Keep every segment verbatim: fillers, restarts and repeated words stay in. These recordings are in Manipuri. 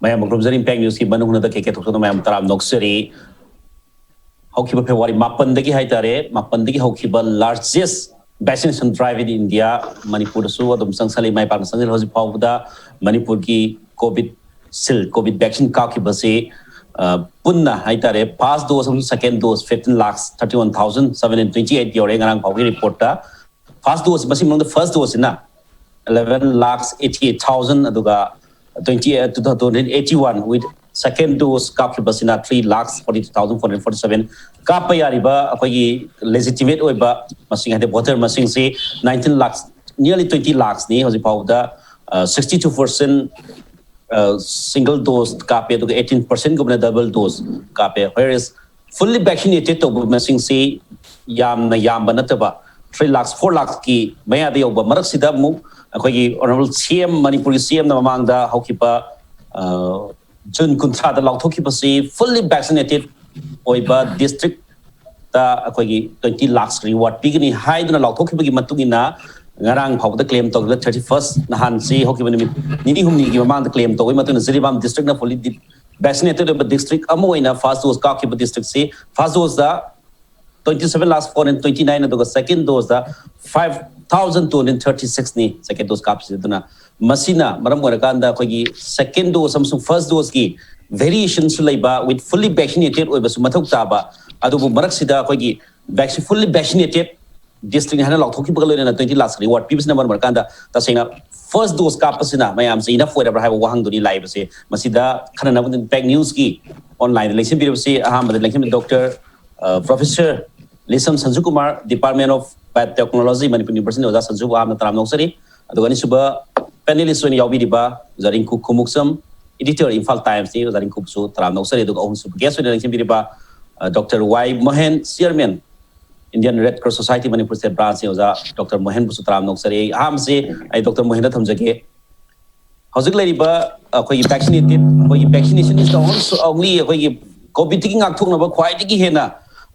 ꯃꯌꯥꯝ ꯈꯨꯔꯨꯝꯖꯔꯤ ꯏꯝꯄꯦꯛ ꯅ꯭ꯌꯨꯁꯀꯤ ꯃꯅꯨꯡ ꯍꯨꯠꯅꯗ ꯀꯦ ꯀꯦ ꯊꯣꯛꯆꯅ ꯃꯌꯥꯝ ꯇꯔꯥꯝ ꯅꯣꯛꯆꯔꯤ꯫ ꯍꯧꯈꯤꯕ ꯐꯦꯕ꯭ꯔꯨꯋꯥꯔꯤ ꯃꯥꯄꯟꯗꯒꯤ ꯍꯥꯏꯇꯥꯔꯦ, ꯃꯥꯄꯟꯗꯒꯤ ꯍꯧꯈꯤꯕ largest vaccination drive in India, ꯃꯅꯤꯄꯨꯔꯗꯁꯨ ꯑꯗꯨꯝ ꯆꯪꯁꯜꯂꯤ, ꯃꯥꯏ ꯄꯥꯛꯅ ꯆꯪꯁꯜꯂꯤ꯫ ꯍꯧꯖꯤꯛ ꯐꯥꯎꯕꯗ ꯃꯅꯤꯄꯨꯔꯒꯤ ꯀꯣꯚꯤꯠꯁꯤꯜ, ꯀꯣꯚꯤꯠ ꯚꯦꯛꯁꯤꯟ ꯀꯥꯞꯈꯤꯕꯁꯤ, ꯑ, ꯄꯨꯟꯅ ꯍꯥꯏꯇꯥꯔꯦ, ꯐꯥꯔꯁ ꯗꯣꯁ ꯑꯃꯁꯨꯡ ꯁꯦꯀꯦꯟ dose fifteen lakhs thirty one thousand seven hundred twenty eight ꯌꯧꯔꯦ ꯉꯔꯥꯡ ꯐꯥꯎꯒꯤ ꯔꯤꯄꯣꯔꯠꯇ꯫ ꯐꯥꯔꯁ ꯗꯣꯁ, ꯃꯁꯤ ꯃꯅꯨꯡꯗ first ꯗꯣꯁꯁꯤꯅ eleven lakhs eighty eight thousand, ꯑꯗꯨꯒ twenty, two thousand eighty one with second dose ꯀꯥꯞꯈꯤꯕꯁꯤꯅ three lakhs forty two thousand four hundred forty seven꯫ ꯀꯥꯞꯄ ꯌꯥꯔꯤꯕ ꯑꯩꯈꯣꯏꯒꯤ ꯂꯦꯖꯤꯇꯤꯃꯦꯠ ꯑꯣꯏꯕ ꯃꯁꯤꯡ, ꯍꯥꯏꯗꯤ ꯚꯣꯇꯔ ꯃꯁꯤꯡꯁꯤ nineteen lakhs, nearly twenty lakhsꯅꯤ ꯍꯧꯖꯤꯛ ꯐꯥꯎꯕꯗ꯫ Sixty two percent single dose ꯀꯥꯞꯄꯦ, ꯑꯗꯨꯒ eighteen percentꯒꯨꯝꯕꯅ double dose ꯀꯥꯞꯄꯦ꯫ Whereas fully vaccinated ꯇꯧꯕ ꯃꯁꯤꯡꯁꯤ ꯌꯥꯝꯅ ꯌꯥꯝꯕ ꯅꯠꯇꯕ, three lakhs, four lakhsꯀꯤ ꯃꯌꯥꯗ ꯌꯧꯕ ꯃꯔꯛꯁꯤꯗ ꯑꯃꯨꯛ ꯑꯩꯈꯣꯏꯒꯤ ꯑꯣꯅꯔꯦꯕꯜ ꯁꯤ ꯑꯦꯝ, ꯃꯅꯤꯄꯨꯔꯒꯤ ꯁꯤ ꯑꯦꯝꯅ ꯃꯃꯥꯡꯗ ꯍꯧꯈꯤꯕ, ꯑ, ꯖꯨꯟ ꯀꯨꯟꯊ꯭ꯔꯥꯗ ꯂꯥꯎꯊꯣꯛꯈꯤꯕꯁꯤ fully vaccinated ꯑꯣꯏꯕ ꯗꯤꯁꯇ꯭ꯔꯤꯛꯇ ꯑꯩꯈꯣꯏꯒꯤ twenty lakhs reward ꯄꯤꯒꯅꯤ ꯍꯥꯏꯗꯨꯅ ꯂꯥꯎꯊꯣꯛꯈꯤꯕꯒꯤ ꯃꯇꯨꯡ ꯏꯟꯅ, ꯉꯔꯥꯡ ꯐꯥꯎꯕꯗ ꯀ꯭ꯂꯦꯝ ꯇꯧꯈꯤꯕ thirty first, ꯅꯍꯥꯟꯁꯤ ꯍꯧꯈꯤꯕ ꯅꯨꯃꯤꯠ ꯅꯤꯅꯤ ꯍꯨꯝꯅꯤꯒꯤ ꯃꯃꯥꯡꯗ ꯀ꯭ꯂꯦꯝ ꯇꯧꯕꯒꯤ ꯃꯇꯨꯡ ꯏꯟꯅ ꯖꯤꯔꯤꯕꯥꯝ ꯗꯤꯁꯇ꯭ꯔꯤꯛꯅ fully vaccinated ꯑꯣꯏꯕ ꯗꯤꯁꯇ꯭ꯔꯤꯛ ꯑꯃ ꯑꯣꯏꯅ ꯐꯥꯔꯁ ꯗꯣꯁ ꯀꯥꯞꯈꯤꯕ ꯗꯤꯁꯇ꯭ꯔꯤꯛꯁꯤ, ꯐꯥꯔꯁ ꯗꯣꯁꯇ twenty seven lakhs four hundred twenty nine, ꯑꯗꯨꯒ ꯁꯦꯀꯦꯟ ꯗꯣꯁꯇ five thousand two hundred thirty sixꯅꯤ ꯁꯦꯀꯦꯟ ꯗꯣꯁ ꯀꯥꯞꯄꯁꯤ꯫ ꯑꯗꯨꯅ ꯃꯁꯤꯅ ꯃꯔꯝ ꯑꯣꯏꯔꯀꯥꯟꯗ ꯑꯩꯈꯣꯏꯒꯤ ꯁꯦꯀꯦꯟ ꯗꯣꯁ ꯑꯃꯁꯨꯡ ꯐꯥꯔꯁ ꯗꯣꯁꯀꯤ ꯚꯦꯔꯤꯌꯦꯁꯟꯁꯨ ꯂꯩꯕ, with fully vaccinated ꯑꯣꯏꯕꯁꯨ ꯃꯊꯧ ꯇꯥꯕ, ꯑꯗꯨꯕꯨ ꯃꯔꯛꯁꯤꯗ ꯑꯩꯈꯣꯏꯒꯤ vaccine, fully vaccinated districtꯅꯤ ꯍꯥꯏꯅ ꯂꯥꯎꯊꯣꯛꯈꯤꯕꯒ ꯂꯣꯏꯅꯅ twenty lakhs reward ꯄꯤꯕꯁꯤꯅ ꯃꯔꯝ ꯑꯣꯏꯔꯀꯥꯟꯗ, ꯇꯁꯦꯡꯅ ꯐꯥꯔꯁ ꯗꯣꯁ ꯀꯥꯞꯄꯁꯤꯅ ꯃꯌꯥꯝꯁꯦ ꯏꯅꯐ ꯑꯣꯏꯔꯕ꯭ꯔꯥ ꯍꯥꯏꯕ ꯋꯥꯍꯪꯗꯨꯅꯤ ꯂꯥꯛꯏꯕꯁꯦ꯫ ꯃꯁꯤꯗ ꯈꯟꯅꯅꯕ ꯏꯝꯄꯦꯛ ꯅ꯭ꯌꯨꯁꯀꯤ ꯑꯣꯟꯂꯥꯏꯟꯗ ꯂꯦꯡꯁꯤꯟꯕꯤꯔꯕꯁꯤ ꯑꯍꯥꯟꯕꯗ ꯂꯦꯡꯁꯤꯟꯕ doctor, uh, professor Leisham Sanju Kumar, Department of Biotechnology, Manipur university ꯑꯣꯖꯥ ꯁꯟꯖꯨꯕꯨ ꯑꯍꯥꯟꯕ ꯇꯔꯥꯝꯅ ꯑꯣꯛꯆꯔꯤ꯫ ꯑꯗꯨꯒ ꯑꯅꯤꯁꯨꯕ ꯄꯦꯅꯦꯂꯤꯁ ꯑꯣꯏꯅ ꯌꯥꯎꯕꯤꯔꯤꯕ ꯑꯣꯖꯥ ꯔꯤꯡꯀꯨ ꯈꯨꯃꯨꯛꯆꯝ, editor, ꯏꯝꯐꯥꯜ ꯇꯥꯏꯝꯁꯅꯤ, ꯑꯣꯖꯥ ꯔꯤꯡꯀꯨꯕꯨꯁꯨ ꯇꯔꯥꯝꯅ ꯑꯣꯛꯆꯔꯤ꯫ ꯑꯗꯨꯒ ꯑꯍꯨꯝꯁꯨꯕ ꯒꯦꯁ ꯑꯣꯏꯅ ꯂꯦꯡꯁꯤꯟꯕꯤꯔꯤꯕ, uh, doctor Y Mohen, chairman, Indian Red Cross Society Manipur State Branchꯀꯤ ꯑꯣꯖꯥ ꯗꯣꯛꯇꯔ ꯃꯣꯍꯦꯟꯕꯨꯁꯨ ꯇꯔꯥꯝꯅ ꯑꯣꯛꯆꯔꯤ꯫ ꯑꯩ ꯑꯍꯥꯟꯕꯁꯦ ꯑꯩ ꯗꯣꯛꯇꯔ ꯃꯣꯍꯦꯟꯗ ꯊꯝꯖꯒꯦ꯫ ꯍꯧꯖꯤꯛ ꯂꯩꯔꯤꯕ ꯑꯩꯈꯣꯏꯒꯤ vaccinated, ꯑꯩꯈꯣꯏꯒꯤ vaccination is the only, only ꯑꯩꯈꯣꯏꯒꯤ ꯀꯣꯚꯤꯠꯇꯒꯤ ꯉꯥꯛꯊꯣꯛꯅꯕ ꯈ꯭ꯋꯥꯏꯗꯒꯤ ꯍꯦꯟꯅ,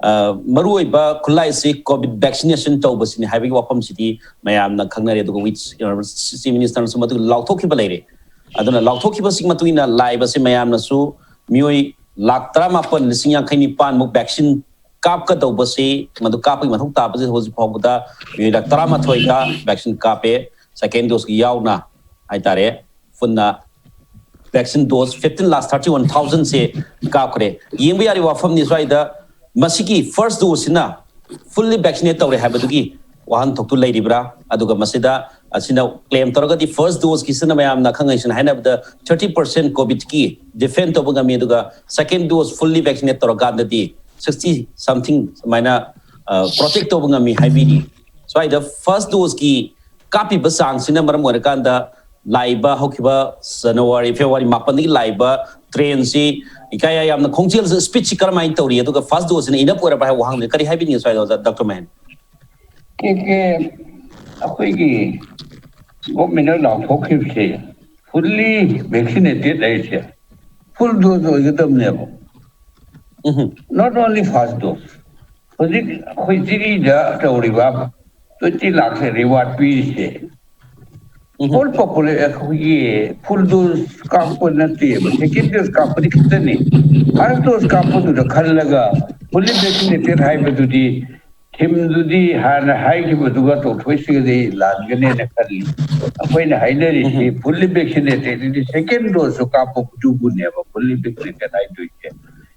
ꯑ, ꯃꯔꯨꯑꯣꯏꯕ ꯈꯨꯠꯂꯥꯏꯁꯤ ꯀꯣꯚꯤꯠ vaccination ꯇꯧꯕꯁꯤꯅꯤ ꯍꯥꯏꯕꯒꯤ ꯋꯥꯐꯝꯁꯤꯗꯤ ꯃꯌꯥꯝꯅ ꯈꯪꯅꯔꯦ꯫ ꯑꯗꯨꯒ ꯋꯤꯠꯁ ꯆꯤꯐ ꯃꯤꯅꯤꯁꯇꯔꯅꯁꯨ ꯃꯗꯨ ꯂꯥꯎꯊꯣꯛꯈꯤꯕ ꯂꯩꯔꯦ꯫ ꯑꯗꯨꯅ ꯂꯥꯎꯊꯣꯛꯈꯤꯕꯁꯤꯒꯤ ꯃꯇꯨꯡ ꯏꯟꯅ ꯂꯥꯛꯏꯕꯁꯤ ꯃꯌꯥꯝꯅꯁꯨ ꯃꯤꯑꯣꯏ ꯂꯥꯈ ꯇꯔꯥꯃꯥꯄꯟ ꯂꯤꯁꯤꯡ ꯌꯥꯡꯈꯩ ꯅꯤꯄꯥꯟꯃꯨꯛ vaccine ꯀꯥꯞꯀꯗꯧꯕꯁꯤ, ꯃꯗꯨ ꯀꯥꯞꯄꯒꯤ ꯃꯊꯧ ꯇꯥꯕꯁꯤ ꯍꯧꯖꯤꯛ ꯐꯥꯎꯕꯗ ꯃꯤꯑꯣꯏ ꯂꯥꯈ ꯇꯔꯥꯃꯥꯊꯣꯏꯗ vaccine ꯀꯥꯞꯄꯦ, second dose ꯀꯤ ꯌꯥꯎꯅ ꯍꯥꯏꯇꯥꯔꯦ꯫ ꯄꯨꯟꯅ vaccine dose fifteen lakh thirty one thousand ꯁꯦ ꯀꯥꯞꯈ꯭ꯔꯦ꯫ ꯌꯦꯡꯕ ꯌꯥꯔꯤꯕ ꯋꯥꯐꯝꯅꯤ, ꯁ꯭ꯋꯥꯏꯗ ꯃꯁꯤꯒꯤ first dose ꯁꯤꯅ fully vaccinate ꯇꯧꯔꯦ ꯍꯥꯏꯕꯗꯨꯒꯤ ꯋꯥꯍꯟꯊꯣꯛꯇꯨ ꯂꯩꯔꯤꯕ꯭ꯔꯥ? ꯑꯗꯨꯒ ꯃꯁꯤꯗ ꯑꯁꯤꯅ claim ꯇꯧꯔꯒꯗꯤ first dose ꯀꯤꯁꯤꯅ ꯃꯌꯥꯝꯅ ꯑꯈꯪ ꯑꯍꯩꯁꯤꯡꯅ ꯍꯥꯏꯅꯕꯗ thirty percent COVID ꯀꯤ defend ꯇꯧꯕ ꯉꯝꯃꯤ, ꯑꯗꯨꯒ second dose fully vaccinate ꯇꯧꯔꯀꯥꯟꯗꯗꯤ sixty something ꯁꯨꯃꯥꯏꯅ, ꯑ, protect ꯇꯧꯕ ꯉꯝꯃꯤ ꯍꯥꯏꯕꯤꯔꯤ꯫ ꯁ꯭ꯋꯥꯏꯗ first dose ꯀꯤ ꯀꯥꯞꯄꯤꯕ ꯆꯥꯡꯁꯤꯅ ꯃꯔꯝ ꯑꯣꯏꯔꯀꯥꯟꯗ ꯂꯥꯛꯏꯕ ꯍꯧꯈꯤꯕ ꯖꯅꯋꯥꯔꯤ, ꯐꯦꯕ꯭ꯔꯨꯋꯥꯔꯤ ꯃꯥꯄꯟꯗꯒꯤ ꯂꯥꯛꯏꯕ trend ꯁꯤ ꯏꯀꯥꯏ ꯌꯥꯝꯅ ꯈꯣꯡꯖꯦꯜꯁꯤ, speed ꯁꯤ ꯀꯔꯝꯍꯥꯏꯅ ꯇꯧꯔꯤ, ꯑꯗꯨꯒ first dose ꯁꯤꯅ enough ꯑꯣꯏꯔꯕ ꯍꯥꯏꯕ ꯋꯥꯍꯪꯁꯤ ꯀꯔꯤ ꯍꯥꯏꯕꯤꯅꯤꯡꯉꯤ ꯁ꯭ꯋꯥꯏꯗ, ꯗꯥꯛꯇꯔ ꯃꯍꯦꯟ? ꯀꯦ ꯀꯦ, ꯑꯩꯈꯣꯏꯒꯤ government ꯅ ꯂꯥꯎꯊꯣꯛꯈꯤꯕꯁꯦ fully vaccinated ꯍꯥꯏꯁꯦ full dose ꯑꯣꯏꯒꯗꯕꯅꯦꯕ, um, not only first dose. ꯍꯧꯖꯤꯛ ꯑꯩꯈꯣꯏ ꯖꯤꯔꯤꯗ ꯇꯧꯔꯤꯕ twenty lakh ꯁꯦ reward ꯄꯤꯔꯤꯁꯦ ꯎꯝ, whole population, ꯑꯩꯈꯣꯏꯒꯤ full dose ꯀꯥꯞꯄ ꯅꯠꯇꯦꯕ, second dose ꯀꯥꯞꯄꯗꯤ ꯈꯛꯇꯅꯤ꯫ First dose ꯀꯥꯞꯄꯗꯨꯗ ꯈꯜꯂꯒ fully vaccinated ꯍꯥꯏꯕꯗꯨꯗꯤ, ꯊꯤꯝꯗꯨꯗꯤ ꯍꯥꯟꯅ ꯍꯥꯏꯈꯤꯕꯗꯨꯒ ꯇꯧꯊꯣꯛꯏꯁꯤꯒꯗꯤ ꯂꯥꯟꯒꯅꯦꯅ ꯈꯜꯂꯤ꯫ ꯑꯩꯈꯣꯏꯅ ꯍꯥꯏꯅꯔꯤꯁꯤ fully vaccinated ꯗꯤ second dose ꯁꯨ ꯀꯥꯞꯄꯗꯨꯕꯨꯅꯦꯕ fully vaccinated ꯍꯥꯏꯗꯣꯏꯁꯦ꯫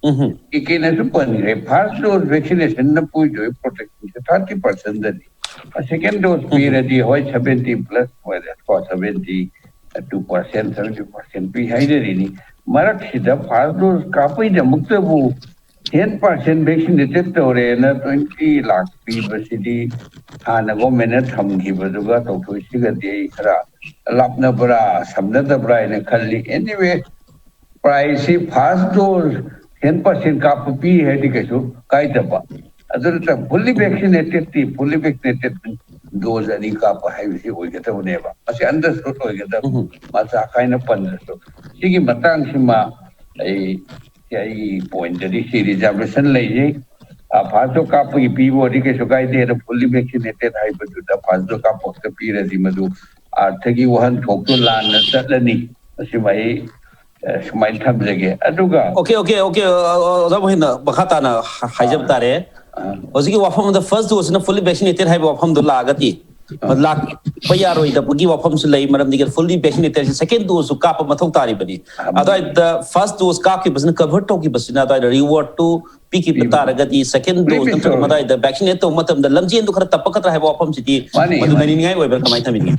ꯎꯝ, ꯀꯦ ꯀꯦꯅꯁꯨ ꯄꯟꯈ꯭ꯔꯦ, first dose vaccination ꯅ ꯄꯨꯗꯣꯏ protection ꯁꯦ thirty percent ꯗꯅꯤ꯫ Second dose ꯄꯤꯔꯗꯤ ꯍꯣꯏ seventy plus ꯑꯣꯏꯔꯦ ꯀꯣ, seventy two percent, seventy percent ꯄꯤ ꯍꯥꯏꯅꯔꯤꯅꯤ꯫ ꯃꯔꯛꯁꯤꯗ first dose ꯀꯥꯞꯄꯩꯗꯃꯛꯇꯕꯨ ten percent vaccinated ꯇꯧꯔꯦꯅ twenty lakh ꯄꯤꯕꯁꯤꯗꯤ ꯍꯥꯟꯅ government ꯅ ꯊꯝꯈꯤꯕꯗꯨꯒ ꯇꯧꯊꯣꯛꯏꯁꯤꯒꯗꯤ ꯑꯩ ꯈꯔ ꯂꯥꯞꯅꯕ꯭ꯔꯥ ꯁꯝꯅꯗꯕ꯭ꯔꯥ ꯍꯥꯏꯅ ꯈꯜꯂꯤ꯫ Anyway, price ꯁꯤ first dose ten percent ꯀꯥꯞꯄ ꯄꯤ ꯍꯥꯏꯗꯤ ꯀꯩꯁꯨ ꯀꯥꯏꯗꯕ, ꯑꯗꯨ ꯅꯠꯇ꯭ꯔꯒ fully vaccinated T fully vaccinated dose ꯑꯅꯤ ꯀꯥꯞꯄ ꯍꯥꯏꯕꯁꯤ ꯑꯣꯏꯒꯗꯕꯅꯦꯕ꯫ ꯃꯁꯤ understood ꯑꯣꯏꯒꯗꯕ, ꯎꯝ, ꯃꯆꯥ ꯈꯥꯏꯅ ꯄꯟꯗ꯭ꯔꯁꯨ꯫ ꯁꯤꯒꯤ ꯃꯇꯥꯡꯁꯤꯃ ꯑꯩ, ꯑꯩꯒꯤ point ꯇꯗꯤ ꯁꯤ reservation ꯂꯩꯖꯩ꯫ First dose ꯀꯥꯞꯄꯒꯤ ꯄꯤꯕ ꯑꯣꯏꯔꯗꯤ ꯀꯩꯁꯨ ꯀꯥꯏꯗꯦ, ꯑꯗꯣ fully vaccinated ꯍꯥꯏꯕꯗꯨꯗ first dose ꯀꯥꯞꯄ ꯈꯛꯇ ꯄꯤꯔꯗꯤ ꯃꯗꯨ ꯑꯥꯔꯊꯒꯤ ꯋꯥꯍꯟꯊꯣꯛꯇꯨ ꯂꯥꯟꯅ ꯆꯠꯂꯅꯤ꯫ ꯑꯁꯤꯃ ꯑꯩ ꯑ, ꯁꯨꯃꯥꯏꯅ ꯊꯝꯖꯒꯦ꯫ ꯑꯗꯨꯒ ꯑꯣꯀꯦ ꯑꯣꯀꯦ ꯑꯣꯀꯦ ꯑꯣꯖꯥ ꯃꯣꯍꯤꯟꯅ ꯃꯈꯥ ꯇꯥꯅ ꯍꯥꯏꯖꯕ ꯇꯥꯔꯦ꯫ ꯑ, ꯍꯧꯖꯤꯛꯀꯤ ꯋꯥꯐꯝ ꯑꯃꯗ first dose ꯅ fully vaccinated ꯍꯥꯏꯕ ꯋꯥꯐꯝꯗꯣ ꯂꯥꯛꯑꯒꯗꯤ ꯂꯥꯛꯄ ꯌꯥꯔꯣꯏꯗꯕꯒꯤ ꯋꯥꯐꯝꯁꯨ ꯂꯩ꯫ ꯃꯔꯝꯗꯤ fully vaccinated ꯁꯦ second dose ꯁꯨ ꯀꯥꯞꯄ ꯃꯊꯧ ꯇꯥꯔꯤꯕꯅꯤ꯫ ꯑꯗꯨꯋꯥꯏꯗ first dose ꯀꯥꯞꯈꯤꯕꯁꯤꯅ cover ꯇꯧꯈꯤꯕꯁꯤꯅ ꯑꯗꯨꯋꯥꯏꯗ reward ꯇꯨ ꯄꯤꯈꯤꯕ ꯇꯥꯔꯒꯗꯤ second dose ꯅꯠꯇ꯭ꯔꯒ ꯃꯗꯥꯏꯗ vaccinate ꯇꯧꯕ ꯃꯇꯝꯗ ꯂꯝꯖꯦꯟꯗꯨ ꯈꯔ ꯇꯞꯄꯛꯀꯗ꯭ꯔꯥ ꯍꯥꯏꯕ ꯋꯥꯐꯝꯁꯤꯗꯤ ꯃꯗꯨ ꯂꯩꯅꯤꯡꯉꯥꯏ ꯑꯣꯏꯕ꯭ꯔꯥ, ꯀꯃꯥꯏꯅ ꯊꯝꯕꯤꯅꯤꯡꯉꯤ?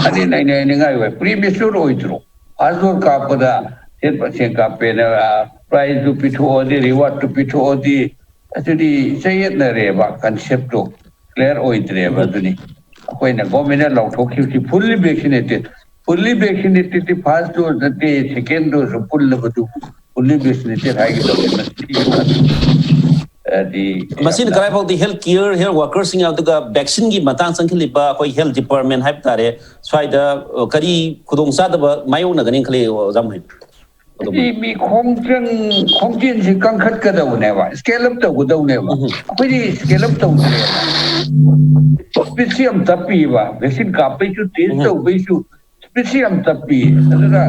ꯑꯗꯨ ꯂꯩꯅꯤꯡꯉꯥꯏ ꯑꯣꯏ꯫ Premature ꯑꯣꯏꯗ꯭ꯔꯣ? First dose ꯀꯥꯞꯄꯗ ꯍꯦꯜꯊ ꯄꯥꯔꯁꯦꯟ ꯀꯥꯞꯄꯦꯅ ꯄ꯭ꯔꯥꯏꯖꯇꯨ ꯄꯤꯊꯣꯛꯑꯗꯤ, ꯔꯤꯋꯥꯔꯗꯇꯨ ꯄꯤꯊꯣꯛꯑꯗꯤ, ꯑꯗꯨꯗꯤ ꯆꯌꯦꯠꯅꯔꯦꯕ꯫ Concept ꯇꯣ clear ꯑꯣꯏꯗ꯭ꯔꯦꯕ꯫ ꯑꯗꯨꯅꯤ ꯑꯩꯈꯣꯏꯅ ꯒꯣꯔꯃꯦꯟꯅ ꯂꯥꯎꯊꯣꯛꯈꯤꯕꯁꯤ fully vaccinated꯫ Fully vaccinated ꯗꯤ first dose ꯅꯠꯇꯦ, second dose ꯁꯨ ꯄꯨꯜꯂꯕꯗꯨꯕꯨ fully vaccinated ꯍꯥꯏꯒꯗꯧꯕꯅꯤ꯫ ꯍꯥꯏꯗꯤ ꯃꯁꯤꯅ ꯀꯗꯥꯏ ꯐꯥꯎꯗꯤ health care, health worker ꯁꯤꯡ, ꯑꯗꯨꯒ vaccine ꯒꯤ ꯃꯇꯥꯡ ꯆꯪꯁꯤꯜꯂꯤꯕ ꯑꯩꯈꯣꯏ health department ꯍꯥꯏꯕ ꯇꯥꯔꯦ, ꯁ꯭ꯋꯥꯏꯗ ꯀꯔꯤ ꯈꯨꯗꯣꯡꯆꯥꯗꯕ ꯃꯥꯌꯣꯛꯅꯒꯅꯤ ꯈꯜꯂꯤ, ꯑꯣꯖꯥ ꯃꯣꯍꯤꯟ? ꯁꯤ ꯃꯤ ꯈꯣꯡꯖꯪ ꯈꯣꯡꯖꯦꯜꯁꯤ ꯀꯟꯈꯠꯀꯗꯧꯕꯅꯦꯕ, scale up ꯇꯧꯒꯗꯧꯅꯦꯕ꯫ ꯑꯩꯈꯣꯏꯗꯤ scale up ꯇꯧꯗ꯭ꯔꯦꯕ꯫ Speed ꯁꯤ ꯌꯥꯝ ꯇꯞꯄꯤꯕ꯫ Vaccine ꯀꯥꯞꯄꯩꯁꯨ, test ꯇꯧꯕꯩꯁꯨ speed ꯁꯤ ꯌꯥꯝ ꯇꯞꯄꯤ꯫ ꯑꯗꯨꯅ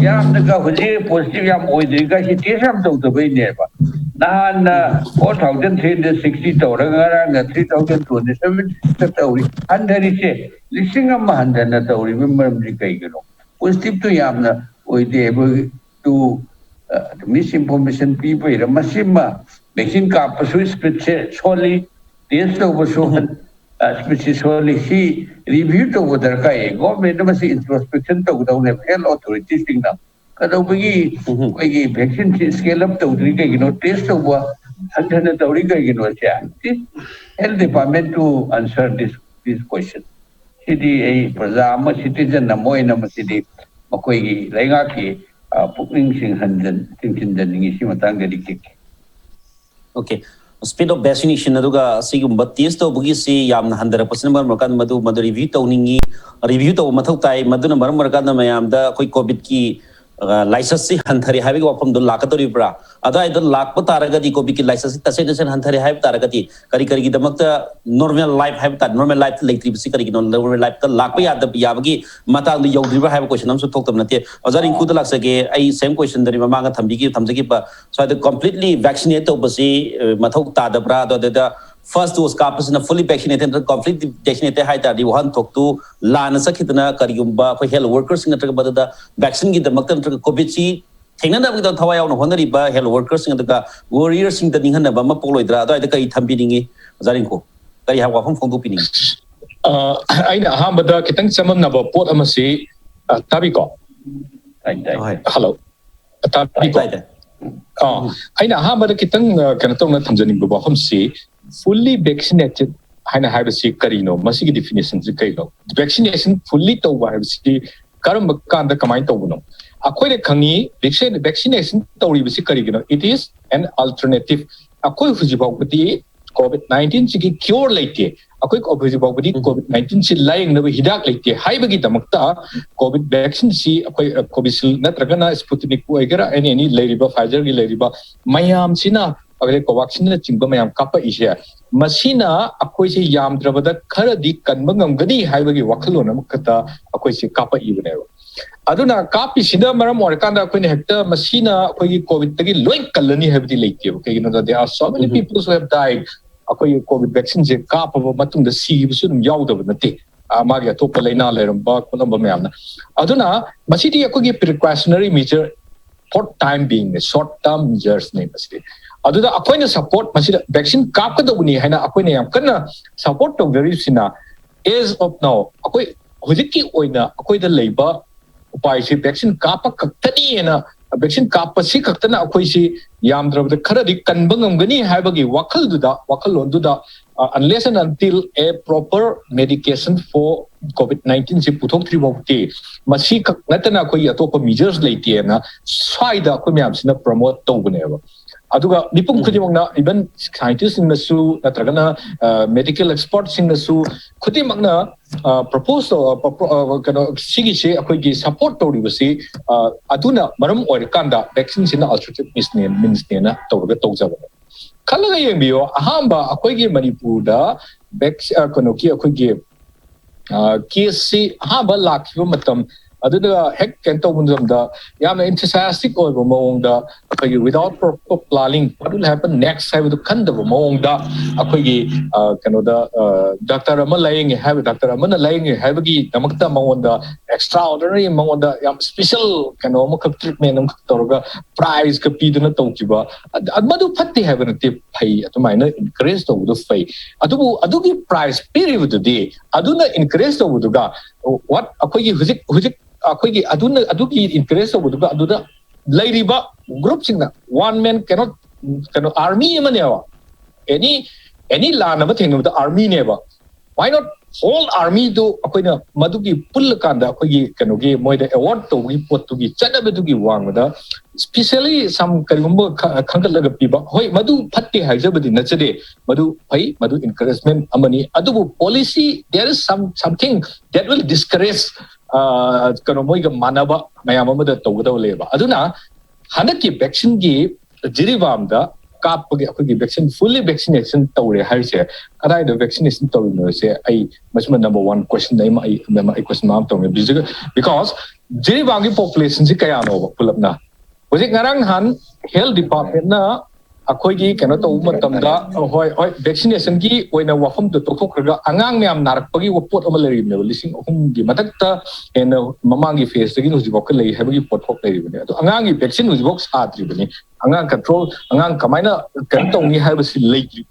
ꯌꯥꯝꯅꯒ ꯍꯧꯖꯤꯛ positive ꯌꯥꯝ ꯑꯣꯏꯗ꯭ꯔꯤꯒ ꯁꯤ test ꯌꯥꯝ ꯇꯧꯗꯕꯩꯅꯦꯕ꯫ ꯅꯍꯥꯟꯅ four thousand three hundred sixty ꯇꯧꯔꯒ ꯉꯔꯥꯡꯅ three thousand two hundred seventy ꯇꯧꯔꯤ꯫ ꯍꯟꯊꯔꯤꯁꯦ ꯂꯤꯁꯤꯡ ꯑꯃ ꯍꯟꯊꯅ ꯇꯧꯔꯤꯕ ꯃꯔꯝꯁꯤ ꯀꯩꯒꯤꯅꯣ? Positive ꯇꯨ ꯌꯥꯝꯅ ꯑꯣꯏꯗꯦ꯫ ꯑꯩꯈꯣꯏ ꯇꯨ misinformation ꯄꯤꯕꯩꯔ? ꯃꯁꯤꯃ vaccine ꯀꯥꯞꯄꯁꯨ speed ꯁꯦ ꯁꯣꯜꯂꯤ, test ꯇꯧꯕꯁꯨ speed ꯁꯤ ꯁꯣꯜꯂꯤ꯫ ꯁꯤ review ꯇꯧꯕ ꯗꯔꯀꯥꯔ ꯂꯩ꯫ Government ꯅ ꯃꯁꯤ introspection ꯇꯧꯒꯗꯧꯅꯦꯕ, health authority ꯁꯤꯡꯅ꯫ ꯀꯩꯗꯧꯕꯒꯤ ꯑꯩꯈꯣꯏꯒꯤ vaccine ꯁꯤ scale up ꯇꯧꯗ꯭ꯔꯤ ꯀꯩꯒꯤꯅꯣ? Test ꯇꯧꯕ ꯍꯟꯊꯅ ꯇꯧꯔꯤ ꯀꯩꯒꯤꯅꯣ? ꯁꯦ health department to answer this, this question꯫ ꯁꯤꯗꯤ ꯑꯩ ꯄ꯭ꯔꯖꯥ ꯑꯃ, citizen ꯑꯃ ꯑꯣꯏꯅ ꯃꯁꯤꯗꯤ ꯃꯈꯣꯏꯒꯤ ꯂꯩꯉꯥꯛꯀꯤ, ꯑ, ꯄꯨꯛꯅꯤꯡ ꯆꯤꯡꯍꯟꯖꯟ-, ꯆꯤꯡꯁꯤꯟꯖꯅꯤꯡꯉꯤ꯫ ꯁꯤ ꯃꯇꯥꯡꯗꯗꯤ ꯀꯦ ꯀꯦ꯫ Okay, speed of vaccination ꯑꯗꯨꯒ ꯑꯁꯤꯒꯨꯝꯕ test ꯇꯧꯕꯒꯤꯁꯤ ꯌꯥꯝꯅ ꯍꯟꯊꯔꯛꯄꯁꯤꯅ ꯃꯔꯝ ꯑꯣꯏꯔꯀꯥꯟꯗ ꯃꯗꯨ, ꯃꯗꯨ review ꯇꯧꯅꯤꯡꯉꯤ, review ꯇꯧꯕ ꯃꯊꯧ ꯇꯥꯏ꯫ ꯃꯗꯨꯅ ꯃꯔꯝ ꯑꯣꯏꯔꯀꯥꯟꯗ ꯃꯌꯥꯝꯗ ꯑꯩꯈꯣꯏ COVID ꯀꯤ ꯂꯥꯏꯆꯠꯁꯤ ꯍꯟꯊꯔꯦ ꯍꯥꯏꯕꯒꯤ ꯋꯥꯐꯝꯗꯣ ꯂꯥꯛꯀꯗꯧꯔꯤꯕ꯭ꯔꯥ? ꯑꯗꯨꯋꯥꯏꯗ ꯂꯥꯛꯄ ꯇꯥꯔꯒꯗꯤ, ꯀꯣꯚꯤꯗꯀꯤ ꯂꯥꯏꯆꯠꯁꯤ ꯇꯁꯦꯡ ꯇꯁꯦꯡꯅ ꯍꯟꯊꯔꯦ ꯍꯥꯏꯕ ꯇꯥꯔꯒꯗꯤ, ꯀꯔꯤ ꯀꯔꯤꯒꯤꯗꯃꯛꯇ ꯅꯣꯔꯃꯦꯜ ꯂꯥꯏꯐ ꯍꯥꯏꯕ ꯇꯥꯔꯦ, ꯅꯣꯔꯃꯦꯜ ꯂꯥꯏꯐ ꯂꯩꯇ꯭ꯔꯤꯕꯁꯤ ꯀꯔꯤꯒꯤꯅꯣ? ꯅꯣꯔꯃꯦꯜ ꯂꯥꯏꯐꯇ ꯂꯥꯛꯄ ꯌꯥꯗꯕ, ꯌꯥꯕꯒꯤ ꯃꯇꯥꯡꯗ ꯌꯧꯗ꯭ꯔꯤꯕ꯭ꯔꯥ ꯍꯥꯏꯕ ꯀꯣꯏꯁꯟ ꯑꯃꯁꯨ ꯊꯣꯛꯇꯕ ꯅꯠꯇꯦ꯫ ꯑꯣꯖꯥ ꯔꯤꯡꯀꯨꯗ ꯂꯥꯛꯆꯒꯦ꯫ ꯑꯩ ꯁꯦꯝ ꯀꯣꯏꯁꯟꯗꯅꯤ ꯃꯃꯥꯡꯗ ꯊꯝꯕꯤꯈꯤ-, ꯊꯝꯖꯈꯤꯕ, ꯁ꯭ꯋꯥꯏꯗ ꯀꯝꯄ꯭ꯂꯤꯠꯂꯤ ꯚꯦꯛꯁꯤꯅꯦꯠ ꯇꯧꯕꯁꯤ, ꯑ, ꯃꯊꯧ ꯇꯥꯗꯕ꯭ꯔꯥ? ꯑꯗꯣ ꯑꯗꯨꯗ ꯐꯥꯔꯁ ꯗꯣꯁ ꯀꯥꯞꯄꯁꯤꯅ ꯐꯨꯜꯂꯤ ꯚꯦꯛꯁꯤꯅꯦꯇꯦꯗ ꯅꯠꯇ꯭ꯔꯒ ꯀꯝꯄ꯭ꯂꯤꯠꯂꯤ ꯚꯦꯛꯁꯤꯅꯦꯇꯦꯗ ꯍꯥꯏ ꯇꯥꯔꯗꯤ, ꯋꯥꯍꯟꯊꯣꯛꯇꯨ ꯂꯥꯟꯅ ꯆꯠꯈꯤꯗꯅ, ꯀꯔꯤꯒꯨꯝꯕ ꯑꯩꯈꯣꯏ ꯍꯦꯜꯊ ꯋꯥꯔꯀꯔꯁꯤꯡ ꯅꯠꯇ꯭ꯔꯒ ꯃꯗꯨꯗ ꯚꯦꯛꯁꯤꯟꯒꯤꯗꯃꯛꯇ ꯅꯠꯇ꯭ꯔꯒ ꯀꯣꯚꯤꯗꯁꯤ ꯊꯦꯡꯅꯅꯕꯒꯤꯗꯃꯛ ꯊꯋꯥꯏ ꯌꯥꯎꯅ ꯍꯣꯠꯅꯔꯤꯕ ꯍꯦꯜꯊ ꯋꯥꯔꯀꯔꯁꯤꯡ ꯑꯗꯨꯒ ꯋꯥꯔꯤꯌꯔꯁꯤꯡꯗ ꯅꯤꯡꯍꯟꯅꯕ ꯑꯃ ꯄꯣꯛꯂꯣꯏꯗ꯭ꯔꯥ? ꯑꯗꯨꯋꯥꯏꯗ ꯀꯔꯤ ꯊꯝꯕꯤꯅꯤꯡꯉꯤ, ꯑꯣꯖꯥ ꯔꯤꯡꯀꯨ? ꯀꯔꯤ ꯍꯥꯏꯕ ꯋꯥꯐꯝ ꯐꯣꯡꯗꯣꯛꯄꯤꯅꯤꯡꯉꯤ? ꯑ, ꯑꯩꯅ ꯑꯍꯥꯟꯕꯗ ꯈꯤꯇꯪ ꯆꯃꯝꯅꯕ ꯄꯣꯠ ꯑꯃꯁꯤ, ꯑ, ꯇꯥꯕꯤꯀꯣ? ꯇꯥꯏ, ꯇꯥꯏ꯫ ꯍꯜꯂꯣ꯫ ꯇꯥꯕꯤꯀꯣ? ꯇꯥꯏ, ꯇꯥꯏ꯫ ꯑ, ꯑꯩꯅ ꯑꯍꯥꯟꯕꯗ ꯈꯤꯇꯪ, ꯑ, ꯀꯩꯅꯣ ꯇꯧꯅ ꯊꯝꯖꯅꯤꯡꯕ ꯋꯥꯐꯝꯁꯤ, ꯐꯨꯜꯂꯤ ꯚꯦꯛꯁꯤꯅꯦꯇꯦꯠ ꯍꯥꯏꯅ ꯍꯥꯏꯕꯁꯤ ꯀꯔꯤꯅꯣ? ꯃꯁꯤꯒꯤ ꯗꯤꯐꯤꯅꯦꯁꯟꯁꯤ ꯀꯔꯤꯅꯣ? ꯚꯦꯛꯁꯤꯅꯦꯁꯟ ꯐꯨꯜꯂꯤ ꯇꯧꯕ ꯍꯥꯏꯕꯁꯤ ꯀꯔꯝꯕ ꯀꯥꯟꯗ ꯀꯃꯥꯏꯅ ꯇꯧꯕꯅꯣ? ꯑꯩꯈꯣꯏꯅ ꯈꯪꯉꯤ, ꯚꯦꯛꯁꯤꯅꯦꯁꯟ ꯇꯧꯔꯤꯕꯁꯤ ꯀꯔꯤꯒꯤꯅꯣ? It is an alternative. ꯑꯩꯈꯣꯏ ꯍꯧꯖꯤꯛ ꯐꯥꯎꯕꯗꯤ ꯀꯣꯚꯤꯗ ꯅꯥꯏꯟꯇꯤꯟꯁꯤꯒꯤ ꯀ꯭ꯌꯣꯔ ꯂꯩꯇꯦ꯫ ꯑꯩꯈꯣꯏ ꯍꯧꯖꯤꯛ ꯐꯥꯎꯕꯗꯤ ꯀꯣꯚꯤꯗ ꯅꯥꯏꯟꯇꯤꯟꯁꯤ ꯂꯥꯌꯦꯡꯅꯕ ꯍꯤꯗꯥꯛ ꯂꯩꯇꯦ ꯍꯥꯏꯕꯒꯤꯗꯃꯛꯇ ꯀꯣꯚꯤꯗ ꯚꯦꯛꯁꯤꯟꯁꯤ ꯑꯩꯈꯣꯏ, ꯑ, ꯀꯣꯚꯤꯁꯤꯜ ꯅꯠꯇ꯭ꯔꯒꯅ ꯁ꯭ꯄꯨꯇꯅꯤꯛꯄꯨ ꯑꯣꯏꯒꯦꯔꯥ, ꯑꯦꯅꯤ ꯑꯦꯅꯤ ꯂꯩꯔꯤꯕ, ꯐꯥꯏꯖꯔꯒꯤ ꯂꯩꯔꯤꯕ ꯃꯌꯥꯝꯁꯤꯅ, ꯑꯩꯈꯣꯏ ꯀꯣꯚꯥꯛꯁꯤꯟꯅꯆꯤꯡꯕ ꯃꯌꯥꯝ ꯀꯥꯞꯄꯛꯏꯁꯦ, ꯃꯁꯤꯅ ꯑꯩꯈꯣꯏꯁꯦ ꯌꯥꯝꯗ꯭ꯔꯕꯗ ꯈꯔꯗꯤ ꯀꯟꯕ ꯉꯝꯒꯅꯤ ꯍꯥꯏꯕꯒꯤ ꯋꯥꯈꯜꯂꯣꯟ ꯑꯃꯈꯛꯇ ꯑꯩꯈꯣꯏꯁꯦ ꯀꯥꯞꯄꯛꯏꯕꯅꯦꯕ꯫ ꯑꯗꯨꯅ ꯀꯥꯞꯄꯤꯁꯤꯅ ꯃꯔꯝ ꯑꯣꯏꯔꯀꯥꯟꯗ ꯑꯩꯈꯣꯏꯅ ꯍꯦꯛꯇ ꯃꯁꯤꯅ ꯑꯩꯈꯣꯏꯒꯤ ꯀꯣꯚꯤꯗꯇꯒꯤ ꯂꯣꯏ ꯀꯜꯂꯅꯤ ꯍꯥꯏꯕꯗꯤ ꯂꯩꯇꯦꯕ꯫ ꯀꯩꯒꯤꯅꯣꯗ, there are so many people who have died, ꯑꯩꯈꯣꯏꯒꯤ ꯀꯣꯚꯤꯗ ꯚꯦꯛꯁꯤꯟꯁꯦ ꯀꯥꯞꯄꯕ ꯃꯇꯨꯡꯗ ꯁꯤꯈꯤꯕꯁꯨ ꯑꯗꯨꯝ ꯌꯥꯎꯗꯕ ꯅꯠꯇꯦ꯫ ꯑ, ꯃꯥꯒꯤ ꯑꯇꯣꯞꯄ ꯂꯥꯏꯅꯥ ꯂꯩꯔꯝꯕ ꯈꯣꯠꯂꯝꯕ ꯃꯌꯥꯝꯅ꯫ ꯑꯗꯨꯅ ꯃꯁꯤꯗꯤ ꯑꯩꯈꯣꯏꯒꯤ precautionary measure for time being ꯅꯦ, short term measures ꯅꯦ ꯃꯁꯤꯗꯤ꯫ ꯑꯗꯨꯗ ꯑꯩꯈꯣꯏꯅ ꯁꯞꯄꯣꯔꯠ, ꯃꯁꯤꯗ ꯚꯦꯛꯁꯤꯟ ꯀꯥꯞꯀꯗꯧꯕꯅꯤ ꯍꯥꯏꯅ ꯑꯩꯈꯣꯏꯅ ꯌꯥꯝ ꯀꯟꯅ ꯁꯞꯄꯣꯔꯠ ꯇꯧꯖꯔꯤꯕꯁꯤꯅ, as of now, ꯑꯩꯈꯣꯏ ꯍꯧꯖꯤꯛꯀꯤ ꯑꯣꯏꯅ ꯑꯩꯈꯣꯏꯗ ꯂꯩꯕ ꯎꯄꯥꯏꯁꯤ ꯚꯦꯛꯁꯤꯟ ꯀꯥꯞꯄ ꯈꯛꯇꯅꯤ ꯍꯥꯏꯅ, ꯚꯦꯛꯁꯤꯟ ꯀꯥꯞꯄꯁꯤ ꯈꯛꯇꯅ ꯑꯩꯈꯣꯏꯁꯤ ꯌꯥꯝꯗ꯭ꯔꯕꯗ ꯈꯔꯗꯤ ꯀꯟꯕ ꯉꯝꯒꯅꯤ ꯍꯥꯏꯕꯒꯤ ꯋꯥꯈꯜꯗꯨꯗ, ꯋꯥꯈꯜꯂꯣꯟꯗꯨꯗ, ꯑ, unless and until a proper medication for COVID nineteen ꯁꯤ ꯄꯨꯊꯣꯛꯇ꯭ꯔꯤ ꯐꯥꯎꯕꯗꯤ, ꯃꯁꯤ ꯈꯛ ꯅꯠꯇꯅ ꯑꯩꯈꯣꯏꯒꯤ ꯑꯇꯣꯞꯄ ꯃꯤꯖꯔꯁ ꯂꯩꯇꯦꯅ ꯁ꯭ꯋꯥꯏꯗ ꯑꯩꯈꯣꯏ ꯃꯌꯥꯝꯁꯤꯅ ꯄ꯭ꯔꯃꯣꯠ ꯇꯧꯕꯅꯦꯕ꯫ ꯑꯗꯨꯒ ꯃꯤꯄꯨꯝ ꯈꯨꯗꯤꯡꯃꯛꯅ, even scientistꯁꯤꯡꯅꯁꯨ ꯅꯠꯇ꯭ꯔꯒꯅ medical expertꯁꯤꯡꯅꯁꯨ ꯈꯨꯗꯤꯡꯃꯛꯅ ꯄ꯭ꯔꯄꯣꯁ ꯀꯩꯅꯣ ꯁꯤꯒꯤꯁꯦ ꯑꯩꯈꯣꯏꯒꯤ ꯁꯞꯄꯣꯔꯠ ꯇꯧꯔꯤꯕꯁꯤ ꯑꯗꯨꯅ ꯃꯔꯝ ꯑꯣꯏꯔꯀꯥꯟꯗ ꯚꯦꯛꯁꯤꯟꯁꯤꯅ ꯑꯜꯇꯔꯅꯦꯇꯤꯚ ꯃꯤꯟꯁꯅꯦ ꯃꯤꯟꯁꯅꯦꯅ ꯇꯧꯔꯒ ꯇꯧꯖꯕꯅꯦ꯫ ꯈꯜꯂꯒ ꯌꯦꯡꯕꯤꯌꯣ, ꯑꯍꯥꯟꯕ ꯑꯩꯈꯣꯏꯒꯤ ꯃꯅꯤꯄꯨꯔꯗ ꯚꯦꯛꯁ ꯀꯩꯅꯣꯒꯤ ꯑꯩꯈꯣꯏꯒꯤ ꯀꯦꯁꯁꯤ ꯑꯍꯥꯟꯕ ꯂꯥꯛꯈꯤꯕ ꯃꯇꯝ ꯑꯗꯨꯗ ꯍꯦꯛ ꯀꯩꯅꯣ ꯇꯧꯕ ꯃꯇꯝꯗ ꯌꯥꯝꯅ enthusiastic ꯑꯣꯏꯕ ꯃꯑꯣꯡꯗ ꯑꯩꯈꯣꯏꯒꯤ without proper planning what will happen next ꯍꯥꯏꯕꯗꯨ ꯈꯟꯗꯕ ꯃꯑꯣꯡꯗ ꯑꯩꯈꯣꯏꯒꯤ ꯀꯩꯅꯣꯗ ꯗꯥꯛꯇꯔ ꯑꯃ ꯂꯥꯏꯌꯦꯡꯉꯦ ꯍꯥꯏꯕ ꯗꯥꯛꯇꯔ ꯑꯃꯅ ꯂꯥꯏꯌꯦꯡꯉꯦ ꯍꯥꯏꯕꯒꯤꯗꯃꯛꯇ ꯃꯉꯣꯟꯗ extraordinary ꯃꯉꯣꯟꯗ ꯌꯥꯝ special ꯀꯩꯅꯣ ꯑꯃꯈꯛ treatment ꯑꯃꯈꯛ ꯇꯧꯔꯒ prizeꯀ ꯄꯤꯗꯨꯅ ꯇꯧꯈꯤꯕ ꯃꯗꯨ ꯐꯠꯇꯦ ꯍꯥꯏꯕ ꯅꯠꯇꯦ, ꯐꯩ, ꯑꯗꯨꯃꯥꯏꯅ encourage ꯇꯧꯕꯗꯨ ꯐꯩ꯫ ꯑꯗꯨꯕꯨ ꯑꯗꯨꯒꯤ prize ꯄꯤꯔꯤꯕꯗꯨꯗꯤ ꯑꯗꯨꯅ encourage ꯇꯧꯕꯗꯨꯒ what ꯑꯩꯈꯣꯏꯒꯤ ꯍꯧꯖꯤꯛ ꯍꯧꯖꯤꯛ ꯑꯩꯈꯣꯏꯒꯤ ꯑꯗꯨꯅ ꯑꯗꯨꯒꯤ encourage ꯇꯧꯕꯗꯨꯒ ꯑꯗꯨꯗ ꯂꯩꯔꯤꯕ groupꯁꯤꯡꯅ one man cannot ꯀꯩꯅꯣ army ꯑꯃꯅꯦꯕ, any any ꯂꯥꯟ ꯑꯃ ꯊꯦꯡꯅꯕꯗ armyꯅꯦꯕ꯫ Why not whole armyꯗꯨ ꯑꯩꯈꯣꯏꯅ ꯃꯗꯨꯒꯤ ꯄꯨꯜꯂꯀꯥꯟꯗ ꯑꯩꯈꯣꯏꯒꯤ ꯀꯩꯅꯣꯒꯤ ꯃꯣꯏꯗ award ꯇꯧꯕꯒꯤ ꯄꯣꯠꯇꯨꯒꯤ ꯆꯠꯅꯕꯗꯨꯒꯤ ꯋꯥꯡꯃꯗ specially some ꯀꯔꯤꯒꯨꯝꯕ ꯈꯟꯒꯠꯂꯒ ꯄꯤꯕ, ꯍꯣꯏ ꯃꯗꯨ ꯐꯠꯇꯦ ꯍꯥꯏꯖꯕꯗꯤ ꯅꯠꯆꯗꯦ, ꯃꯗꯨ ꯐꯩ, ꯃꯗꯨ encouragement ꯑꯃꯅꯤ꯫ ꯑꯗꯨꯕꯨ policy there is some something that will discourage ꯀꯩꯅꯣ ꯃꯣꯏꯒ ꯃꯥꯟꯅꯕ ꯃꯌꯥꯝ ꯑꯃꯗ ꯇꯧꯒꯗꯕ ꯂꯩꯌꯦꯕ꯫ ꯑꯗꯨꯅ ꯍꯟꯗꯛꯀꯤ ꯚꯦꯛꯁꯤꯟꯒꯤ ꯖꯤꯔꯤꯕꯥꯝꯗ ꯀꯥꯞꯄꯒꯤ ꯑꯩꯈꯣꯏꯒꯤ vaccine fully vaccination ꯇꯧꯔꯦ ꯍꯥꯏꯔꯤꯁꯦ ꯀꯗꯥꯏꯗ vaccination ꯇꯧꯔꯤꯅꯣꯁꯦ ꯑꯩ ꯃꯁꯤꯃ number one question ꯑꯩ ꯑꯩ question mark ꯇꯧꯅꯤ꯫ Because ꯖꯤꯔꯤꯕꯥꯝꯒꯤ populationꯁꯤ ꯀꯌꯥꯅꯣꯕ ꯄꯨꯂꯞꯅ? ꯍꯧꯖꯤꯛ ꯉꯔꯥꯡ ꯅꯍꯥꯟ health departmentꯅ ꯑꯩꯈꯣꯏꯒꯤ ꯀꯩꯅꯣ ꯇꯧꯕ ꯃꯇꯝꯗ ꯍꯣꯏ ꯍꯣꯏ vaccinationꯒꯤ ꯑꯣꯏꯅ ꯋꯥꯐꯝꯗꯣ ꯇꯣꯛꯊꯣꯛꯈ꯭ꯔꯒ ꯑꯉꯥꯡ ꯃꯌꯥꯝ ꯅꯥꯔꯛꯄꯒꯤ ꯄꯣꯠ ꯑꯃ ꯂꯩꯔꯤꯕꯅꯦꯕ꯫ ꯂꯤꯁꯤꯡ ꯑꯍꯨꯝꯒꯤ ꯃꯊꯛꯇ ꯍꯦꯟꯅ ꯃꯃꯥꯡꯒꯤ phaseꯇꯒꯤ ꯍꯧꯖꯤꯛꯐꯥꯎꯀ ꯂꯩ ꯍꯥꯏꯕꯒꯤ ꯄꯣꯠꯐꯥꯎ ꯂꯩꯔꯤꯕꯅꯦ꯫ ꯑꯗꯣ ꯑꯉꯥꯡꯒꯤ vaccine ꯍꯧꯖꯤꯛꯐꯥꯎ ꯁꯥꯗ꯭ꯔꯤꯕꯅꯤ꯫ ꯑꯉꯥꯡ control ꯑꯉꯥꯡ ꯀꯃꯥꯏꯅ ꯀꯩꯅꯣ ꯇꯧꯅꯤ ꯍꯥꯏꯕꯁꯤ ꯂꯩꯇ꯭ꯔꯤ꯫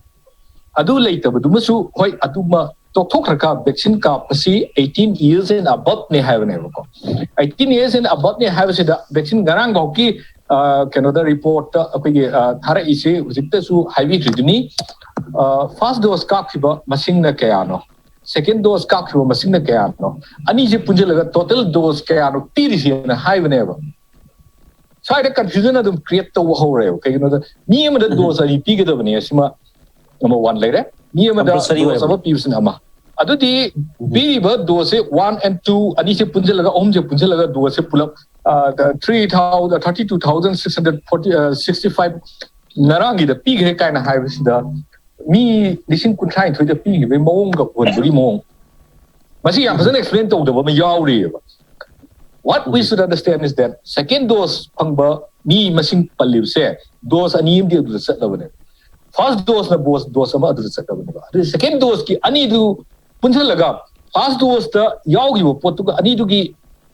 ꯑꯗꯨ ꯂꯩꯇꯕꯗꯨꯃꯁꯨ ꯍꯣꯏ ꯑꯗꯨꯃ ꯇꯣꯛꯊꯣꯛꯈ꯭ꯔꯒ vaccine ꯀꯥꯞꯄꯁꯤ eighteen years and aboveꯅꯦ ꯍꯥꯏꯕꯅꯦꯕꯀꯣ꯫ Eighteen years and aboveꯅꯦ ꯍꯥꯏꯕꯁꯤꯗ vaccine ꯉꯔꯥꯡ ꯐꯥꯎꯀꯤ ꯀꯩꯅꯣꯗ reportꯇ ꯑꯩꯈꯣꯏꯒꯤ ꯊꯥꯔꯛꯏꯁꯤ ꯍꯧꯖꯤꯛꯇꯁꯨ ꯍꯥꯏꯕꯤꯈ꯭ꯔꯤꯗꯨꯅꯤ꯫ First dose ꯀꯥꯞꯈꯤꯕ ꯃꯁꯤꯡꯅ ꯀꯌꯥꯅꯣ, second dose ꯀꯥꯞꯈꯤꯕ ꯃꯁꯤꯡꯅ ꯀꯌꯥꯅꯣ, ꯑꯅꯤꯁꯦ ꯄꯨꯟꯁꯤꯜꯂꯒ total dose ꯀꯌꯥꯅꯣ ꯄꯤꯔꯤꯁꯦꯅ ꯍꯥꯏꯕꯅꯦꯕ꯫ ꯁ꯭ꯋꯥꯏꯗ confusion ꯑꯗꯨꯝ create ꯇꯧꯕ ꯍꯧꯔꯦꯕ꯫ ꯀꯩꯒꯤꯅꯣꯗ ꯃꯤ ꯑꯃꯗ dose ꯑꯅꯤ ꯄꯤꯒꯗꯕꯅꯦ, ꯑꯁꯤꯃ number one ꯂꯩꯔꯦ꯫ ꯃꯤ ꯑꯃꯗ dose ꯑꯃ ꯄꯤꯕꯁꯤꯅ ꯑꯃ꯫ ꯑꯗꯨꯗꯤ ꯄꯤꯔꯤꯕ dose say one and two ꯑꯅꯤꯁꯦ ꯄꯨꯟꯁꯤꯜꯂꯒ, ꯑꯍꯨꯝꯁꯦ ꯄꯨꯟꯁꯤꯜꯂꯒ dose ꯁꯦ ꯄꯨꯂꯞ three thousand, thirty two thousand six hundred forty sixty five ꯉꯔꯥꯡꯒꯤꯗ ꯄꯤꯈ꯭ꯔꯦ ꯀꯥꯏꯅ ꯍꯥꯏꯕꯁꯤꯗ ꯃꯤ ꯂꯤꯁꯤꯡ ꯀꯨꯟꯊ꯭ꯔꯥ ꯅꯤꯊꯣꯏꯗ ꯄꯤꯈꯤꯕꯒꯤ ꯃꯑꯣꯡꯒ ꯎꯍꯟꯕꯒꯤ ꯃꯑꯣꯡ, ꯃꯁꯤ ꯌꯥꯝ ꯐꯖꯅ explain ꯇꯧꯗꯕ ꯑꯃ ꯌꯥꯎꯔꯤꯑꯕ꯫ What we should understand is that second dose ꯐꯪꯕ ꯃꯤ ꯃꯁꯤꯡ ꯄꯜꯂꯤꯕꯁꯦ dose ꯑꯅꯤ ꯑꯃꯗꯤ ꯑꯗꯨꯗ ꯆꯠꯂꯕꯅꯦ꯫ First dose ꯅ dose, dose ꯑꯃ ꯑꯗꯨꯗ ꯆꯠꯂꯕꯅꯦꯕ꯫ ꯑꯗꯨ second dose ꯀꯤ ꯑꯅꯤꯗꯨ ꯄꯨꯟꯁꯤꯜꯂꯒ first dose ꯇ ꯌꯥꯎꯈꯤꯕ ꯄꯣꯠꯇꯨꯒ ꯑꯅꯤꯗꯨꯒꯤ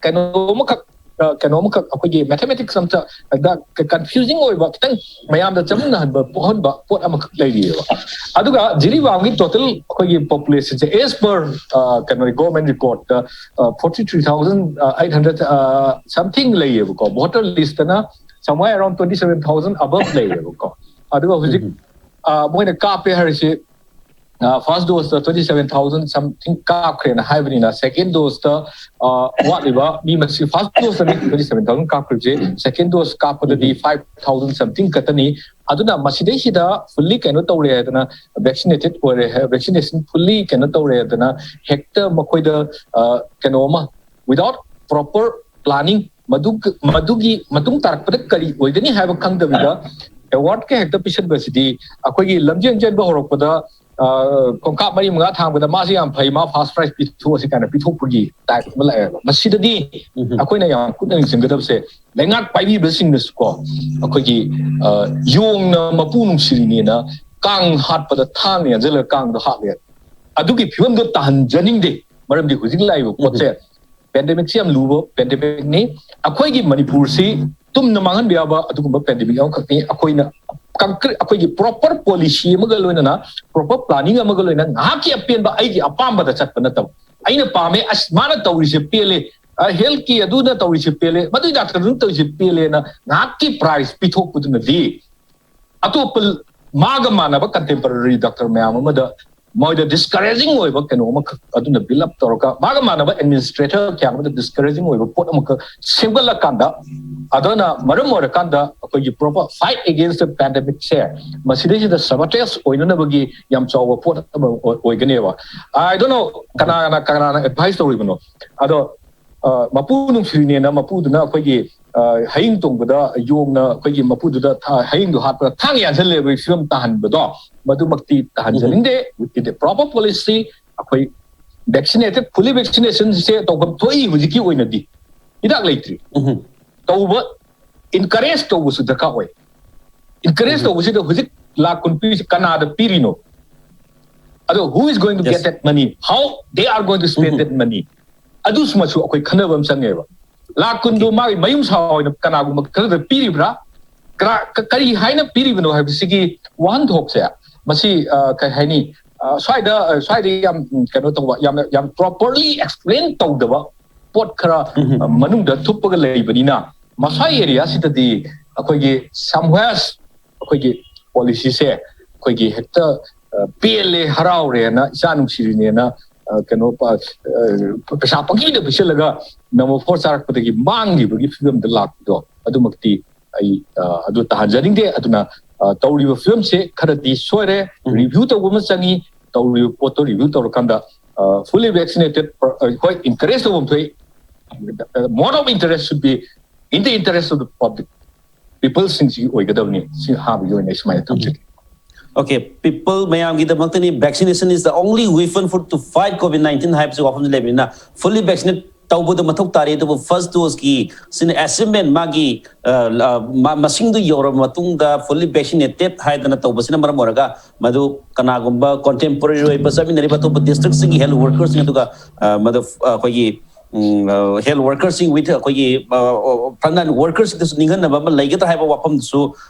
ꯀꯩꯅꯣ ꯑꯃꯈꯛ, ꯑ, ꯀꯩꯅꯣ ꯑꯃꯈꯛ ꯑꯩꯈꯣꯏꯒꯤ mathematics ꯑꯝꯇ ꯗ confusing ꯑꯣꯏꯕ, ꯈꯤꯇꯪ ꯃꯌꯥꯝꯗ ꯆꯃꯝꯅꯍꯟꯕ ꯄꯣꯛꯍꯟꯕ ꯄꯣꯠ ꯑꯃꯈꯛ ꯂꯩꯔꯤꯑꯕ꯫ ꯑꯗꯨꯒ ꯖꯤꯔꯤꯕꯥꯝꯒꯤ total ꯑꯩꯈꯣꯏꯒꯤ population ꯁꯦ as per, ꯑ, ꯀꯩꯅꯣ, government record ꯇ forty three thousand eight hundred something ꯂꯩꯌꯦꯕꯀꯣ꯫ Voter list ꯇꯅ somewhere around twenty seven thousand above ꯂꯩꯌꯦꯕꯀꯣ꯫ ꯑꯗꯨꯒ ꯍꯧꯖꯤꯛ, ꯑ, ꯃꯣꯏꯅ ꯀꯥꯞꯄꯦ ꯍꯥꯏꯔꯤꯁꯤ, first dose ꯇ twenty seven thousand something ꯀꯥꯞꯈ꯭ꯔꯦꯅ ꯍꯥꯏꯕꯅꯤꯅ, second dose ꯇ, ꯑ, ꯋꯥꯠꯂꯤꯕ ꯃꯤ ꯃꯁꯤꯡ, first dose ꯇꯅꯤ twenty seven thousand ꯀꯥꯞꯈ꯭ꯔꯤꯕꯁꯦ, second dose ꯀꯥꯞꯄꯗꯗꯤ five thousand something ꯈꯛꯇꯅꯤ꯫ ꯑꯗꯨꯅ ꯃꯁꯤꯗꯩꯁꯤꯗ fully ꯀꯩꯅꯣ ꯇꯧꯔꯦ ꯍꯥꯏꯗꯅ, vaccinated ꯑꯣꯏꯔꯦ, vaccination fully ꯀꯩꯅꯣ ꯇꯧꯔꯦ ꯍꯥꯏꯗꯅ ꯍꯦꯛꯇ ꯃꯈꯣꯏꯗ, ꯑ, ꯀꯩꯅꯣ ꯑꯃ, without proper planning, ꯃꯗꯨ, ꯃꯗꯨꯒꯤ ꯃꯇꯨꯡ ꯇꯥꯔꯛꯄꯗ ꯀꯔꯤ ꯑꯣꯏꯒꯅꯤ ꯍꯥꯏꯕ ꯈꯪꯗꯕꯤꯗ award ꯀ ꯍꯦꯛꯇ ꯄꯤꯁꯟꯕꯁꯤꯗꯤ, ꯑꯩꯈꯣꯏꯒꯤ ꯂꯝꯖꯦꯟ ꯆꯦꯟꯕ ꯍꯧꯔꯛꯄꯗ, ꯑ, ꯈꯣꯡꯀꯥꯞ ꯃꯔꯤ ꯃꯉꯥ ꯊꯥꯡꯕꯗ ꯃꯥꯁꯦ ꯌꯥꯝ ꯐꯩ, ꯃꯥ first prize ꯄꯤꯊꯣꯛꯑꯁꯤ ꯀꯥꯏꯅ ꯄꯤꯊꯣꯛꯄꯒꯤ type ꯑꯃ ꯂꯥꯛꯑꯦꯕ꯫ ꯃꯁꯤꯗꯗꯤ ꯑꯩꯈꯣꯏꯅ ꯌꯥꯝ ꯀꯨꯞꯅ ꯌꯦꯡꯁꯤꯟꯒꯗꯕꯁꯦ, ꯂꯩꯉꯥꯛ ꯄꯥꯏꯕꯤꯕꯁꯤꯡꯅꯁꯨꯀꯣ, ꯑꯩꯈꯣꯏꯒꯤ, ꯑ, ꯌꯣꯡꯅ ꯃꯄꯨ ꯅꯨꯡꯁꯤꯔꯤꯅꯦꯅ ꯀꯥꯡ ꯍꯥꯠꯄꯗ ꯊꯥꯡꯅ ꯌꯥꯟꯁꯤꯜꯂꯒ ꯀꯥꯡꯗꯣ ꯍꯥꯠꯂꯦ꯫ ꯑꯗꯨꯒꯤ ꯐꯤꯕꯝꯗꯣ ꯇꯥꯍꯟꯖꯅꯤꯡꯗꯦ꯫ ꯃꯔꯝꯗꯤ ꯍꯧꯖꯤꯛ ꯂꯥꯛꯏꯕ ꯄꯣꯠꯁꯦ, pandemic ꯁꯤ ꯌꯥꯝ ꯂꯨꯕ pandemic ꯅꯤ꯫ ꯑꯩꯈꯣꯏꯒꯤ ꯃꯅꯤꯄꯨꯔꯁꯤ ꯇꯨꯝꯅ ꯃꯥꯡꯍꯟꯕ ꯌꯥꯕ ꯑꯗꯨꯒꯨꯝꯕ pandemic ꯑꯃꯈꯛꯅꯤ꯫ ꯑꯩꯈꯣꯏꯅ concrete, ꯑꯩꯈꯣꯏꯒꯤ proper policy ꯑꯃꯒ ꯂꯣꯏꯅꯅ, proper planning ꯑꯃꯒ ꯂꯣꯏꯅꯅ, ꯉꯥꯏꯍꯥꯛꯀꯤ ꯑꯄꯦꯟꯕ ꯑꯩꯒꯤ ꯑꯄꯥꯝꯕꯗ ꯆꯠꯄ ꯅꯠꯇꯕ, ꯑꯩꯅ ꯄꯥꯝꯃꯦ, ꯑꯁ, ꯃꯥꯅ ꯇꯧꯔꯤꯁꯦ ꯄꯦꯜꯂꯦ, ꯑ, health ꯀꯤ ꯑꯗꯨꯅ ꯇꯧꯔꯤꯁꯦ ꯄꯦꯜꯂꯦ, ꯃꯗꯨꯏ doctor ꯗꯨꯅ ꯇꯧꯔꯤꯁꯦ ꯄꯦꯜꯂꯦꯅ ꯉꯥꯏꯍꯥꯛꯀꯤ prize ꯄꯤꯊꯣꯛꯄꯗꯨꯅꯗꯤ ꯑꯇꯣꯞꯄ ꯃꯥꯒ ꯃꯥꯟꯅꯕ contemporary doctor ꯃꯌꯥꯝ ꯑꯃꯗ ꯃꯣꯏꯗ ꯗꯤꯁꯀꯔꯦꯖꯤꯡ ꯑꯣꯏꯕ ꯀꯩꯅꯣ ꯑꯃꯈꯛ ꯑꯗꯨꯅ ꯕꯤꯜ ꯑꯞ ꯇꯧꯔꯒ ꯃꯥꯒ ꯃꯥꯟꯅꯕ ꯑꯦꯗꯃꯤꯅꯤꯁꯇ꯭ꯔꯦꯇꯔ ꯀꯌꯥ ꯑꯃꯗ ꯗꯤꯁꯀꯔꯦꯖꯤꯡ ꯑꯣꯏꯕ ꯄꯣꯠ ꯑꯃꯈꯛ ꯁꯦꯝꯒꯠꯂꯀꯥꯟꯗ ꯑꯗꯨꯅ ꯃꯔꯝ ꯑꯣꯏꯔꯀꯥꯟꯗ ꯑꯩꯈꯣꯏꯒꯤ ꯄ꯭ꯔꯣꯄꯔ ꯐꯥꯏꯠ ꯑꯦꯒꯦꯟꯁ ꯗ ꯄꯦꯟꯗꯦꯃꯤꯛꯁꯦ ꯃꯁꯤꯗꯩꯁꯤꯗ ꯁꯕꯇꯦꯖ ꯑꯣꯏꯅꯅꯕꯒꯤ ꯌꯥꯝ ꯆꯥꯎꯕ ꯄꯣꯠ ꯑꯃ ꯑꯣꯏ- ꯑꯣꯏꯒꯅꯦꯕ꯫ I don't know ꯀꯅꯥꯅ ꯀꯅꯥꯅ ꯑꯦꯗꯚꯥꯏꯁ ꯇꯧꯔꯤꯕꯅꯣ꯫ ꯑꯗꯣ ꯃꯄꯨ ꯅꯨꯡꯁꯤꯔꯤꯅꯦꯅ ꯃꯄꯨꯗꯨꯅ ꯑꯩꯈꯣꯏꯒꯤ ꯍꯌꯤꯡ ꯇꯣꯡꯕꯗ ꯌꯣꯡꯅ ꯑꯩꯈꯣꯏꯒꯤ ꯃꯄꯨꯗꯨꯗ ꯍꯌꯤꯡꯗꯣ ꯍꯥꯠꯄꯗ ꯊꯥꯡ ꯌꯥꯟꯁꯤꯜꯂꯦꯕꯒꯤ ꯐꯤꯕꯝ ꯇꯥꯍꯟꯕꯗꯣ ꯃꯗꯨꯃꯛꯇꯤ ꯇꯥꯍꯟꯖꯅꯤꯡꯗꯦ꯫ ꯄ꯭ꯔꯣꯄꯔ ꯄꯣꯂꯤꯁꯤ ꯑꯩꯈꯣꯏ ꯚꯦꯛꯁꯤꯅꯦꯇꯦꯠ ꯐꯨꯜꯂꯤ ꯚꯦꯛꯁꯤꯅꯦꯁꯟꯁꯦ ꯇꯧꯐꯝ ꯊꯣꯛꯏ ꯍꯧꯖꯤꯛꯀꯤ ꯑꯣꯏꯅꯗꯤ꯫ ꯍꯤꯗꯥꯛ ꯂꯩꯇ꯭ꯔꯤ꯫ ꯇꯧꯕ ꯏꯟꯀꯔꯦꯖ ꯇꯧꯕꯁꯨ ꯗꯔꯀꯥꯔ ꯑꯣꯏ꯫ ꯏꯟꯀꯔꯦꯖ ꯇꯧꯕꯁꯤꯗ ꯍꯧꯖꯤꯛ ꯂꯥꯛ ꯀꯨꯟ ꯄꯤꯔꯤꯁꯤ ꯀꯅꯥꯗ ꯄꯤꯔꯤꯅꯣ? ꯑꯗꯣ who is going to get that money? How they are going to spend that money? ꯑꯗꯨꯁꯨꯃꯁꯨ ꯑꯩꯈꯣꯏ ꯈꯟꯅꯕ ꯑꯃ ꯆꯪꯉꯦꯕ꯫ ꯂꯥꯛ ꯀꯨꯟꯗꯣ ꯃꯥꯒꯤ ꯃꯌꯨꯝ ꯁꯥ ꯑꯣꯏꯅ ꯀꯅꯥꯒꯨꯝꯕ ꯈꯔꯗ ꯄꯤꯔꯤꯕ꯭ꯔꯥ? ꯀꯔꯤ ꯍꯥꯏꯅ ꯄꯤꯔꯤꯕꯅꯣ ꯍꯥꯏꯕꯁꯤꯒꯤ ꯋꯥꯍꯟꯊꯣꯛꯁꯦ ꯃꯁꯤ ꯀꯩ ꯍꯥꯏꯅꯤ? ꯁ꯭ꯋꯥꯏꯗ ꯁ꯭ꯋꯥꯏꯗ ꯌꯥꯝ ꯀꯩꯅꯣ ꯇꯧꯕ, ꯌꯥꯝꯅ ꯌꯥꯝ ꯄ꯭ꯔꯣꯄꯔꯂꯤ ꯑꯦꯛꯁꯄ꯭ꯂꯦꯟ ꯇꯧꯗꯕ ꯄꯣꯠ ꯈꯔ ꯃꯅꯨꯡꯗ ꯊꯨꯞꯄꯒ ꯂꯩꯕꯅꯤꯅ ꯃꯁꯥꯏ ꯑꯦꯔꯤꯌꯥꯁꯤꯗꯗꯤ ꯑꯩꯈꯣꯏꯒꯤ ꯁꯝꯋꯦꯁ ꯑꯩꯈꯣꯏꯒꯤ ꯄꯣꯂꯤꯁꯤꯁꯦ ꯑꯩꯈꯣꯏꯒꯤ ꯍꯦꯛꯇ ꯄꯦꯜꯂꯦ ꯍꯔꯥꯎꯔꯦꯅ ꯏꯆꯥ ꯅꯨꯡꯁꯤꯔꯤꯅꯦꯅ ꯀꯩꯅꯣ ꯄꯩꯁꯥ ꯄꯪꯀꯤꯗ ꯄꯤꯁꯤꯜꯂꯒ ꯅꯝꯕꯔ ꯐꯣꯔ ꯆꯥꯔꯛꯄꯗꯒꯤ ꯃꯥꯡꯈꯤꯕꯒꯤ ꯐꯤꯕꯝꯗ ꯂꯥꯛꯄꯗꯣ ꯑꯗꯨꯃꯛꯇꯤ ꯑꯩ ꯑꯗꯨ ꯇꯥꯍꯟꯖꯅꯤꯡꯗꯦ꯫ ꯑꯗꯨꯅ ꯇꯧꯔꯤꯕ ꯐꯤꯕꯝꯁꯦ ꯈꯔꯗꯤ ꯁꯣꯏꯔꯦ꯫ ꯔꯤꯚ꯭ꯌꯨ ꯇꯧꯕ ꯑꯃ ꯆꯪꯉꯤ꯫ ꯇꯧꯔꯤꯕ ꯄꯣꯠꯇꯣ ꯔꯤꯚ꯭ꯌꯨ ꯇꯧꯔꯀꯥꯟꯗ ꯐꯨꯜꯂꯤ ꯚꯦꯛꯁꯤꯅꯦꯇꯦꯠ ꯍꯣꯏ ꯏꯟꯀꯔꯦꯖ ꯇꯧꯐꯝ ꯊꯣꯛꯏ꯫ Mode of interest should be in the interest of the public, ꯄꯤꯄꯜꯁꯤꯡꯁꯤꯒꯤ ꯑꯣꯏꯒꯗꯕꯅꯤ꯫ ꯁꯤ ꯑꯍꯥꯟꯕꯒꯤ ꯑꯣꯏꯅ ꯑꯩ ꯁꯨꯃꯥꯏꯅ ꯊꯝꯖꯒꯦ꯫ Okay, people ꯃꯌꯥꯝꯒꯤꯗꯃꯛꯇꯅꯤ vaccination is the only weapon for to fight COVID nineteen ꯍꯥꯏꯕꯁꯤ ꯋꯥꯐꯝꯁꯤ ꯂꯩꯕꯅꯤꯅ fully vaccinate ꯇꯧꯕꯗ ꯃꯊꯧ ꯇꯥꯔꯤ꯫ ꯑꯗꯨꯕꯨ first dose ꯀꯤ ꯁꯤꯅ achievement ꯃꯥꯒꯤ ꯃꯁꯤꯡꯗꯨ ꯌꯧꯔꯕ ꯃꯇꯨꯡꯗ fully vaccinated ꯍꯥꯏꯗꯅ ꯇꯧꯕꯁꯤꯅ ꯃꯔꯝ ꯑꯣꯏꯔꯒ ꯃꯗꯨ ꯀꯅꯥꯒꯨꯝꯕ contemporary ꯑꯣꯏꯕ ꯆꯠꯃꯤꯟꯅꯔꯤꯕ ꯑꯇꯣꯞꯄ district ꯁꯤꯡꯒꯤ health worker ꯁꯤꯡ ꯑꯗꯨꯒ ꯃꯗꯨ ꯑꯩꯈꯣꯏꯒꯤ health worker ꯁꯤꯡ with ꯑꯩꯈꯣꯏꯒꯤ front line worker ꯁꯤꯡꯗꯁꯨ ꯅꯤꯡꯍꯟꯅꯕ ꯑꯃ ꯂꯩꯒꯗ꯭ꯔꯥ ꯍꯥꯏꯕ ꯋꯥꯐꯝꯗꯨꯁꯨ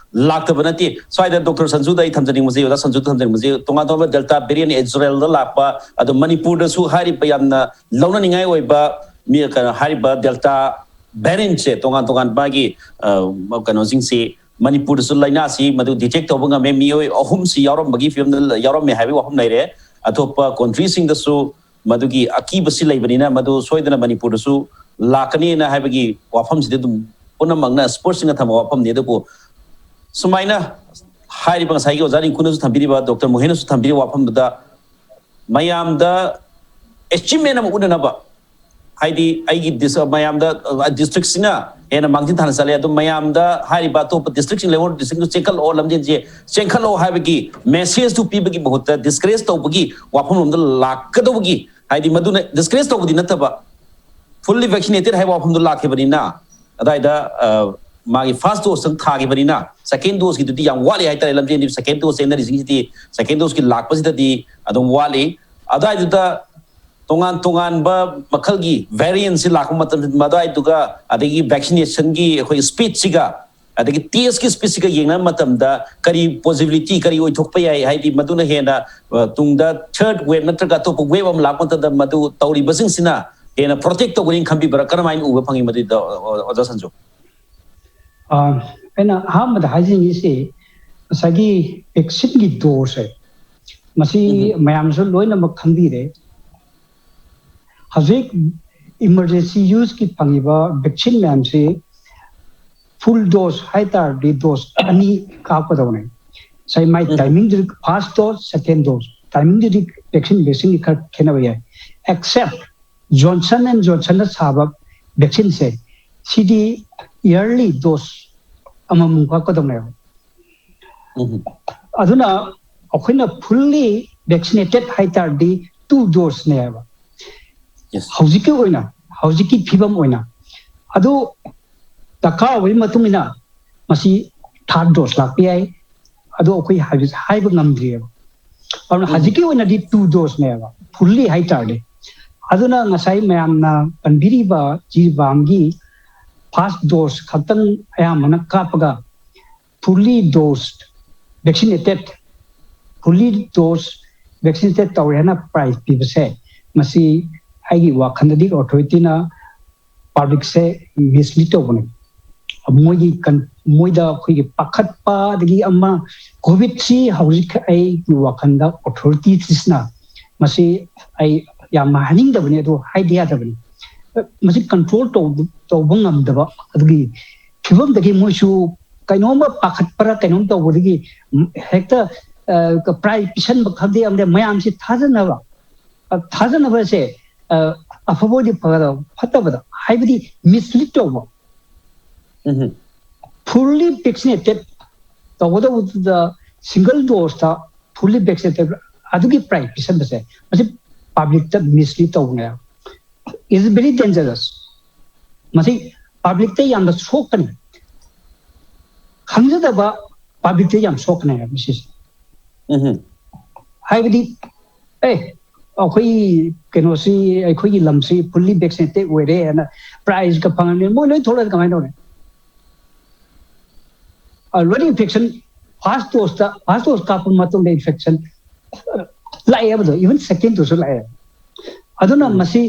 ꯂꯥꯛꯇꯕ ꯅꯠꯇꯦ꯫ ꯁ꯭ꯋꯥꯏꯗ ꯗꯣꯛꯇꯔ ꯁꯟꯖꯨꯗ ꯑꯩ ꯊꯝꯖꯅꯤꯡꯕꯁꯦ, ꯑꯣꯖꯥ ꯁꯟꯖꯨꯗ ꯊꯝꯖꯅꯤꯡꯕꯁꯦ, ꯇꯣꯉꯥꯟ ꯇꯣꯉꯥꯟꯕ Delta variant Israel ꯗ ꯂꯥꯛꯄ, ꯑꯗꯣ ꯃꯅꯤꯄꯨꯔꯗꯁꯨ ꯍꯥꯏꯔꯤꯕ ꯌꯥꯝꯅ ꯂꯧꯅꯅꯤꯡꯉꯥꯏ ꯑꯣꯏꯕ ꯃꯤ ꯀꯩꯅꯣ ꯍꯥꯏꯔꯤꯕ Delta variant ꯁꯦ ꯇꯣꯉꯥꯟ ꯇꯣꯉꯥꯟꯕ ꯃꯥꯒꯤ ꯀꯩꯅꯣꯁꯤꯡꯁꯤ ꯃꯅꯤꯄꯨꯔꯗꯁꯨ ꯂꯥꯏꯅꯥꯁꯤ ꯃꯗꯨ detect ꯇꯧꯕ ꯉꯝꯃꯦ꯫ ꯃꯤꯑꯣꯏ ꯑꯍꯨꯝꯁꯤ ꯌꯥꯎꯔꯝꯕꯒꯤ ꯐꯤꯕꯝꯗ ꯌꯥꯎꯔꯝꯃꯦ ꯍꯥꯏꯕꯒꯤ ꯋꯥꯐꯝ ꯂꯩꯔꯦ꯫ ꯑꯇꯣꯞꯄ ꯀꯟꯇ꯭ꯔꯤꯁꯤꯡꯗꯁꯨ ꯃꯗꯨꯒꯤ ꯑꯀꯤꯕꯁꯤ ꯂꯩꯕꯅꯤꯅ, ꯃꯗꯨ ꯁꯣꯏꯗꯅ ꯃꯅꯤꯄꯨꯔꯗꯁꯨ ꯂꯥꯛꯀꯅꯤꯅ ꯍꯥꯏꯕꯒꯤ ꯋꯥꯐꯝꯁꯤꯗꯤ ꯑꯗꯨꯝ ꯄꯨꯝꯅꯃꯛꯅ ꯑꯦꯛꯁꯄꯔꯠꯁꯤꯡꯅ ꯊꯝꯕ ꯋꯥꯐꯝꯅꯤ꯫ ꯑꯗꯨꯕꯨ ꯁꯨꯃꯥꯏꯅ ꯍꯥꯏꯔꯤꯕ ꯉꯁꯥꯏꯒꯤ ꯑꯣꯖꯥ ꯔꯤꯡꯀꯨꯅꯁꯨ ꯊꯝꯕꯤꯔꯤꯕ, ꯗꯣꯛꯇꯔ ꯃꯣꯍꯦꯟꯅꯁꯨ ꯊꯝꯕꯤꯔꯤꯕ ꯋꯥꯐꯝꯗꯨꯗ ꯃꯌꯥꯝꯗ ꯑꯦꯆꯤꯞꯃꯦꯟ ꯑꯃ ꯎꯠꯅꯅꯕ, ꯍꯥꯏꯗꯤ ꯑꯩꯒꯤ ꯗꯤꯁ-, ꯃꯌꯥꯝꯗ, ꯑ, ꯗꯤꯁꯇ꯭ꯔꯤꯛꯁꯤꯅ ꯍꯦꯟꯅ ꯃꯥꯡꯖꯤꯟ ꯊꯥꯅ ꯆꯠꯂꯦ, ꯑꯗꯨꯝ ꯃꯌꯥꯝꯗ ꯍꯥꯏꯔꯤꯕ ꯑꯇꯣꯞꯄ ꯗꯤꯁꯇ꯭ꯔꯤꯛꯁꯤꯡ, ꯂꯩꯍꯧꯔꯤꯕ ꯗꯤꯁꯇ꯭ꯔꯤꯛꯇꯨ ꯆꯦꯟꯈꯠꯂꯛꯑꯣ, ꯂꯝꯖꯦꯟꯁꯦ ꯆꯦꯟꯈꯠꯂꯛꯑꯣ ꯍꯥꯏꯕꯒꯤ ꯃꯦꯁꯦꯖꯇꯨ ꯄꯤꯕꯒꯤ ꯃꯍꯨꯠꯇ ꯗꯤꯁꯀꯔꯦꯖ ꯇꯧꯕꯒꯤ ꯋꯥꯐꯝꯂꯣꯝꯗ ꯂꯥꯛꯀꯗꯧꯕꯒꯤ, ꯍꯥꯏꯗꯤ ꯃꯗꯨꯅ ꯗꯤꯁꯀꯔꯦꯖ ꯇꯧꯕꯗꯤ ꯅꯠꯇꯕ, ꯐꯨꯜꯂꯤ ꯚꯦꯛꯁꯤꯅꯦꯇꯦꯠ ꯍꯥꯏꯕ ꯋꯥꯐꯝꯗꯨ ꯂꯥꯛꯈꯤꯕꯅꯤꯅ, ꯑꯗꯥꯏꯗ, ꯑ, ꯃꯥꯒꯤ ꯐꯥꯔꯁ ꯗꯣꯁꯇꯪ ꯊꯥꯈꯤꯕꯅꯤꯅ, ꯁꯦꯀꯦꯟ ꯗꯣꯁꯀꯤꯗꯨꯗꯤ ꯌꯥꯝ ꯋꯥꯠꯂꯤ ꯍꯥꯏꯇꯥꯔꯦ꯫ ꯂꯝꯖꯦꯟꯗꯤ ꯁꯦꯀꯦꯟ ꯗꯣꯁ ꯆꯦꯟꯅꯔꯤꯁꯤꯡꯁꯤꯗꯤ ꯁꯦꯀꯦꯟ ꯗꯣꯁꯀꯤ ꯂꯥꯛꯄꯁꯤꯗꯗꯤ ꯑꯗꯨꯝ ꯋꯥꯠꯂꯤ꯫ ꯑꯗꯥꯏꯗꯨꯗ ꯇꯣꯉꯥꯟ ꯇꯣꯉꯥꯟꯕ ꯃꯈꯜꯒꯤ ꯚꯦꯔꯤꯌꯦꯟꯁꯤ ꯂꯥꯛꯄ ꯃꯇꯝꯗ, ꯃꯗꯨꯋꯥꯏꯗꯨꯒ ꯑꯗꯒꯤ ꯚꯦꯛꯁꯤꯅꯦꯁꯟꯒꯤ ꯑꯩꯈꯣꯏ ꯁ꯭ꯄꯤꯠꯁꯤꯒ ꯑꯗꯒꯤ ꯇꯦꯁꯀꯤ ꯁ꯭ꯄꯤꯠꯁꯤꯒ ꯌꯦꯡꯅꯕ ꯃꯇꯝꯗ ꯀꯔꯤ ꯄꯣꯖꯤꯕꯤꯂꯤꯇꯤ, ꯀꯔꯤ ꯑꯣꯏꯊꯣꯛꯄ ꯌꯥꯏ? ꯍꯥꯏꯗꯤ ꯃꯗꯨꯅ ꯍꯦꯟꯅ, ꯑ, ꯇꯨꯡꯗ ꯊꯔꯗ ꯋꯦꯕ ꯅꯠꯇ꯭ꯔꯒ ꯑꯇꯣꯞꯄ ꯋꯦꯕ ꯑꯃ ꯂꯥꯛꯄ ꯃꯇꯝꯗ ꯃꯗꯨ ꯇꯧꯔꯤꯕꯁꯤꯡꯁꯤꯅ ꯍꯦꯟꯅ ꯄ꯭ꯔꯣꯇꯦꯛ ꯇꯧꯒꯅꯤ ꯈꯟꯕꯤꯕ꯭ꯔꯥ? ꯀꯔꯝꯍꯥꯏꯅ ꯎꯕ ꯐꯪꯉꯤ ꯃꯗꯨꯗ, ꯑꯣ-, ꯑꯣꯖꯥ ꯁꯟꯖꯨ? ꯑ, ꯑꯩꯅ ꯑꯍꯥꯟꯕꯗ ꯍꯥꯏꯖꯅꯤꯡꯉꯤꯁꯤ ꯉꯁꯥꯏꯒꯤ ꯚꯦꯛꯁꯤꯟꯒꯤ ꯗꯣꯁꯁꯦ, ꯃꯁꯤ ꯎꯝ꯫ ꯃꯌꯥꯝꯁꯨ ꯂꯣꯏꯅꯃꯛ ꯈꯪꯕꯤꯔꯦ꯫ ꯍꯧꯖꯤꯛ ꯏꯃꯔꯖꯦꯟꯁꯤ ꯌꯨꯁꯀꯤ ꯐꯪꯉꯤꯕ ꯚꯦꯛꯁꯤꯟ ꯃꯌꯥꯝꯁꯤ ꯐꯨꯜ ꯗꯣꯁ ꯍꯥꯏꯇꯥꯔꯗꯤ ꯗꯣꯁ ꯑꯅꯤ ꯀꯥꯞꯀꯗꯧꯅꯦ꯫ ꯉꯁꯥꯏ ꯃꯥꯏ ꯎꯝ꯫ ꯇꯥꯏꯃꯤꯡꯗꯨꯗꯤ ꯐꯥꯔꯁ ꯗꯣꯁ, ꯁꯦꯀꯦꯟ ꯗꯣꯁ, ꯇꯥꯏꯃꯤꯡꯗꯨꯗꯤ ꯚꯦꯛꯁꯤꯟ ꯚꯦꯛꯁꯤꯟꯒꯤ ꯈꯔ ꯈꯦꯠꯅꯕ ꯌꯥꯏ꯫ ꯑꯦꯛꯁꯦꯞ ꯖꯣꯟꯁꯟ ꯑꯦꯟ ꯖꯣꯟꯁꯟꯅ ꯁꯥꯕ ꯚꯦꯛꯁꯤꯟꯁꯦ, ꯁꯤꯗꯤ ꯏꯌꯔꯂꯤ ꯗꯣꯁ ꯑꯃꯃꯝ ꯀꯥꯞꯀꯗꯧꯅꯦꯕ꯫ ꯎꯝ꯫ ꯑꯗꯨꯅ ꯑꯩꯈꯣꯏꯅ ꯐꯨꯜꯂꯤ ꯚꯦꯛꯁꯤꯅꯦꯇꯦꯠ ꯍꯥꯏꯇꯥꯔꯗꯤ ꯇꯨ ꯗꯣꯁꯅꯦꯕ꯫ ꯌꯦꯁ꯫ ꯍꯧꯖꯤꯛꯀꯤ ꯑꯣꯏꯅ, ꯍꯧꯖꯤꯛꯀꯤ ꯐꯤꯕꯝ ꯑꯣꯏꯅ꯫ ꯑꯗꯨ ꯗꯔꯀꯥꯔ ꯑꯣꯏꯕꯒꯤ ꯃꯇꯨꯡ ꯏꯟꯅ ꯃꯁꯤ ꯊꯥꯔꯠ ꯗꯣꯁ ꯂꯥꯛꯄ ꯌꯥꯏ꯫ ꯑꯗꯨ ꯑꯩꯈꯣꯏ ꯍꯥꯏꯕ, ꯍꯥꯏꯕ ꯉꯝꯗ꯭ꯔꯤꯑꯕ꯫ ꯑꯗꯨꯅ ꯎꯝ꯫ ꯍꯧꯖꯤꯛꯀꯤ ꯑꯣꯏꯅꯗꯤ ꯇꯨ ꯗꯣꯁꯅꯦꯕ, ꯐꯨꯜꯂꯤ ꯍꯥꯏꯇꯥꯔꯗꯤ꯫ ꯑꯗꯨꯅ ꯉꯁꯥꯏ ꯃꯌꯥꯝꯅ ꯄꯟꯕꯤꯔꯤꯕ ꯖꯤꯔꯤꯕꯥꯝꯒꯤ ꯐꯥꯔꯁ ꯗꯣꯁ ꯈꯛꯇꯪ ꯑꯌꯥꯝꯕꯅ ꯀꯥꯞꯄꯒ ꯐꯨꯜꯂꯤ ꯗꯣꯁ ꯚꯦꯛꯁꯤꯅꯦꯇꯦꯠ, ꯐꯨꯜꯂꯤ ꯗꯣꯁ ꯚꯦꯛꯁꯤꯅꯦꯇꯦꯠ ꯇꯧꯔꯦ ꯍꯥꯏꯅ ꯄ꯭ꯔꯥꯏꯖ ꯄꯤꯕꯁꯦ, ꯃꯁꯤ ꯑꯩꯒꯤ ꯋꯥꯈꯜꯗꯗꯤ ꯑꯣꯊꯣꯔꯤꯇꯤꯅ ꯄꯕ꯭ꯂꯤꯛꯁꯦ ꯃꯤꯁꯂꯤꯗ ꯇꯧꯕꯅꯦ꯫ ꯃꯣꯏꯒꯤ ꯀꯟ-, ꯃꯣꯏꯗ ꯑꯩꯈꯣꯏꯒꯤ ꯄꯥꯈꯠꯄ, ꯑꯗꯒꯤ ꯑꯃ, ꯀꯣꯚꯤꯗꯁꯤ ꯍꯧꯖꯤꯛ ꯑꯩꯒꯤ ꯋꯥꯈꯜꯗ ꯑꯣꯊꯣꯔꯤꯇꯤꯁꯅ ꯃꯁꯤ, ꯑꯩ ꯌꯥꯝꯅ ꯍꯥꯏꯅꯤꯡꯗꯕꯅꯤ, ꯑꯗꯨ ꯍꯥꯏꯗ ꯌꯥꯗꯕꯅꯤ꯫ ꯃꯁꯤ ꯀꯟꯇ꯭ꯔꯣꯜ ꯇꯧꯕ ꯉꯝꯗꯕ ꯑꯗꯨꯒꯤ ꯐꯤꯕꯝꯗꯒꯤ ꯃꯣꯏꯁꯨ ꯀꯩꯅꯣꯝꯃ ꯄꯥꯈꯠꯄꯔ ꯀꯩꯅꯣꯝ ꯇꯧꯕꯗꯒꯤ ꯍꯦꯛꯇ ꯄ꯭ꯔꯥꯏꯖ ꯄꯤꯁꯟꯕ ꯈꯪꯗꯦ, ꯑꯃꯗꯤ ꯃꯌꯥꯝꯁꯤ ꯊꯥꯖꯅꯕ, ꯊꯥꯖꯅꯕꯁꯦ ꯑꯐꯕ ꯑꯣꯏꯗꯤ ꯐꯒꯗꯕ, ꯐꯠꯇꯕꯗ ꯍꯥꯏꯕꯗꯤ ꯃꯤꯁꯂꯤꯠ ꯇꯧꯕ꯫ ꯐꯨꯜꯂꯤ ꯚꯦꯛꯁꯤꯅꯦꯇꯦꯠ ꯇꯧꯒꯗꯧꯕꯗꯨꯗ ꯁꯤꯡꯒꯜ ꯗꯣꯁꯇ ꯐꯨꯜꯂꯤ ꯚꯦꯛꯁꯤꯅꯦꯇꯦꯠ ꯑꯗꯨꯒꯤ ꯄ꯭ꯔꯥꯏꯖ ꯄꯤꯁꯟꯕꯁꯦ, ꯃꯁꯤ ꯄꯕ꯭ꯂꯤꯛꯇ ꯃꯤꯁꯂꯤꯠ ꯇꯧꯕꯅꯦ꯫ Is very dangerous. ꯃꯁꯤ ꯄꯕ꯭ꯂꯤꯛꯇ ꯌꯥꯝꯅ ꯁꯣꯛꯀꯅꯤ꯫ ꯈꯪꯖꯗꯕ ꯄꯕ꯭ꯂꯤꯛꯇ ꯌꯥꯝ ꯁꯣꯛꯀꯅꯤ ꯍꯥꯏꯕ ꯃꯁꯤꯁꯦ꯫ ꯍꯥꯏꯕꯗꯤ, ꯑꯦ, ꯑꯩꯈꯣꯏ ꯀꯩꯅꯣꯁꯤ, ꯑꯩꯈꯣꯏꯒꯤ ꯂꯝꯁꯤ ꯐꯨꯜꯂꯤ ꯚꯦꯛꯁꯤꯅꯦꯇꯦꯠ ꯑꯣꯏꯔꯦ ꯍꯥꯏꯅ ꯄ꯭ꯔꯥꯏꯖꯀ ꯐꯪꯉꯅꯤ, ꯃꯣꯏ ꯂꯣꯏ ꯊꯣꯛꯂꯛꯑꯗꯤ ꯀꯃꯥꯏꯅ ꯇꯧꯅꯤ? Already infection, first dose ꯇ, first dose ꯀꯥꯞꯄ ꯃꯇꯨꯡꯗ ꯏꯟꯐꯦꯛꯁꯟ ꯂꯥꯛꯑꯦ ꯍꯥꯏꯕꯗꯣ, even second dose ꯁꯨ ꯂꯥꯛꯑꯦ꯫ ꯑꯗꯨꯅ ꯎꯝ꯫ ꯃꯁꯤ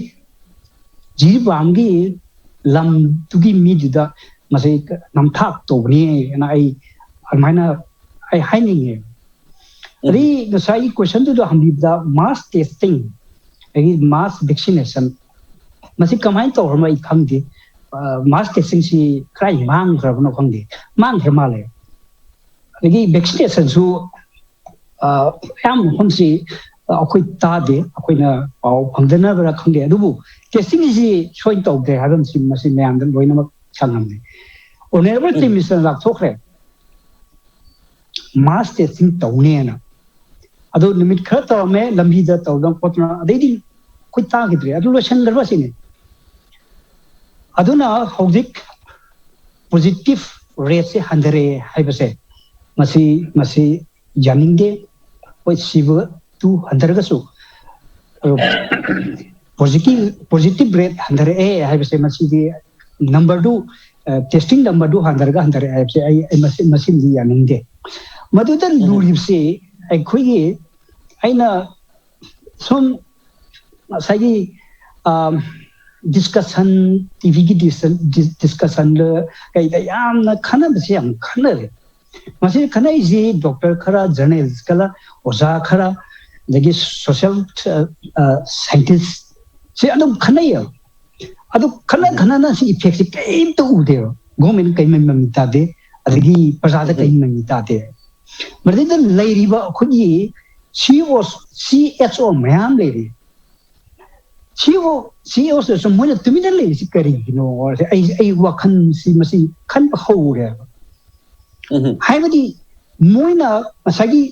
ꯖꯤꯔꯤꯕꯥꯝꯒꯤ ꯂꯝꯗꯨꯒꯤ ꯃꯤꯗꯨꯗ ꯃꯁꯤ ꯅꯝꯊꯥꯛ ꯇꯧꯕꯅꯤ ꯍꯥꯏꯅ ꯑꯩ ꯑꯗꯨꯃꯥꯏꯅ ꯑꯩ ꯍꯥꯏꯅꯤꯡꯉꯦ꯫ ꯎꯝ꯫ ꯑꯗꯩ ꯉꯁꯥꯏꯒꯤ ꯀꯣꯏꯁꯟꯗꯨꯗ ꯍꯪꯕꯤꯕꯗ ꯃꯥꯁ ꯇꯦꯁꯇꯤꯡ ꯑꯗꯒꯤ ꯃꯥꯁ ꯚꯦꯛꯁꯤꯅꯦꯁꯟ ꯃꯁꯤ ꯀꯃꯥꯏꯅ ꯇꯧꯈ꯭ꯔꯕꯅꯣ ꯑꯩ ꯈꯪꯗꯦ꯫ ꯃꯥꯁ ꯇꯦꯁꯇꯤꯡꯁꯤ ꯀꯗꯥꯏ ꯃꯥꯡꯈ꯭ꯔꯕꯅꯣ ꯈꯪꯗꯦ, ꯃꯥꯡꯈ꯭ꯔ ꯃꯥꯜꯂꯦ꯫ ꯑꯗꯒꯤ ꯚꯦꯛꯁꯤꯅꯦꯁꯟꯁꯨ ꯑꯌꯥꯝꯕ ꯃꯐꯝꯁꯤ ꯑꯩꯈꯣꯏ ꯇꯥꯗꯦ, ꯑꯩꯈꯣꯏꯅ ꯄꯥꯎ ꯐꯪꯗꯅꯕ꯭ꯔꯥ ꯈꯪꯗꯦ꯫ ꯑꯗꯨꯕꯨ ꯇꯦꯁꯇꯤꯡꯁꯤ ꯁꯣꯏꯅ ꯇꯧꯗ꯭ꯔꯦ ꯍꯥꯏꯕ ꯑꯃꯁꯤ ꯃꯁꯤ ꯃꯌꯥꯝꯗ ꯂꯣꯏꯅꯃꯛ ꯈꯪꯉꯝꯅꯤ꯫ ꯑꯣꯅꯔꯦꯕꯜ ꯎꯝ꯫ ꯆꯤꯐ ꯃꯤꯅꯤꯁꯇꯔ ꯂꯥꯎꯊꯣꯛꯈ꯭ꯔꯦ, ꯃꯥꯁ ꯇꯦꯁꯇꯤꯡ ꯇꯧꯅꯦꯅ꯫ ꯑꯗꯣ ꯅꯨꯃꯤꯠ ꯈꯔ ꯇꯧꯔꯝꯃꯦ, ꯂꯝꯕꯤꯗ ꯇꯧꯗꯅ ꯈꯣꯠꯇꯅ, ꯑꯗꯩꯗꯤ ꯑꯩꯈꯣꯏ ꯇꯥꯈꯤꯗ꯭ꯔꯦ꯫ ꯑꯗꯨ ꯂꯣꯏꯁꯤꯟꯈ꯭ꯔꯕ ꯁꯤꯅꯤ꯫ ꯑꯗꯨꯅ ꯍꯧꯖꯤꯛ ꯄꯣꯖꯤꯇꯤꯚ ꯔꯦꯠꯁꯦ ꯍꯟꯊꯔꯛꯑꯦ ꯍꯥꯏꯕꯁꯦ, ꯃꯁꯤ, ꯃꯁꯤ ꯌꯥꯅꯤꯡꯗꯦ꯫ ꯍꯣꯏ, ꯁꯤꯕꯗꯨ ꯍꯟꯊꯔꯒꯁꯨ, ꯑꯗꯣ ꯄꯣꯖꯤꯇꯤꯚ, ꯄꯣꯖꯤꯇꯤꯚ ꯔꯦꯠ ꯍꯟꯊꯔꯛꯑꯦ ꯍꯥꯏꯕꯁꯦ, ꯃꯁꯤꯗꯤ ꯅꯝꯕꯔꯗꯨ, ꯇꯦꯁꯇꯤꯡ ꯅꯝꯕꯔꯗꯨ ꯍꯟꯊꯔꯒ ꯍꯟꯊꯔꯛꯑꯦ ꯍꯥꯏꯕꯁꯦ ꯑꯩ, ꯑꯩ ꯃꯁꯤ, ꯃꯁꯤꯃꯗꯤ ꯌꯥꯅꯤꯡꯗꯦ꯫ ꯃꯗꯨꯗ ꯎꯝ꯫ ꯂꯨꯔꯤꯕꯁꯤ ꯑꯩꯈꯣꯏꯒꯤ, ꯑꯩꯅ ꯁꯨꯝ ꯉꯁꯥꯏꯒꯤ, ꯑꯥ, ꯗꯤꯁꯀꯁꯟ, ꯇꯤꯚꯤꯒꯤ ꯗꯤꯁꯀꯁꯟꯗ ꯀꯩꯗ ꯌꯥꯝꯅ ꯈꯟꯅꯕꯁꯦ ꯌꯥꯝ ꯈꯟꯅꯔꯦ꯫ ꯃꯁꯤ ꯈꯟꯅꯩꯁꯤ ꯗꯣꯛꯇꯔ ꯈꯔ, ꯖꯔꯅꯦꯂꯤꯁ ꯈꯔ, ꯑꯣꯖꯥ ꯈꯔ, ꯑꯗꯒꯤ ꯁꯣꯁꯤꯌꯦꯜ ꯁꯥꯏꯟꯇꯤꯁꯁꯦ ꯑꯗꯨꯝ ꯈꯟꯅꯩꯌꯦꯕ꯫ ꯑꯗꯨ ꯈꯟꯅ ꯈꯟꯅꯅ ꯁꯤ ꯏꯐꯦꯛꯁꯦ ꯀꯔꯤꯝꯇ ꯎꯗꯦꯕ꯫ ꯒꯣꯔꯃꯦꯟ ꯀꯔꯤꯝ ꯃꯃꯤ ꯇꯥꯗꯦ, ꯑꯗꯒꯤ ꯄ꯭ꯔꯖꯥꯗ ꯀꯔꯤꯝ ꯃꯃꯤ ꯇꯥꯗꯦ꯫ ꯃꯗꯨꯗ ꯂꯩꯔꯤꯕ ꯑꯩꯈꯣꯏꯒꯤ ꯁꯤ ꯑꯣ ꯁꯤ ꯑꯦꯁ ꯑꯣ ꯃꯌꯥꯝ ꯂꯩꯔꯤ꯫ ꯁꯤ ꯑꯣ ꯁꯤ ꯑꯣ ꯁꯤꯗꯁꯨ ꯃꯣꯏꯅ ꯇꯨꯃꯤꯟꯅ ꯂꯩꯔꯤꯁꯤ ꯀꯔꯤꯒꯤꯅꯣ? ꯑꯩ ꯑꯩ ꯋꯥꯈꯜꯁꯤ ꯃꯁꯤ ꯈꯟꯕ ꯍꯧꯔꯦꯕ꯫ ꯍꯥꯏꯕꯗꯤ ꯃꯣꯏꯅ ꯉꯁꯥꯏꯒꯤ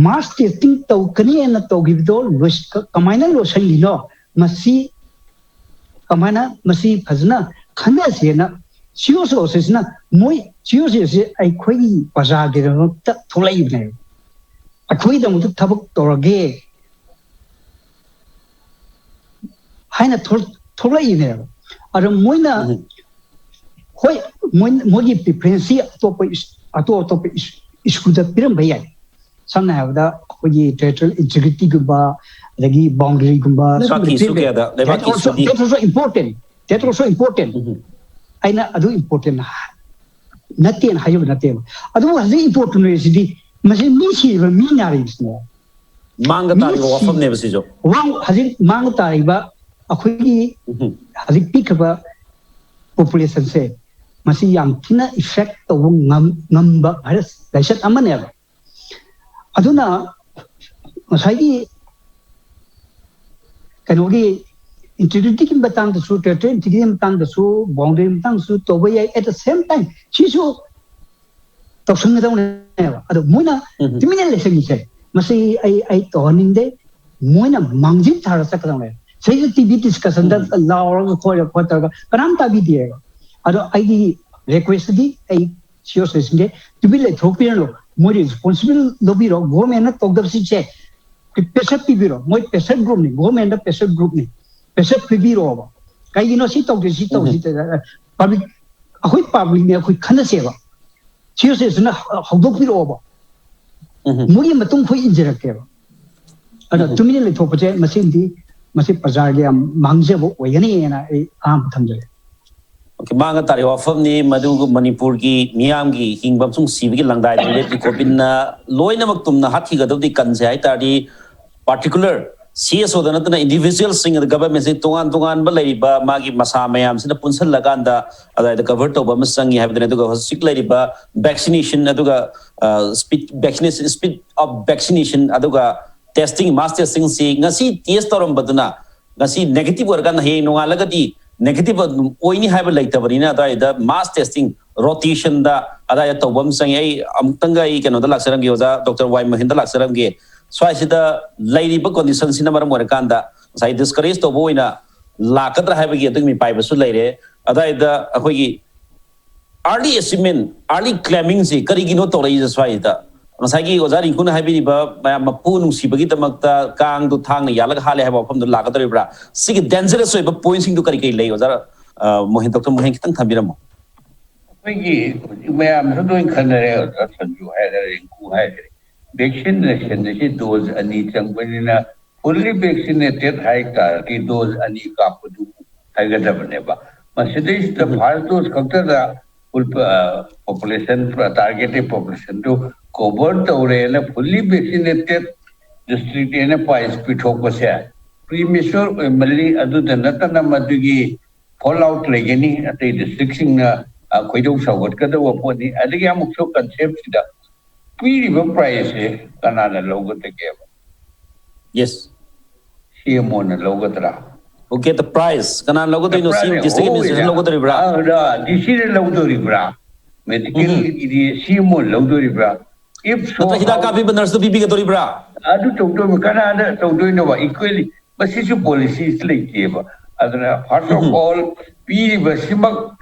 ꯃꯥꯁ ꯇꯦꯁꯇꯤꯡ ꯇꯧꯒꯅꯤꯅ ꯇꯧꯈꯤꯕꯗꯣ ꯂꯣꯏꯁ-, ꯀꯃꯥꯏꯅ ꯂꯣꯏꯁꯤꯟꯈꯤꯅꯣ? ꯃꯁꯤ ꯀꯃꯥꯏꯅ ꯃꯁꯤ ꯐꯖꯅ ꯈꯟꯅꯁꯦꯅ ꯁꯤ ꯑꯣ ꯁꯤ ꯑꯣ ꯁꯤꯁꯤꯅ ꯃꯣꯏ ꯁꯤ ꯑꯣ ꯁꯤ ꯑꯣ ꯁꯤ ꯑꯩꯈꯣꯏꯒꯤ ꯄ꯭ꯔꯖꯥꯒꯤꯗꯃꯛꯇ ꯊꯣꯛꯂꯛꯏꯕꯅꯦꯕ꯫ ꯑꯩꯈꯣꯏꯒꯤꯗꯃꯛꯇ ꯊꯕꯛ ꯇꯧꯔꯒꯦ ꯍꯥꯏꯅ ꯊꯣꯛ-, ꯊꯣꯛꯂꯛꯏꯅꯦꯕ꯫ ꯑꯗꯣ ꯃꯣꯏꯅ ꯎꯝ꯫ ꯍꯣꯏ, ꯃꯣꯏ, ꯃꯣꯏꯒꯤ ꯄ꯭ꯔꯤꯐꯔꯦꯟꯁꯁꯤ ꯑꯇꯣꯞꯄ ꯏꯁ-, ꯑꯇꯣꯞ ꯑꯇꯣꯞꯄ ꯏꯁ-, ꯁ꯭ꯀꯨꯜꯗ ꯄꯤꯔꯝꯕ ꯌꯥꯏ꯫ ꯁꯝꯅ ꯍꯥꯏꯔꯕꯗ ꯑꯩꯈꯣꯏꯒꯤ ꯇꯦꯔꯤꯇꯣꯔꯤꯌꯦꯜ ꯏꯟꯇꯤꯒ꯭ꯔꯤꯇꯤꯒꯨꯝꯕ, ꯑꯗꯒꯤ ꯕꯥꯎꯟꯗꯔꯤꯒꯨꯝꯕ, ꯁꯨꯝꯕꯗ ꯂꯩꯕꯥꯛꯀꯤ ꯏꯁꯨ ꯄꯤꯔꯝꯕ ꯌꯥꯏ꯫ ꯀꯌꯥꯗ, ꯂꯩꯕꯥꯛꯀꯤ That also, ꯏꯁꯨꯗꯤ that also important. That also important. ꯎꯝ꯫ ꯑꯩꯅ ꯑꯗꯨ ꯏꯝꯄꯣꯔꯇꯦꯟ ꯅꯠꯇꯦꯅ ꯍꯥꯏꯖꯕ ꯅꯠꯇꯦꯕ꯫ ꯑꯗꯨꯕꯨ ꯍꯧꯖꯤꯛ ꯏꯝꯄꯣꯔꯇꯦꯟ ꯑꯣꯏꯔꯤꯁꯤꯗꯤ ꯃꯁꯤ ꯃꯤ ꯁꯤꯔꯤꯕ ꯃꯤ ꯅꯥꯔꯤꯕꯁꯤꯅꯦ꯫ ꯃꯥꯡꯗ ꯇꯥꯔꯤꯕ ꯃꯤ ꯁꯤ-, ꯋꯥꯐꯝꯅꯦꯕ ꯁꯤꯁꯨ꯫ ꯋꯥ-, ꯍꯧꯖꯤꯛ ꯃꯥꯡꯗ ꯇꯥꯔꯤꯕ ꯑꯩꯈꯣꯏꯒꯤ ꯎꯝ꯫ ꯍꯧꯖꯤꯛ ꯄꯤꯛꯈ꯭ꯔꯕ ꯄꯣꯄꯨꯂꯦꯁꯟꯁꯦ ꯃꯁꯤ ꯌꯥꯝ ꯊꯤꯅ ꯏꯐꯦꯛ ꯇꯧꯕ ꯉꯝ-, ꯉꯝꯕ ꯚꯥꯏꯔꯁ ꯂꯥꯏꯆꯠ ꯑꯃꯅꯦꯕ꯫ ꯑꯗꯨꯅ ꯉꯁꯥꯏꯒꯤ ꯀꯩꯅꯣꯒꯤ ꯏꯟꯇꯤꯒ꯭ꯔꯤꯇꯤꯒꯤ ꯃꯇꯥꯡꯗꯁꯨ, ꯇꯦꯔꯤꯇꯣꯔꯤꯌꯦꯜ ꯏꯟꯇꯤꯒ꯭ꯔꯤꯇꯤꯒꯤ ꯃꯇꯥꯡꯗꯁꯨ, ꯕꯥꯎꯟꯗꯔꯤ ꯃꯇꯥꯡꯗꯁꯨ ꯇꯧꯕ ꯌꯥꯏ꯫ At the same time ꯁꯤꯁꯨ ꯇꯧꯁꯟꯒꯗꯧꯅꯦꯕ꯫ ꯑꯗꯣ ꯃꯣꯏꯅ ꯎꯝ꯫ ꯇꯨꯃꯤꯟꯅ ꯂꯩꯁꯟꯕꯁꯦ ꯃꯁꯤ ꯑꯩ, ꯑꯩ ꯇꯧꯍꯟꯅꯤꯡꯗꯦ꯫ ꯃꯣꯏꯅ ꯃꯥꯡꯖꯤꯜ ꯊꯥꯔ ꯆꯠꯀꯗꯧꯅꯦꯕ꯫ ꯁꯤꯗꯩꯁꯤꯗ ꯇꯤꯚꯤ ꯗꯤꯁꯀꯁꯟꯗ ꯎꯝ꯫ ꯂꯥꯎꯔꯒ ꯈꯣꯠꯂꯒ ꯈꯣꯠꯇꯧꯔꯒ ꯀꯅꯥꯝ ꯇꯥꯕꯤꯗꯦꯕ꯫ ꯑꯗꯣ ꯑꯩꯒꯤ ꯔꯤꯀ꯭ꯋꯦꯁꯇꯗꯤ ꯑꯩ ꯁꯤ ꯑꯣ ꯁꯤꯁꯤꯡꯁꯦ ꯇꯨꯃꯤꯟ ꯂꯩꯊꯣꯛꯄꯤꯔꯅꯨ꯫ ꯃꯣꯏ ꯔꯦꯁꯄꯣꯟꯁꯤꯕꯜ ꯂꯧꯕꯤꯔꯣ꯫ ꯒꯣꯔꯃꯦꯟꯅ ꯇꯧꯗꯕꯁꯤꯡꯁꯦ ꯄ꯭ꯔꯦꯁꯔ ꯄꯤꯕꯤꯔꯣ꯫ ꯃꯣꯏ ꯄ꯭ꯔꯦꯁꯔ ꯒ꯭ꯔꯨꯞꯅꯤ, ꯒꯣꯔꯃꯦꯟꯗ ꯄ꯭ꯔꯦꯁꯔ ꯒ꯭ꯔꯨꯞꯅꯤ꯫ ꯄ꯭ꯔꯦꯁꯔ ꯄꯤꯕꯤꯔꯣꯕ꯫ ꯀꯩꯒꯤꯅꯣ ꯁꯤ ꯇꯧꯗꯦ, ꯁꯤ ꯇꯧꯁꯤ? ꯄꯕ꯭ꯂꯤꯛ, ꯑꯩꯈꯣꯏ ꯄꯕ꯭ꯂꯤꯛꯅꯤ, ꯑꯩꯈꯣꯏ ꯈꯟꯅꯁꯦꯕ꯫ ꯁꯤ ꯑꯣ ꯁꯤꯁꯤꯅ ꯍꯧꯗꯣꯛꯄꯤꯔꯛꯑꯣꯕ꯫ ꯎꯝ꯫ ꯃꯣꯏꯒꯤ ꯃꯇꯨꯡ ꯑꯩꯈꯣꯏ ꯏꯟꯖꯔꯛꯀꯦꯕ꯫ ꯑꯗ ꯎꯝ꯫ ꯇꯨꯃꯤꯟꯅ ꯂꯩꯊꯣꯛꯄꯁꯦ ꯃꯁꯤꯃꯗꯤ ꯃꯁꯤ ꯄ꯭ꯔꯖꯥꯒꯤ ꯌꯥꯝ ꯃꯥꯡꯖꯕ ꯑꯣꯏꯒꯅꯤꯅ ꯑꯩ ꯑꯍꯥꯟꯕ ꯊꯝꯖꯒꯦ꯫ ꯑꯣꯀꯦ, ꯃꯥꯡꯉ ꯇꯥꯔꯤꯕ ꯋꯥꯐꯝꯅꯤ꯫ ꯃꯗꯨ ꯃꯅꯤꯄꯨꯔꯒꯤ ꯃꯤꯌꯥꯝꯒꯤ ꯍꯤꯡꯕ ꯑꯃꯁꯨꯡ ꯁꯤꯕꯒꯤ ꯂꯪꯗꯥꯏꯗ ꯂꯦꯞꯂꯤ ꯀꯣꯚꯤꯠꯅ ꯂꯣꯏꯅꯃꯛ ꯇꯨꯝꯅ ꯍꯥꯠꯈꯤꯒꯗꯕꯗꯤ ꯀꯟꯁꯦ ꯍꯥꯏ ꯇꯥꯔꯗꯤ, ꯄꯥꯔꯇꯤꯀꯨꯂꯔ ꯁꯤ ꯑꯦꯁ ꯑꯣꯗ ꯅꯠꯇꯅ ꯏꯟꯗꯤꯚꯤꯖꯨꯋꯦꯜꯁꯤꯡ ꯑꯗ ꯒꯚꯔꯟꯃꯦꯟꯁꯤ ꯇꯣꯉꯥꯟ ꯇꯣꯉꯥꯟꯕ ꯂꯩꯔꯤꯕ ꯃꯥꯒꯤ ꯃꯁꯥ ꯃꯌꯥꯝꯁꯤꯅ ꯄꯨꯟꯁꯤꯜꯂꯀꯥꯟꯗ ꯑꯗꯨꯋꯥꯏꯗ ꯀꯚꯔ ꯇꯧꯕ ꯑꯃ ꯆꯪꯉꯤ ꯍꯥꯏꯕꯗꯨꯅꯤ꯫ ꯑꯗꯨꯒ ꯍꯧꯖꯤꯛ ꯂꯩꯔꯤꯕ ꯚꯦꯛꯁꯤꯅꯦꯁꯟ, ꯑꯗꯨꯒ speed vaccination, speed of vaccination, ꯑꯗꯨꯒ ꯇꯦꯁꯇꯤꯡ, ꯃꯥꯁ ꯇꯦꯁꯇꯤꯡꯁꯤ ꯉꯁꯤ ꯇꯦꯁ ꯇꯧꯔꯝꯕꯗꯨꯅ ꯉꯁꯤ ꯅꯦꯒꯦꯇꯤꯚ ꯑꯣꯏꯔꯀꯥꯟꯗ ꯍꯌꯦꯡ ꯅꯣꯡꯉꯥꯜꯂꯒꯗꯤ ꯅꯦꯒꯦꯇꯤꯚ ꯑꯗꯨꯝ ꯑꯣꯏꯅꯤ ꯍꯥꯏꯕ ꯂꯩꯇꯕꯅꯤꯅ, ꯑꯗꯨꯋꯥꯏꯗ ꯃꯥꯁ ꯇꯦꯁꯇꯤꯡ ꯔꯣꯇꯦꯁꯟꯗ ꯑꯗꯨꯋꯥꯏꯗ ꯇꯧꯕ ꯑꯃ ꯆꯪꯉꯤ꯫ ꯑꯩ ꯑꯃꯨꯛꯇꯪꯒ ꯑꯩ ꯀꯩꯅꯣꯗ ꯂꯥꯛꯆꯔꯝꯒꯦ, ꯑꯣꯖꯥ ꯗꯣꯛꯇꯔ ꯋꯥꯏ ꯃꯣꯍꯦꯟꯗ ꯂꯥꯛꯆꯔꯝꯒꯦ꯫ ꯁ꯭ꯋꯥꯏꯁꯤꯗ ꯂꯩꯔꯤꯕ ꯀꯣꯟꯗꯤꯁꯟꯁꯤꯅ ꯃꯔꯝ ꯑꯣꯏꯔꯀꯥꯟꯗ ꯉꯁꯥꯏ ꯗꯤꯁꯀꯔꯦꯖ ꯇꯧꯕ ꯑꯣꯏꯅ ꯂꯥꯛꯀꯗ꯭ꯔꯥ ꯍꯥꯏꯕꯒꯤ ꯑꯗꯨꯒꯤ ꯃꯤꯄꯥꯏꯕꯁꯨ ꯂꯩꯔꯦ꯫ ꯑꯗꯨꯋꯥꯏꯗ ꯑꯩꯈꯣꯏꯒꯤ ꯑꯥꯔꯂꯤ ꯑꯦꯆꯤꯞꯃꯦꯟ, ꯑꯥꯔꯂꯤ ꯀ꯭ꯂꯦꯃꯤꯡꯁꯤ ꯀꯔꯤꯒꯤꯅꯣ ꯇꯧꯔꯛꯏꯁꯦ ꯁ꯭ꯋꯥꯏꯁꯤꯗ? ꯉꯁꯥꯏꯒꯤ ꯑꯣꯖꯥ ꯔꯤꯡꯀꯨꯅ ꯍꯥꯏꯕꯤꯔꯤꯕ ꯃꯌꯥꯝ ꯃꯄꯨ ꯅꯨꯡꯁꯤꯕꯒꯤꯗꯃꯛꯇ ꯀꯥꯡꯗꯨ ꯊꯥꯡꯅ ꯌꯥꯜꯂꯒ ꯍꯥꯠꯂꯦ ꯍꯥꯏꯕ ꯋꯥꯐꯝꯗꯨ ꯂꯥꯛꯀꯗꯧꯔꯤꯕ꯭ꯔꯥ? ꯁꯤꯒꯤ ꯗꯦꯟꯖꯔꯁ ꯑꯣꯏꯕ ꯄꯣꯏꯟꯁꯤꯡꯗꯨ ꯀꯔꯤ ꯀꯔꯤ ꯂꯩ, ꯑꯣꯖꯥ? ꯑ, ꯃꯣꯍꯦꯟ, ꯗꯣꯛꯇꯔ ꯃꯣꯍꯦꯟ, ꯈꯤꯇꯪ ꯊꯝꯕꯤꯔꯝꯃꯣ꯫ ꯑꯩꯈꯣꯏꯒꯤ ꯍꯧꯖꯤꯛ ꯃꯌꯥꯝꯁꯨ ꯂꯣꯏ ꯈꯟꯅꯔꯦ, ꯑꯣꯖꯥ ꯁꯟꯖꯨ ꯍꯥꯏꯔꯦ, ꯔꯤꯡꯀꯨ ꯍꯥꯏꯔꯦ, ꯚꯦꯛꯁꯤꯅꯦꯁꯟ ꯑꯁꯤ ꯗꯣꯁ ꯑꯅꯤ ꯆꯪꯕꯅꯤꯅ, ꯐꯨꯜꯂꯤ ꯚꯦꯛꯁꯤꯅꯦꯇꯦꯠ ꯍꯥꯏ ꯇꯥꯔꯗꯤ ꯗꯣꯁ ꯑꯅꯤ ꯀꯥꯞꯄꯗꯨ ꯍꯥꯏꯒꯗꯕꯅꯦꯕ꯫ ꯃꯁꯤꯗꯩꯁꯤꯗ ꯐꯥꯔꯁ ꯗꯣꯁ ꯈꯛꯇꯗ ꯄꯣꯄꯨꯂꯦꯁꯟ, ꯇꯥꯔꯒꯦꯇꯦꯠ ꯄꯣꯄꯨꯂꯦꯁꯟꯗꯨ ꯀꯣꯚꯔ ꯇꯧꯔꯦꯅ ꯐꯨꯜꯂꯤ ꯚꯦꯛꯁꯤꯅꯦꯇꯦꯠ ꯗꯤꯁꯇ꯭ꯔꯤꯛꯅꯦꯅ ꯄ꯭ꯔꯥꯏꯖ ꯄꯤꯊꯣꯛꯄꯁꯦ ꯄ꯭ꯔꯤꯃꯦꯆꯣꯔ ꯑꯣꯏꯃꯜꯂꯤ꯫ ꯑꯗꯨꯗ ꯅꯠꯇꯅ ꯃꯗꯨꯒꯤ ꯐꯣꯜ ꯑꯥꯎꯠ ꯂꯩꯒꯅꯤ, ꯑꯇꯩ ꯗꯤꯁꯇ꯭ꯔꯤꯛꯁꯤꯡꯅ, ꯑ, ꯈꯣꯏꯗꯧ ꯁꯥꯎꯒꯠꯀꯗꯧꯕ ꯄꯣꯠꯅꯤ꯫ ꯑꯗꯒꯤ ꯑꯃꯨꯛꯁꯨ ꯀꯟꯁꯦꯞꯁꯤꯗ ꯄꯤꯔꯤꯕ ꯄ꯭ꯔꯥꯏꯖꯁꯦ ꯀꯅꯥꯅ ꯂꯧꯒꯗꯒꯦꯕ? ꯌꯦꯁ꯫ ꯁꯤ ꯑꯦꯝ ꯑꯣꯅ ꯂꯧꯒꯗ꯭ꯔꯥ? Okay, the price ꯀꯅꯥꯅ ꯂꯧꯒꯗꯣꯏꯅꯣ? C district administration ꯂꯧꯒꯗꯧꯔꯤꯕ꯭ꯔꯥ? ꯗꯤ ꯁꯤꯅ ꯂꯧꯗꯣꯔꯤꯕ꯭ꯔꯥ? ꯃꯦꯗꯤꯀꯦꯜꯒꯤꯗꯤ ꯁꯤ ꯑꯦꯝ ꯑꯣꯅ ꯂꯧꯗꯣꯔꯤꯕ꯭ꯔꯥ? If so, ꯅꯠꯇ꯭ꯔ ꯍꯤꯗꯥꯛ ꯀꯥꯞꯄꯤꯕ ꯅꯔꯁꯇꯨ ꯄꯤꯕꯤꯒꯗꯧꯔꯤꯕ꯭ꯔꯥ? ꯑꯗꯨ ꯇꯧꯗꯧꯕ ꯀꯅꯥꯗ ꯇꯧꯗꯣꯏꯅꯣꯕ? Equally, ꯃꯁꯤꯁꯨ ꯄꯣꯂꯤꯁꯤꯁ ꯂꯩꯇꯦꯕ꯫ ꯑꯗꯨꯅ first of all, ꯄꯤꯔꯤꯕꯁꯤꯃꯛ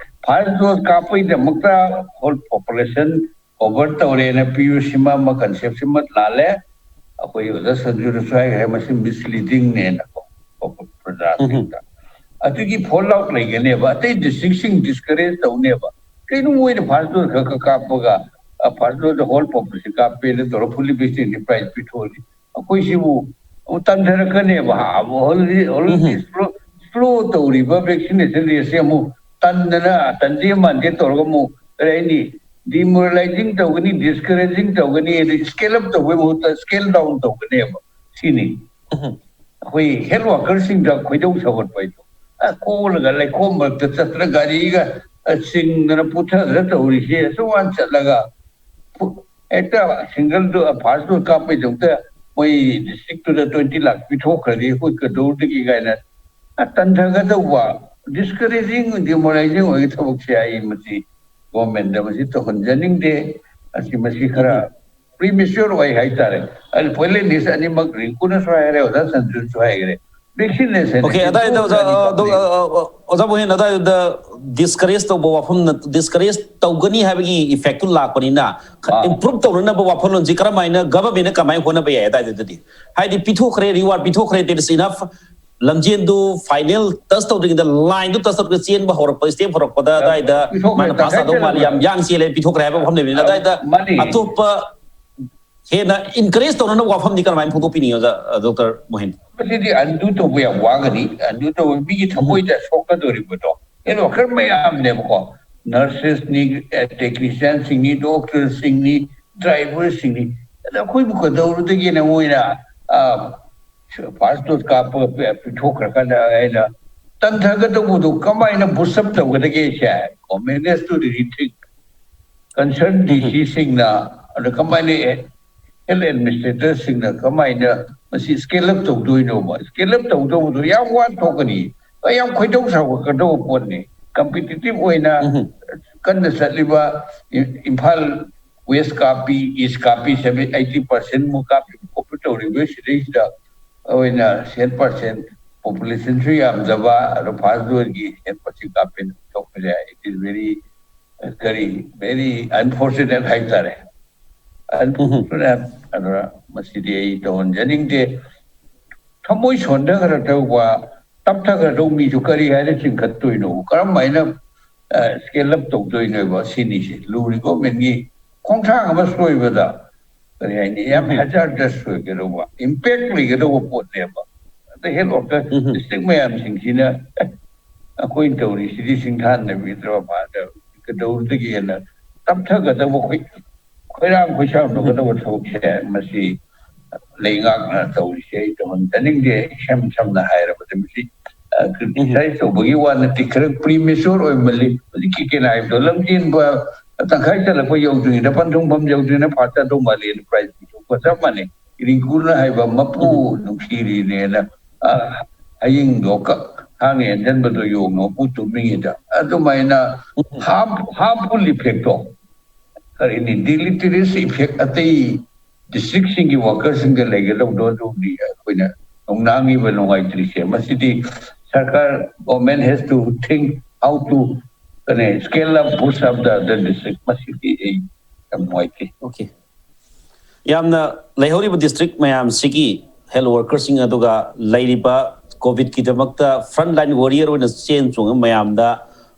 first dose ꯀꯥꯞꯄꯒꯤꯗꯃꯛꯇ whole population cover ꯇꯧꯔꯦꯅ ꯄꯤꯕꯁꯤꯃ ꯑꯃ, ꯀꯟꯁꯦꯞꯁꯤꯃ ꯂꯥꯜꯂꯦ꯫ ꯑꯩꯈꯣꯏ ꯑꯣꯖꯥ ꯁꯟꯖꯨꯅꯁꯨ ꯍꯥꯏꯈ꯭ꯔꯦ, ꯃꯁꯤ ꯃꯤꯁꯂꯤꯗꯤꯡꯅꯦꯅꯀꯣ ꯄ꯭ꯔꯖꯥꯁꯤꯡꯗ꯫ ꯑꯗꯨꯒꯤ ꯐꯣꯜ ꯑꯥꯎꯠ ꯂꯩꯒꯅꯦꯕ꯫ ꯑꯇꯩ ꯗꯤꯁꯇ꯭ꯔꯤꯛꯁꯤꯡ ꯗꯤꯁꯀꯔꯦꯖ ꯇꯧꯅꯦꯕ꯫ ꯀꯩꯅꯣ ꯃꯣꯏꯅ first dose ꯈꯛ ꯈꯛ ꯀꯥꯞꯄꯒ, first dose whole population ꯀꯥꯞꯄꯦꯅ ꯇꯧꯔ fully vaccinated prize ꯄꯤꯊꯣꯛꯑꯗꯤ ꯑꯩꯈꯣꯏꯁꯤꯕꯨ ꯑꯃꯨꯛ ꯇꯟꯊꯔꯛꯀꯅꯦꯕ꯫ ꯑꯃꯨꯛ ꯍꯧꯖꯤꯛ ꯍꯧꯖꯤꯛ ꯎꯝ꯫ Slow slow ꯇꯧꯔꯤꯕ vaccination rate ꯁꯦ ꯑꯃꯨꯛ ꯇꯟꯗꯅ, ꯇꯟꯗꯦ ꯃꯥꯟꯗꯦ ꯇꯧꯔꯒ ꯑꯃꯨꯛ, ꯀꯔꯤ ꯍꯥꯏꯅꯤ, demoralizing ꯇꯧꯒꯅꯤ, discouraging ꯇꯧꯒꯅꯤ, ꯑꯗꯩ scale up ꯇꯧꯕꯒꯤ ꯃꯍꯨꯠꯇ scale down ꯇꯧꯒꯅꯦꯕ꯫ ꯁꯤꯅꯤ꯫ ꯎꯝ꯫ ꯑꯩꯈꯣꯏ health worker ꯁꯤꯡꯗ ꯈꯣꯏꯗꯧ ꯁꯧꯒꯠꯄ ꯍꯥꯏꯗꯣ꯫ ꯑ, ꯀꯣꯜꯂꯒ ꯂꯩꯈꯣꯝ ꯃꯔꯛꯇ ꯆꯠꯇꯅ ꯒꯥꯔꯤꯒ, ꯑ, ꯆꯤꯡꯗꯅ ꯄꯨꯊꯗꯅ ꯇꯧꯔꯤꯁꯦ, ꯑꯁꯨꯛ ꯋꯥꯅ ꯆꯠꯂꯒ ꯄꯨ-, ꯍꯦꯛꯇ single dose, first dose ꯀꯥꯞꯄꯩꯗꯃꯛꯇ ꯃꯣꯏ district ꯇꯨꯗ twenty ꯂꯥꯛ ꯄꯤꯊꯣꯛꯈ꯭ꯔꯗꯤ ꯑꯩꯈꯣꯏ ꯀꯩꯗꯧꯗꯒꯦ ꯀꯥꯏꯅ, ꯑ, ꯇꯟꯊꯒꯗꯧꯕ, discouraging, demoralizing ꯑꯣꯏꯒꯤ ꯊꯕꯛꯁꯦ ꯑꯩ ꯃꯁꯤ government ꯇ ꯃꯁꯤ ꯇꯧꯍꯟꯖꯅꯤꯡꯗꯦ꯫ ꯑꯁꯤ ꯃꯁꯤ ꯈꯔ ꯎꯝ꯫ Premature ꯑꯣꯏ ꯍꯥꯏꯇꯥꯔꯦ꯫ ꯑꯗꯨ ꯄꯣꯏꯂꯦꯟ ꯅꯤꯁ ꯑꯅꯤꯃꯛ ꯔꯤꯡꯀꯨꯅꯁꯨ ꯍꯥꯏꯔꯦ, ꯑꯣꯖꯥ ꯁꯟꯖꯨꯅꯁꯨ ꯍꯥꯏꯈ꯭ꯔꯦ꯫ Vaccination OK, ꯑꯗꯥꯏꯗ ꯑꯣꯖꯥ, ꯑ, ꯗꯣꯛ-, ꯑ, ꯑ, ꯑꯣꯖꯥ ꯃꯣꯍꯦꯟ, ꯑꯗꯥꯏꯗ discourage ꯇꯧꯕ ꯋꯥꯐꯝ, discourage ꯇꯧꯒꯅꯤ ꯍꯥꯏꯕꯒꯤ effect ꯇꯨ ꯂꯥꯛꯄꯅꯤꯅ, ꯑꯥ꯫ Improve ꯇꯧꯅꯅꯕ ꯋꯥꯐꯝꯂꯣꯟꯁꯤ ꯀꯔꯝꯍꯥꯏꯅ government ꯅ ꯀꯃꯥꯏꯅ ꯍꯣꯠꯅꯕ ꯌꯥꯏ ꯑꯗꯥꯏꯗꯨꯗꯗꯤ? ꯍꯥꯏꯗꯤ ꯄꯤꯊꯣꯛꯈ꯭ꯔꯦ, reward ꯄꯤꯊꯣꯛꯈ꯭ꯔꯦ, that is enough꯫ ꯂꯝꯖꯦꯟꯗꯨ final touch ꯇꯧꯗ꯭ꯔꯤꯉꯩꯗ, line ꯗꯨ touch ꯇꯧꯗ꯭ꯔꯤꯉꯩꯗ ꯆꯦꯟꯕ ꯍꯧꯔꯛꯄ, step ꯍꯧꯔꯛꯄꯗ ꯑꯗꯥꯏꯗ ꯄꯤꯊꯣꯛꯈ꯭ꯔꯦ, ꯃꯥꯅ pass ꯇꯥꯗꯧ ꯃꯥꯜꯂꯤ, ꯌꯥꯝ ꯌꯥꯡ ꯆꯦꯜꯂꯦ, ꯄꯤꯊꯣꯛꯈ꯭ꯔꯦ ꯍꯥꯏꯕ ꯋꯥꯐꯝ ꯂꯩꯕꯅꯤꯅ, ꯑꯗꯥꯏꯗ ꯃꯥꯅꯤ꯫ ꯑꯇꯣꯞꯄ ꯍꯦꯟꯅ encourage ꯇꯧꯅꯅꯕ ꯋꯥꯐꯝꯗꯤ ꯀꯔꯝꯍꯥꯏꯅ ꯐꯣꯡꯗꯣꯛꯄꯤꯅꯤꯡꯉꯤ, ꯑꯣꯖꯥ, ꯗꯣꯛꯇꯔ ꯃꯣꯍꯦꯟ? ꯃꯁꯤꯗꯤ undo ꯇꯧꯕ ꯌꯥꯝ ꯋꯥꯒꯅꯤ꯫ Undo ꯇꯧꯕ ꯃꯤꯒꯤ ꯎꯝ꯫ ꯊꯃꯣꯏꯗ ꯁꯣꯛꯀꯗꯧꯔꯤꯕꯗꯣ꯫ Health worker ꯃꯌꯥꯝꯅꯦꯕꯀꯣ, nurses ꯅꯤ, ꯑꯦ, technician ꯁꯤꯡꯅꯤ, doctor ꯁꯤꯡꯅꯤ, driver ꯁꯤꯡꯅꯤ꯫ ꯑꯗ ꯑꯩꯈꯣꯏꯕꯨ ꯀꯩꯗꯧꯔꯨꯗꯒꯦꯅ ꯃꯣꯏꯅ, ꯑ, first dose ꯀꯥꯞꯄꯒ ꯄꯤ-, ꯄꯤꯊꯣꯛꯈ꯭ꯔꯀꯥꯟꯗ ꯑꯩꯅ ꯇꯟꯊꯒꯗꯧꯕꯗꯨ ꯀꯃꯥꯏꯅ boost up ꯇꯧꯒꯗꯒꯦꯁꯦ, government has to rethink꯫ Concern um. D C ꯁꯤꯡꯅ, ꯑꯗ ꯀꯃꯥꯏꯅ health administrator ꯁꯤꯡꯅ ꯀꯃꯥꯏꯅ ꯃꯁꯤ scale up ꯇꯧꯗꯣꯏꯅꯣꯕ? Scale up ꯇꯧꯗꯧꯕꯗꯣ ꯌꯥꯝ ꯋꯥꯅ ꯊꯣꯛꯀꯅꯤ, ꯌꯥꯝ ꯈꯣꯏꯗꯧ ꯁꯥꯎꯒꯠꯀꯗꯧꯕ ꯄꯣꯠꯅꯤ꯫ Competitive ꯑꯣꯏꯅ ꯎꯝ꯫ ꯀꯟꯅ ꯆꯠꯂꯤꯕ ꯏ-, ꯏꯝꯐꯥꯜ West ꯀꯥꯞꯄꯤ, East ꯀꯥꯞꯄꯤ, seventy, eighty percent ꯃꯨꯛ ꯀꯥꯞꯄꯤ ꯈꯣꯠꯄ ꯇꯧꯔꯤꯕ ꯁꯤꯗꯩꯁꯤꯗ ꯑꯣꯏꯅ cent percent, population ꯁꯨ ꯌꯥꯝꯗꯕ, ꯑꯗꯣ first dose ꯀꯤ cent percent ꯀꯥꯞꯄꯦꯅ ꯊꯣꯛꯄꯁꯦ, it is very, ꯀꯔꯤ, very unfortunate ꯍꯥꯏꯇꯥꯔꯦ꯫ Unfortunate꯫ ꯑꯗꯨꯅ ꯃꯁꯤꯗꯤ ꯑꯩ ꯇꯧꯍꯟꯖꯅꯤꯡꯗꯦ꯫ ꯊꯃꯣꯏ ꯁꯣꯟꯊꯈ꯭ꯔ ꯇꯧꯕ, ꯇꯞꯊꯈ꯭ꯔ ꯇꯧꯕ ꯃꯤꯁꯨ ꯀꯔꯤ ꯍꯥꯏꯅ ꯆꯤꯡꯈꯠꯇꯣꯏꯅꯣ? ꯀꯔꯝ ꯍꯥꯏꯅ, ꯑ, scale up ꯇꯧꯗꯣꯏꯅꯣꯕ? ꯁꯤꯅꯤꯁꯦ ꯂꯨꯔꯤ꯫ Government ꯀꯤ ꯈꯣꯡꯊꯥꯡ ꯑꯃ ꯁꯣꯏꯕꯗ ꯀꯔꯤ ꯍꯥꯏꯅꯤ, ꯌꯥꯝ hazardous ꯑꯣꯏꯒꯗꯧꯕ, impact ꯂꯩꯒꯗꯧꯕ ꯄꯣꯠꯅꯦꯕ꯫ ꯑꯗ health worker district ꯃꯌꯥꯝꯁꯤꯡꯁꯤꯅ, "ꯑꯦ, ꯑꯩꯈꯣꯏꯅ ꯇꯧꯔꯤꯁꯤꯗꯤ ꯁꯤꯡꯊꯥꯅꯕꯤꯗ꯭ꯔꯕ, ꯑꯗ ꯀꯩꯗꯧꯕꯗꯒꯤ ꯍꯦꯟꯅ ꯇꯞꯊꯒꯗꯧꯕ, ꯑꯩꯈꯣꯏ ꯈꯣꯏꯔꯥꯡ ꯈꯣꯏꯁꯥꯎꯅꯒꯗꯧꯕ ꯊꯕꯛꯁꯦ ꯃꯁꯤ ꯂꯩꯉꯥꯛꯅ ꯇꯧꯔꯤꯁꯦ ꯑꯩ ꯇꯧꯍꯟꯖꯅꯤꯡꯗꯦ, ꯏꯁꯝ ꯁꯝꯅ ꯍꯥꯏꯔꯕꯗ꯫ ꯃꯁꯤ criticize ꯇꯧꯕꯒꯤ ꯋꯥ ꯅꯠꯇꯦ, ꯈꯔ premature ꯑꯣꯏꯃꯜꯂꯤ꯫ ꯍꯧꯖꯤꯛꯀꯤ ꯀꯩꯅꯣ ꯍꯥꯏꯕꯗꯣ, ꯂꯝꯖꯦꯟꯕ ꯇꯪꯈꯥꯏ ꯆꯠꯂꯛꯄ ꯌꯧꯗ꯭ꯔꯤꯉꯩꯗ, ꯄꯟꯊꯨꯡꯐꯝ ꯌꯧꯗ꯭ꯔꯤꯉꯩꯗ ꯐꯥ ꯆꯠꯇꯧ ꯃꯥꯜꯂꯦꯅ prize ꯄꯤꯊꯣꯛꯄ ꯆꯞ ꯃꯥꯟꯅꯩ꯫ ꯔꯤꯡꯀꯨꯅ ꯍꯥꯏꯕ ꯃꯄꯨ ꯅꯨꯡꯁꯤꯔꯤꯅꯦꯅ, ꯑ, ꯍꯌꯤꯡꯗꯣ ꯀ-, ꯊꯥꯡꯅ ꯌꯩꯁꯟꯕꯗꯣ ꯌꯣꯡꯅ ꯃꯄꯨ ꯇꯨꯝꯃꯤꯉꯩꯗ꯫ ꯑꯗꯨꯃꯥꯏꯅ harm-, harmful effectꯇꯣ, ꯀꯔꯤꯅꯤ, deleterious effect ꯑꯇꯩ districtꯁꯤꯡꯒꯤ workerꯁꯤꯡꯗ ꯂꯩꯒꯗꯧꯕꯗꯣ, ꯑꯗꯨꯕꯨꯗꯤ ꯑꯩꯈꯣꯏꯅ ꯅꯨꯡꯅꯥꯡꯉꯤꯕ ꯅꯨꯡꯉꯥꯏꯇ꯭ꯔꯤꯁꯦ꯫ ꯃꯁꯤꯗꯤ ꯁꯔꯀꯥꯔ, government has to think how to, ꯀꯔꯤ, scale up, boost up the other district꯫ ꯃꯁꯤꯗꯤ ꯑꯩ ꯌꯥꯝ ꯅꯨꯡꯉꯥꯏꯇꯦ꯫ Okay꯫ ꯌꯥꯝꯅ ꯂꯩꯍꯧꯔꯤꯕ district ꯃꯌꯥꯝꯁꯤꯒꯤ health workerꯁꯤꯡ, ꯑꯗꯨꯒ ꯂꯩꯔꯤꯕ COVIDꯀꯤꯗꯃꯛꯇ front line warrior ꯑꯣꯏꯅ ꯆꯦꯟ ꯆꯣꯡꯕ ꯃꯌꯥꯝꯗ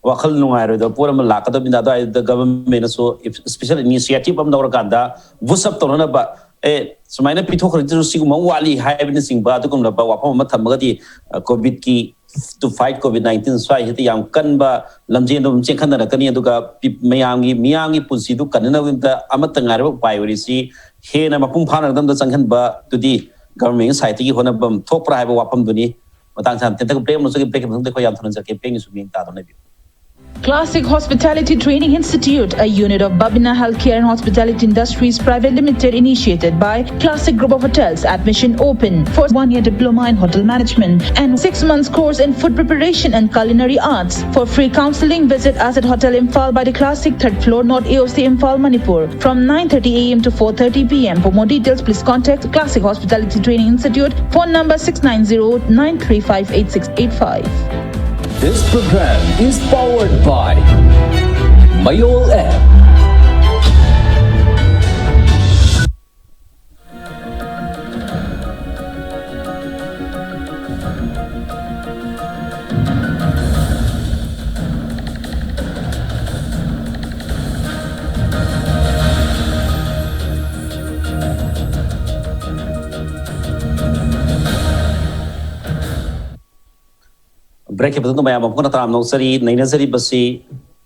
ꯋꯥꯈꯜ ꯅꯨꯡꯉꯥꯏꯔꯣꯏꯗꯕ ꯄꯣꯠ ꯑꯃ ꯂꯥꯛꯀꯗꯕꯅꯤꯅ, ꯑꯗꯨꯋꯥꯏꯗ governmentꯅꯁꯨ special initiative ꯑꯃ ꯂꯧꯔꯀꯥꯟꯗ boost up ꯇꯧꯅꯅꯕ, ꯑꯦ, ꯁꯨꯃꯥꯏꯅ ꯄꯤꯊꯣꯛꯈ꯭ꯔꯗꯤ ꯁꯤꯒꯨꯝꯕ ꯑꯃ ꯋꯥꯠꯂꯤ ꯍꯥꯏꯕꯅꯆꯤꯡꯕ ꯑꯗꯨꯒꯨꯝꯂꯕ ꯋꯥꯐꯝ ꯑꯃ ꯊꯝꯃꯒꯗꯤ, ꯑ, COVIDꯀꯤ, to fight COVID nineteen ꯁ꯭ꯋꯥꯏꯁꯤꯗ ꯌꯥꯝ ꯀꯟꯕ ꯂꯝꯖꯦꯟꯗꯣ ꯑꯗꯨꯝ ꯆꯦꯟꯈꯠꯅꯔꯛꯀꯅꯤ꯫ ꯑꯗꯨꯒ ꯄꯤ-, ꯃꯌꯥꯝꯒꯤ, ꯃꯤꯌꯥꯝꯒꯤ ꯄꯨꯟꯁꯤꯗꯨ ꯀꯟꯅꯅꯕꯒꯤꯗꯃꯛꯇ ꯑꯃꯠꯇ ꯉꯥꯏꯔꯕ ꯎꯄꯥꯏ ꯑꯣꯏꯔꯤꯁꯤ ꯍꯦꯟꯅ ꯃꯄꯨꯡ ꯐꯥꯅꯕꯗ ꯆꯪꯍꯟꯕꯗꯨꯗꯤ government sideꯇꯒꯤ ꯍꯣꯠꯅꯐꯝ ꯊꯣꯛꯄ꯭ꯔꯥ ꯍꯥꯏꯕ ꯋꯥꯐꯝꯗꯨꯅꯤ꯫ ꯃꯇꯥꯡ ꯆꯥꯅ ꯇꯦꯟꯇꯛ break ꯑꯃ ꯂꯧꯖꯒꯦ꯫ Break ꯃꯇꯨꯡꯗ ꯑꯩꯈꯣꯏ ꯌꯥꯝ ꯊꯨꯅ ꯆꯠꯀꯦ꯫ Break ꯅꯤꯁꯨ ꯃꯤꯠꯌꯦꯡ ꯇꯥꯗꯨꯅ ꯂꯩꯕꯤꯌꯨ꯫ Classic Hospitality Training Institute, a unit of Babina Healthcare and Hospitality Industries Private Limited, initiated by Classic Group of Hotels. Admission open for one-year diploma in hotel management and six months course in food preparation and culinary arts. For free counseling, visit us at Hotel Imphal by the Classic, third floor, North A O C, Imphal, Manipur, from nine thirty a m to four thirty p m. For more details, please contact Classic Hospitality Training Institute, phone number six nine zero nine three five eight six eight five. This program is powered by Mayol app. ꯕ꯭ꯔꯦꯛꯀꯤ ꯃꯇꯨꯡꯗ ꯃꯌꯥꯝ ꯑꯃꯨꯛ ꯍꯟꯅ ꯇꯔꯥꯝꯅ ꯑꯣꯛꯆꯔꯤ꯫ ꯅꯩꯅꯖꯔꯤꯕꯁꯤ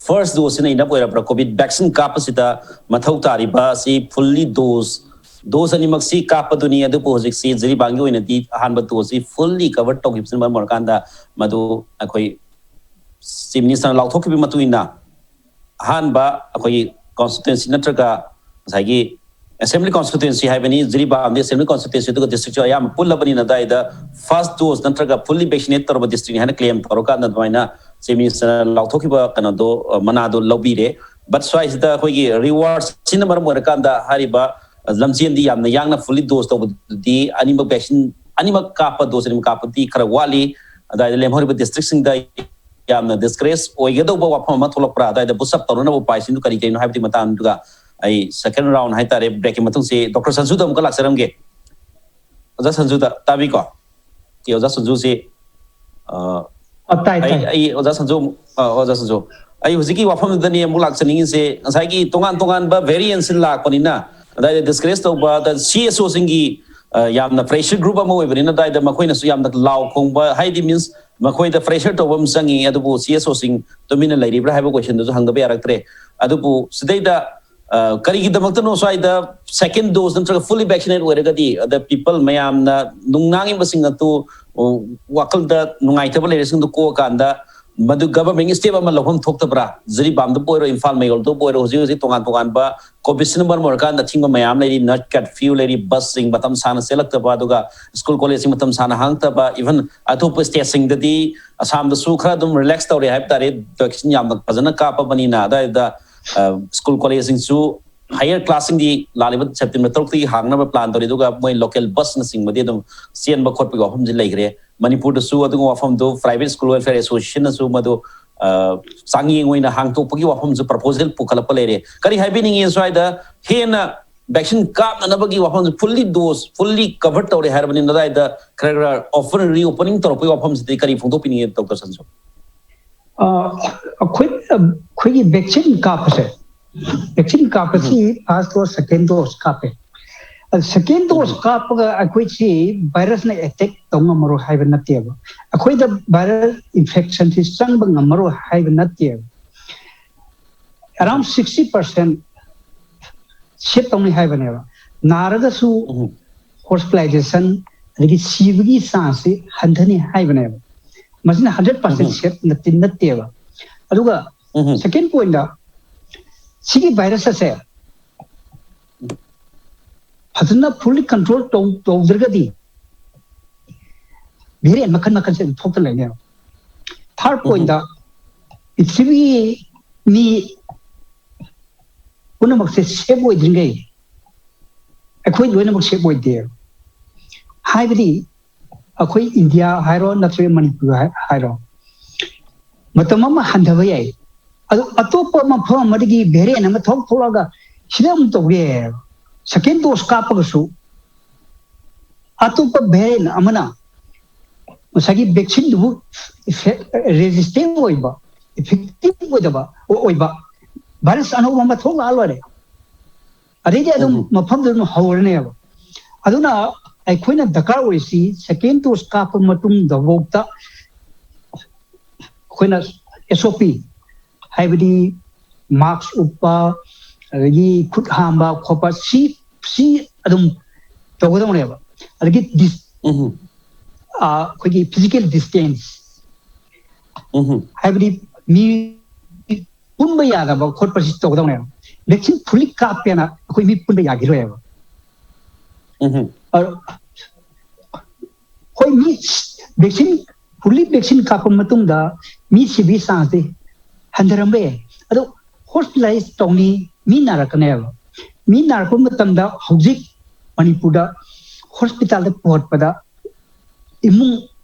ꯐꯥꯔꯁ ꯗꯣꯁꯁꯤꯅ ꯏꯅꯞ ꯑꯣꯏꯔꯕ꯭ꯔꯥ? ꯀꯣꯚꯤꯠ ꯚꯦꯛꯁꯤꯟ ꯀꯥꯞꯄꯁꯤꯗ ꯃꯊꯧ ꯇꯥꯔꯤꯕ ꯑꯁꯤ ꯐꯨꯜꯂꯤ ꯗꯣꯁ, ꯗꯣꯁ ꯑꯅꯤꯃꯛꯁꯤ ꯀꯥꯞꯄꯗꯨꯅꯤ꯫ ꯑꯗꯨꯕꯨ ꯍꯧꯖꯤꯛꯁꯤ ꯖꯤꯔꯤꯕꯥꯝꯒꯤ ꯑꯣꯏꯅꯗꯤ ꯑꯍꯥꯟꯕ ꯗꯣꯁꯁꯤ ꯐꯨꯜꯂꯤ ꯀꯚꯔ ꯇꯧꯈꯤꯕꯁꯤꯅ ꯃꯔꯝ ꯑꯣꯏꯔꯀꯥꯟꯗ ꯃꯗꯨ ꯑꯩꯈꯣꯏ ꯆꯤꯐ ꯃꯤꯅꯤꯁꯇꯔꯅ ꯂꯥꯎꯊꯣꯛꯈꯤꯕꯒꯤ ꯃꯇꯨꯡ ꯏꯟꯅ ꯑꯍꯥꯟꯕ ꯑꯩꯈꯣꯏꯒꯤ ꯀꯣꯟꯁꯇꯤꯇ꯭ꯋꯦꯟꯁꯤ ꯅꯠꯇ꯭ꯔꯒ ꯉꯁꯥꯏꯒꯤ ꯑꯦꯁꯦꯝꯕ꯭ꯂꯤ ꯀꯣꯟꯁꯇꯤꯇ꯭ꯋꯦꯟꯁꯤ ꯍꯥꯏꯕꯅꯤ, ꯖꯤꯔꯤꯕꯥꯝꯗꯤ ꯑꯁꯦꯝꯕ꯭ꯂꯤ ꯀꯣꯟꯁꯇꯤꯇ꯭ꯋꯦꯟꯁꯤ ꯑꯗꯨꯒ ꯗꯤꯁꯇ꯭ꯔꯤꯛꯁꯨ ꯑꯌꯥꯝꯕ ꯄꯨꯜꯂꯕꯅꯤꯅ ꯑꯗꯨꯋꯥꯏꯗ ꯐꯥꯔꯁ ꯗꯣꯁ ꯅꯠꯇ꯭ꯔꯒ ꯐꯨꯜꯂꯤ ꯚꯦꯛꯁꯤꯅꯦꯠ ꯇꯧꯔꯕ ꯗꯤꯁꯇ꯭ꯔꯤꯛꯅꯤ ꯍꯥꯏꯅ ꯀ꯭ꯂꯦꯝ ꯇꯧꯔꯀꯥꯟꯗ ꯑꯗꯨꯃꯥꯏꯅ ꯆꯤꯐ ꯃꯤꯅꯤꯁꯇꯔꯅ ꯂꯥꯎꯊꯣꯛꯈꯤꯕ ꯀꯩꯅꯣꯗꯣ, ꯑ, ꯃꯅꯥꯗꯣ ꯂꯧꯕꯤꯔꯦ꯫ ꯕꯠ ꯁ꯭ꯋꯥꯏꯁꯤꯗ ꯑꯩꯈꯣꯏꯒꯤ ꯔꯤꯋꯥꯔꯗꯁꯤꯅ ꯃꯔꯝ ꯑꯣꯏꯔꯀꯥꯟꯗ ꯍꯥꯏꯔꯤꯕ ꯂꯝꯖꯦꯟꯗꯤ ꯌꯥꯝꯅ ꯌꯥꯡꯅ ꯐꯨꯜꯂꯤ ꯗꯣꯁ ꯇꯧꯕꯗꯨꯗꯤ ꯑꯅꯤꯃꯛ ꯚꯦꯛꯁꯤꯟ, ꯑꯅꯤꯃꯛ ꯀꯥꯞꯄ, ꯗꯣꯁ ꯑꯅꯤꯃꯛ ꯀꯥꯞꯄꯗꯤ ꯈꯔ ꯋꯥꯠꯂꯤ꯫ ꯑꯗꯨꯋꯥꯏꯗ ꯂꯦꯝꯍꯧꯔꯤꯕ ꯗꯤꯁꯇ꯭ꯔꯤꯛꯁꯤꯡꯗ ꯌꯥꯝꯅ ꯗꯤꯁꯀꯔꯦꯖ ꯑꯣꯏꯒꯗꯧꯕ ꯋꯥꯐꯝ ꯑꯃ ꯊꯣꯛꯂꯛꯄ꯭ꯔꯥ? ꯑꯗꯨꯋꯥꯏꯗ ꯕꯨꯁ ꯑꯞ ꯇꯧꯅꯅꯕ ꯎꯄꯥꯏꯁꯤꯡꯗꯨ ꯀꯔꯤ ꯀꯔꯤꯅꯣ ꯍꯥꯏꯕꯗꯤ ꯃꯇꯥꯡꯗꯨꯒ ꯑꯩ ꯁꯦꯀꯦꯟ ꯔꯥꯎꯟ ꯍꯥꯏꯇꯥꯔꯦ, ꯕ꯭ꯔꯦꯛꯀꯤ ꯃꯇꯨꯡꯁꯤ ꯗꯣꯛꯇꯔ ꯁꯟꯖꯨꯗ ꯑꯃꯨꯛꯀ ꯂꯥꯛꯆꯔꯝꯒꯦ꯫ ꯑꯣꯖꯥ ꯁꯟꯖꯨꯗ ꯇꯥꯕꯤꯀꯣ? ꯑꯣꯀꯦ, ꯑꯣꯖꯥ ꯁꯟꯖꯨꯁꯤ, ꯑ, ꯑ, ꯇꯥꯏ, ꯑꯩ, ꯇꯥꯏ꯫ ꯑꯩ ꯑꯣꯖꯥ ꯁꯟꯖꯨ ꯑꯃꯨꯛ, ꯑ, ꯑꯣꯖꯥ ꯁꯟꯖꯨ, ꯑꯩ ꯍꯧꯖꯤꯛꯀꯤ ꯋꯥꯐꯝꯗꯨꯗꯅꯤ ꯑꯃꯨꯛ ꯂꯥꯛꯆꯅꯤꯡꯉꯤꯁꯦ꯫ ꯉꯁꯥꯏꯒꯤ ꯇꯣꯉꯥꯟ ꯇꯣꯉꯥꯟꯕ ꯚꯦꯔꯤꯌꯦꯟꯁ ꯂꯥꯛꯄꯅꯤꯅ ꯑꯗꯨꯋꯥꯏꯗ ꯗꯤꯁꯀꯔꯦꯖ ꯇꯧꯕ, ꯑꯗ ꯁꯤ ꯑꯦꯁ ꯑꯣꯁꯤꯡꯒꯤ, ꯑ, ꯌꯥꯝꯅ ꯄ꯭ꯔꯦꯁꯔ ꯒ꯭ꯔꯨꯞ ꯑꯃ ꯑꯣꯏꯕꯅꯤꯅ ꯑꯗꯨꯋꯥꯏꯗ ꯃꯈꯣꯏꯅꯁꯨ ꯌꯥꯝꯅ ꯂꯥꯎ ꯈꯣꯡꯕ, ꯍꯥꯏꯗꯤ ꯃꯤꯟꯁ ꯃꯈꯣꯏꯗ ꯄ꯭ꯔꯦꯁꯔ ꯇꯧꯕ ꯑꯃ ꯆꯪꯉꯤ꯫ ꯑꯗꯨꯕꯨ ꯁꯤ ꯑꯦꯁ ꯑꯣꯁꯤꯡ ꯇꯨꯃꯤꯟꯅ ꯂꯩꯔꯤꯕ꯭ꯔꯥ ꯍꯥꯏꯕ ꯀꯣꯏꯁꯟꯗꯨꯁꯨ ꯍꯪꯗꯕ ꯌꯥꯔꯛꯇ꯭ꯔꯦ꯫ ꯑꯗꯨꯕꯨ ꯁꯤꯗꯩꯗ, ꯑ, ꯀꯔꯤꯒꯤꯗꯃꯛꯇꯅꯣ ꯁ꯭ꯋꯥꯏꯗ ꯁꯦꯀꯦꯟ ꯗꯣꯁ ꯅꯠꯇ꯭ꯔꯒ ꯐꯨꯜꯂꯤ ꯚꯦꯛꯁꯤꯅꯦꯠ ꯑꯣꯏꯔꯒꯗꯤ ꯑꯗ ꯄꯤꯄꯜ ꯃꯌꯥꯝꯅ ꯅꯨꯡꯅꯥꯡꯉꯤꯕꯁꯤꯡ ꯑꯗꯨ, ꯑ, ꯋꯥꯈꯜꯗ ꯅꯨꯡꯉꯥꯏꯇꯕ ꯂꯩꯔꯁꯤꯡꯗꯨ ꯀꯣꯛꯑꯀꯥꯟꯗ ꯃꯗꯨ ꯒꯚꯔꯟꯃꯦꯟꯒꯤ ꯁ꯭ꯇꯦꯞ ꯑꯃ ꯂꯧꯐꯝ ꯊꯣꯛꯇꯕ꯭ꯔꯥ? ꯖꯤꯔꯤꯕꯥꯝꯗꯕꯨ ꯑꯣꯏꯔꯣ, ꯏꯝꯐꯥꯜ ꯃꯌꯣꯜꯗꯕꯨ ꯑꯣꯏꯔꯣ, ꯍꯧꯖꯤꯛ ꯍꯧꯖꯤꯛ ꯇꯣꯉꯥꯟ ꯇꯣꯉꯥꯟꯕ ꯀꯣꯚꯤꯠꯁꯤꯅ ꯃꯔꯝ ꯑꯣꯏꯔꯀꯥꯟꯗ ꯑꯊꯤꯡꯕ ꯃꯌꯥꯝ ꯂꯩꯔꯤ, ꯅꯥꯏꯠ ꯀꯔꯐ꯭ꯌꯨ ꯂꯩꯔꯤ, ꯕꯁꯁꯤꯡ ꯃꯇꯝ ꯁꯥꯡꯅ ꯆꯦꯜꯂꯛꯇꯕ, ꯑꯗꯨꯒ ꯁ꯭ꯀꯨꯜ ꯀꯣꯂꯦꯖꯁꯤꯡ ꯃꯇꯝ ꯁꯥꯡꯅ ꯍꯥꯡꯉꯛꯇꯕ, ꯏꯚꯟ ꯑꯇꯣꯞꯄ ꯁ꯭ꯇꯦꯠꯁꯤꯡꯗꯗꯤ ꯑꯁꯥꯝꯗꯁꯨ ꯈꯔ ꯑꯗꯨꯝ ꯔꯤꯂꯦꯛꯁ ꯇꯧꯔꯦ ꯍꯥꯏꯕ ꯇꯥꯔꯦ, ꯚꯦꯛꯁꯤꯟ ꯌꯥꯝꯅ ꯐꯖꯅ ꯀꯥꯞꯄꯕꯅꯤꯅ꯫ ꯑꯗꯨꯋꯥꯏꯗ, ꯑ, ꯁ꯭ꯀꯨꯜ ꯀꯣꯂꯦꯖꯁꯤꯡꯁꯨ ꯍꯥꯌꯔ ꯀ꯭ꯂꯥꯁꯁꯤꯡꯗꯤ ꯂꯥꯛꯂꯤꯕ ꯁꯦꯞꯇꯦꯝꯕꯔ ꯇꯔꯨꯛꯇꯒꯤ ꯍꯥꯡꯅꯕ ꯄ꯭ꯂꯥꯟ ꯇꯧꯔꯤ, ꯑꯗꯨꯒ ꯃꯣꯏ ꯂꯣꯀꯦꯜ ꯕꯁꯅꯆꯤꯡꯕꯗꯤ ꯑꯗꯨꯝ ꯆꯦꯟꯕ ꯈꯣꯠꯄꯒꯤ ꯋꯥꯐꯝꯁꯤ ꯂꯩꯈ꯭ꯔꯦ꯫ ꯃꯅꯤꯄꯨꯔꯗꯁꯨ ꯑꯗꯨꯒꯨꯝꯕ ꯋꯥꯐꯝꯗꯨ ꯄ꯭ꯔꯥꯏꯚꯦꯠ ꯁ꯭ꯀꯨꯜ ꯋꯦꯜꯐꯤꯌꯔ ꯑꯦꯁꯣꯁꯤꯌꯦꯁꯟꯅꯁꯨ ꯃꯗꯨ, ꯑ, ꯆꯥꯡꯌꯦꯡ ꯑꯣꯏꯅ ꯍꯥꯡꯗꯣꯛꯄꯒꯤ ꯋꯥꯐꯝꯁꯨ ꯄ꯭ꯔꯄꯣꯖꯦꯜ ꯄꯨꯈꯠꯂꯛꯄ ꯂꯩꯔꯦ꯫ ꯀꯔꯤ ꯍꯥꯏꯕꯤꯅꯤꯡꯉꯤ ꯁ꯭ꯋꯥꯏꯗ ꯍꯦꯟꯅ ꯚꯦꯛꯁꯤꯟ ꯀꯥꯞꯅꯅꯕꯒꯤ ꯋꯥꯐꯝꯁꯨ, ꯐꯨꯜꯂꯤ ꯗꯣꯁ, ꯐꯨꯜꯂꯤ ꯀꯚꯔ ꯇꯧꯔꯦ ꯍꯥꯏꯔꯕꯅꯤꯅ ꯑꯗꯨꯋꯥꯏꯗ ꯈꯔ ꯈꯔ ꯑꯣꯄꯟ ꯔꯤꯑꯣꯄꯅꯤꯡ ꯇꯧꯔꯛꯄꯒꯤ ꯋꯥꯐꯝꯁꯤꯗꯤ ꯀꯔꯤ ꯐꯣꯡꯗꯣꯛꯄꯤꯅꯤꯡꯉꯤ, ꯗꯣꯛꯇꯔ ꯁꯟꯖꯨ? ꯑ, ꯑꯩꯈꯣꯏ, ꯑꯩꯈꯣꯏꯒꯤ ꯚꯦꯛꯁꯤꯟ ꯀꯥꯞꯄꯁꯦ, ꯚꯦꯛꯁꯤꯟ ꯀꯥꯞꯄꯁꯤ ꯐꯥꯔꯁ ꯗꯣꯁ, ꯁꯦꯀꯦꯟ ꯗꯣꯁ ꯀꯥꯞꯄꯦ꯫ ꯁꯦꯀꯦꯟ ꯗꯣꯁ ꯀꯥꯞꯄꯒ ꯑꯩꯈꯣꯏꯁꯤ ꯚꯥꯏꯔꯁꯅ ꯑꯦꯇꯦꯛ ꯇꯧ ꯉꯝꯃꯔꯣꯏ ꯍꯥꯏꯕ ꯅꯠꯇꯦꯕ꯫ ꯑꯩꯈꯣꯏꯗ ꯚꯥꯏꯔꯁ ꯏꯟꯐꯦꯛꯁꯟꯁꯤ ꯆꯪꯕ ꯉꯝꯃꯔꯣꯏ ꯍꯥꯏꯕ ꯅꯠꯇꯦꯕ꯫ ꯑꯦꯔꯥꯎꯟ ꯁꯤꯛꯁꯇꯤ ꯄꯥꯔꯁꯦꯟ ꯁꯦꯞ ꯇꯧꯅꯤ ꯍꯥꯏꯕꯅꯦꯕ꯫ ꯅꯥꯔꯒꯁꯨ ꯍꯣꯁꯄꯤꯇꯥꯂꯥꯏꯖꯦꯁꯟ ꯑꯗꯒꯤ ꯁꯤꯕꯒꯤ ꯆꯥꯟꯁꯁꯤ ꯍꯟꯊꯅꯤ ꯍꯥꯏꯕꯅꯦꯕ꯫ ꯃꯁꯤꯅ ꯍꯟꯗ꯭ꯔꯦꯠ ꯄꯥꯔꯁꯦꯟ ꯁꯦꯞ ꯅꯠꯇꯦ ꯅꯠꯇꯦꯕ꯫ ꯑꯗꯨꯒ ꯁꯦꯀꯦꯟ ꯄꯣꯏꯟꯗ, ꯁꯤꯒꯤ ꯚꯥꯏꯔꯁ ꯑꯁꯦ ꯐꯖꯅ ꯐꯨꯜꯂꯤ ꯀꯟꯇ꯭ꯔꯣꯜ ꯇꯧꯗ꯭ꯔꯒꯗꯤ ꯚꯦꯔꯤꯌꯦꯟ ꯃꯈꯜ ꯃꯈꯜꯁꯦ ꯑꯗꯨꯝ ꯊꯣꯛꯇ ꯂꯩꯅꯦꯕ꯫ ꯊꯥꯔꯠ ꯄꯣꯏꯟꯗ, ꯄ꯭ꯔꯤꯊꯤꯕꯤꯒꯤ ꯃꯤ ꯄꯨꯝꯅꯃꯛꯁꯦ ꯁꯦꯞ ꯑꯣꯏꯗ꯭ꯔꯤꯉꯩ ꯑꯩꯈꯣꯏ ꯂꯣꯏꯅꯃꯛ ꯁꯦꯞ ꯑꯣꯏꯗꯦꯕ꯫ ꯍꯥꯏꯕꯗꯤ ꯑꯩꯈꯣꯏ ꯏꯟꯗꯤꯌꯥ ꯍꯥꯏꯔꯣ ꯅꯠꯇ꯭ꯔꯒ ꯃꯅꯤꯄꯨꯔ ꯍꯥꯏ-, ꯍꯥꯏꯔꯣ, ꯃꯇꯝ ꯑꯃ ꯍꯟꯊꯕ ꯌꯥꯏ꯫ ꯑꯗꯨ ꯑꯇꯣꯞꯄ ꯃꯐꯝ ꯑꯃꯗꯒꯤ ꯚꯦꯔꯤꯌꯦꯟ ꯑꯃ ꯊꯣꯛ ꯊꯣꯛꯂꯛꯑꯒ ꯁꯤꯗ ꯑꯃꯨꯛ ꯇꯧꯕ ꯌꯥꯏꯑꯕ꯫ ꯁꯦꯀꯦꯟ ꯗꯣꯁ ꯀꯥꯞꯄꯒꯁꯨ ꯑꯇꯣꯞꯄ ꯚꯦꯔꯤꯌꯦꯟ ꯑꯃꯅ ꯉꯁꯥꯏꯒꯤ ꯚꯦꯛꯁꯤꯟꯗꯨꯕꯨ ꯔꯦꯖꯤꯁꯇꯦꯟ ꯑꯣꯏꯕ, ꯏꯐꯦꯛꯇꯤꯚ ꯑꯣꯏꯗꯕ, ꯑꯣꯏꯕ ꯚꯥꯏꯔꯁ ꯑꯅꯧꯕ ꯑꯃ ꯊꯣꯛꯂꯛꯑ ꯂꯣꯏꯔꯦ꯫ ꯑꯗꯩꯗꯤ ꯑꯗꯨꯝ ꯎꯝ꯫ ꯃꯐꯝꯗꯨ ꯑꯗꯨꯝ ꯍꯧꯔꯅꯦꯕ꯫ ꯑꯗꯨꯅ ꯑꯩꯈꯣꯏꯅ ꯗꯔꯀꯥꯔ ꯑꯣꯏꯔꯤꯁꯤ ꯁꯦꯀꯦꯟ ꯗꯣꯁ ꯀꯥꯞꯄ ꯃꯇꯨꯡꯗꯐꯥꯎꯗ ꯑꯩꯈꯣꯏꯅ ꯑꯦꯁ ꯑꯣ ꯄꯤ, ꯍꯥꯏꯕꯗꯤ ꯃꯥꯛꯁ ꯎꯞꯄ, ꯑꯗꯒꯤ ꯈꯨꯠ ꯍꯥꯝꯕ ꯈꯣꯠꯄ, ꯁꯤ, ꯁꯤ ꯑꯗꯨꯝ ꯇꯧꯒꯗꯧꯅꯦꯕ꯫ ꯑꯗꯒꯤ ꯗꯤꯁ-, ꯎꯝ꯫ ꯑ, ꯑꯩꯈꯣꯏꯒꯤ ꯐꯤꯖꯤꯀꯦꯜ ꯗꯤꯁꯇꯦꯟꯁ, ꯎꯝ꯫ ꯍꯥꯏꯕꯗꯤ ꯃꯤ ꯄꯨꯟꯕ ꯌꯥꯗꯕ ꯈꯣꯠꯄꯁꯤ ꯇꯧꯒꯗꯧꯅꯦꯕ꯫ ꯚꯦꯛꯁꯤꯟ ꯐꯨꯜꯂꯤ ꯀꯥꯞꯄꯦꯅ ꯑꯩꯈꯣꯏ ꯃꯤ ꯄꯨꯟꯕ ꯌꯥꯈꯤꯔꯣꯏꯕ꯫ ꯎꯝ꯫ ꯑ, ꯍꯣꯏ, ꯃꯤ ꯚꯦꯛꯁꯤꯟ, ꯐꯨꯜꯂꯤ ꯚꯦꯛꯁꯤꯟ ꯀꯥꯞꯄ ꯃꯇꯨꯡꯗ ꯃꯤ ꯁꯤꯕꯒꯤ ꯆꯥꯟꯁꯇꯤ ꯍꯟꯊꯔꯝꯕ ꯌꯥꯏ꯫ ꯑꯗꯣ ꯍꯣꯁꯄꯤꯇꯥꯂꯥꯏꯁ ꯇꯧꯅꯤ, ꯃꯤ ꯅꯥꯔꯛꯀꯅꯦꯕ꯫ ꯃꯤ ꯅꯥꯔꯛꯄ ꯃꯇꯝꯗ ꯍꯧꯖꯤꯛ ꯃꯅꯤꯄꯨꯔꯗ ꯍꯣꯁꯄꯤꯇꯥꯜꯗ ꯄꯨꯈꯠꯄꯗ ꯏꯃꯨꯡ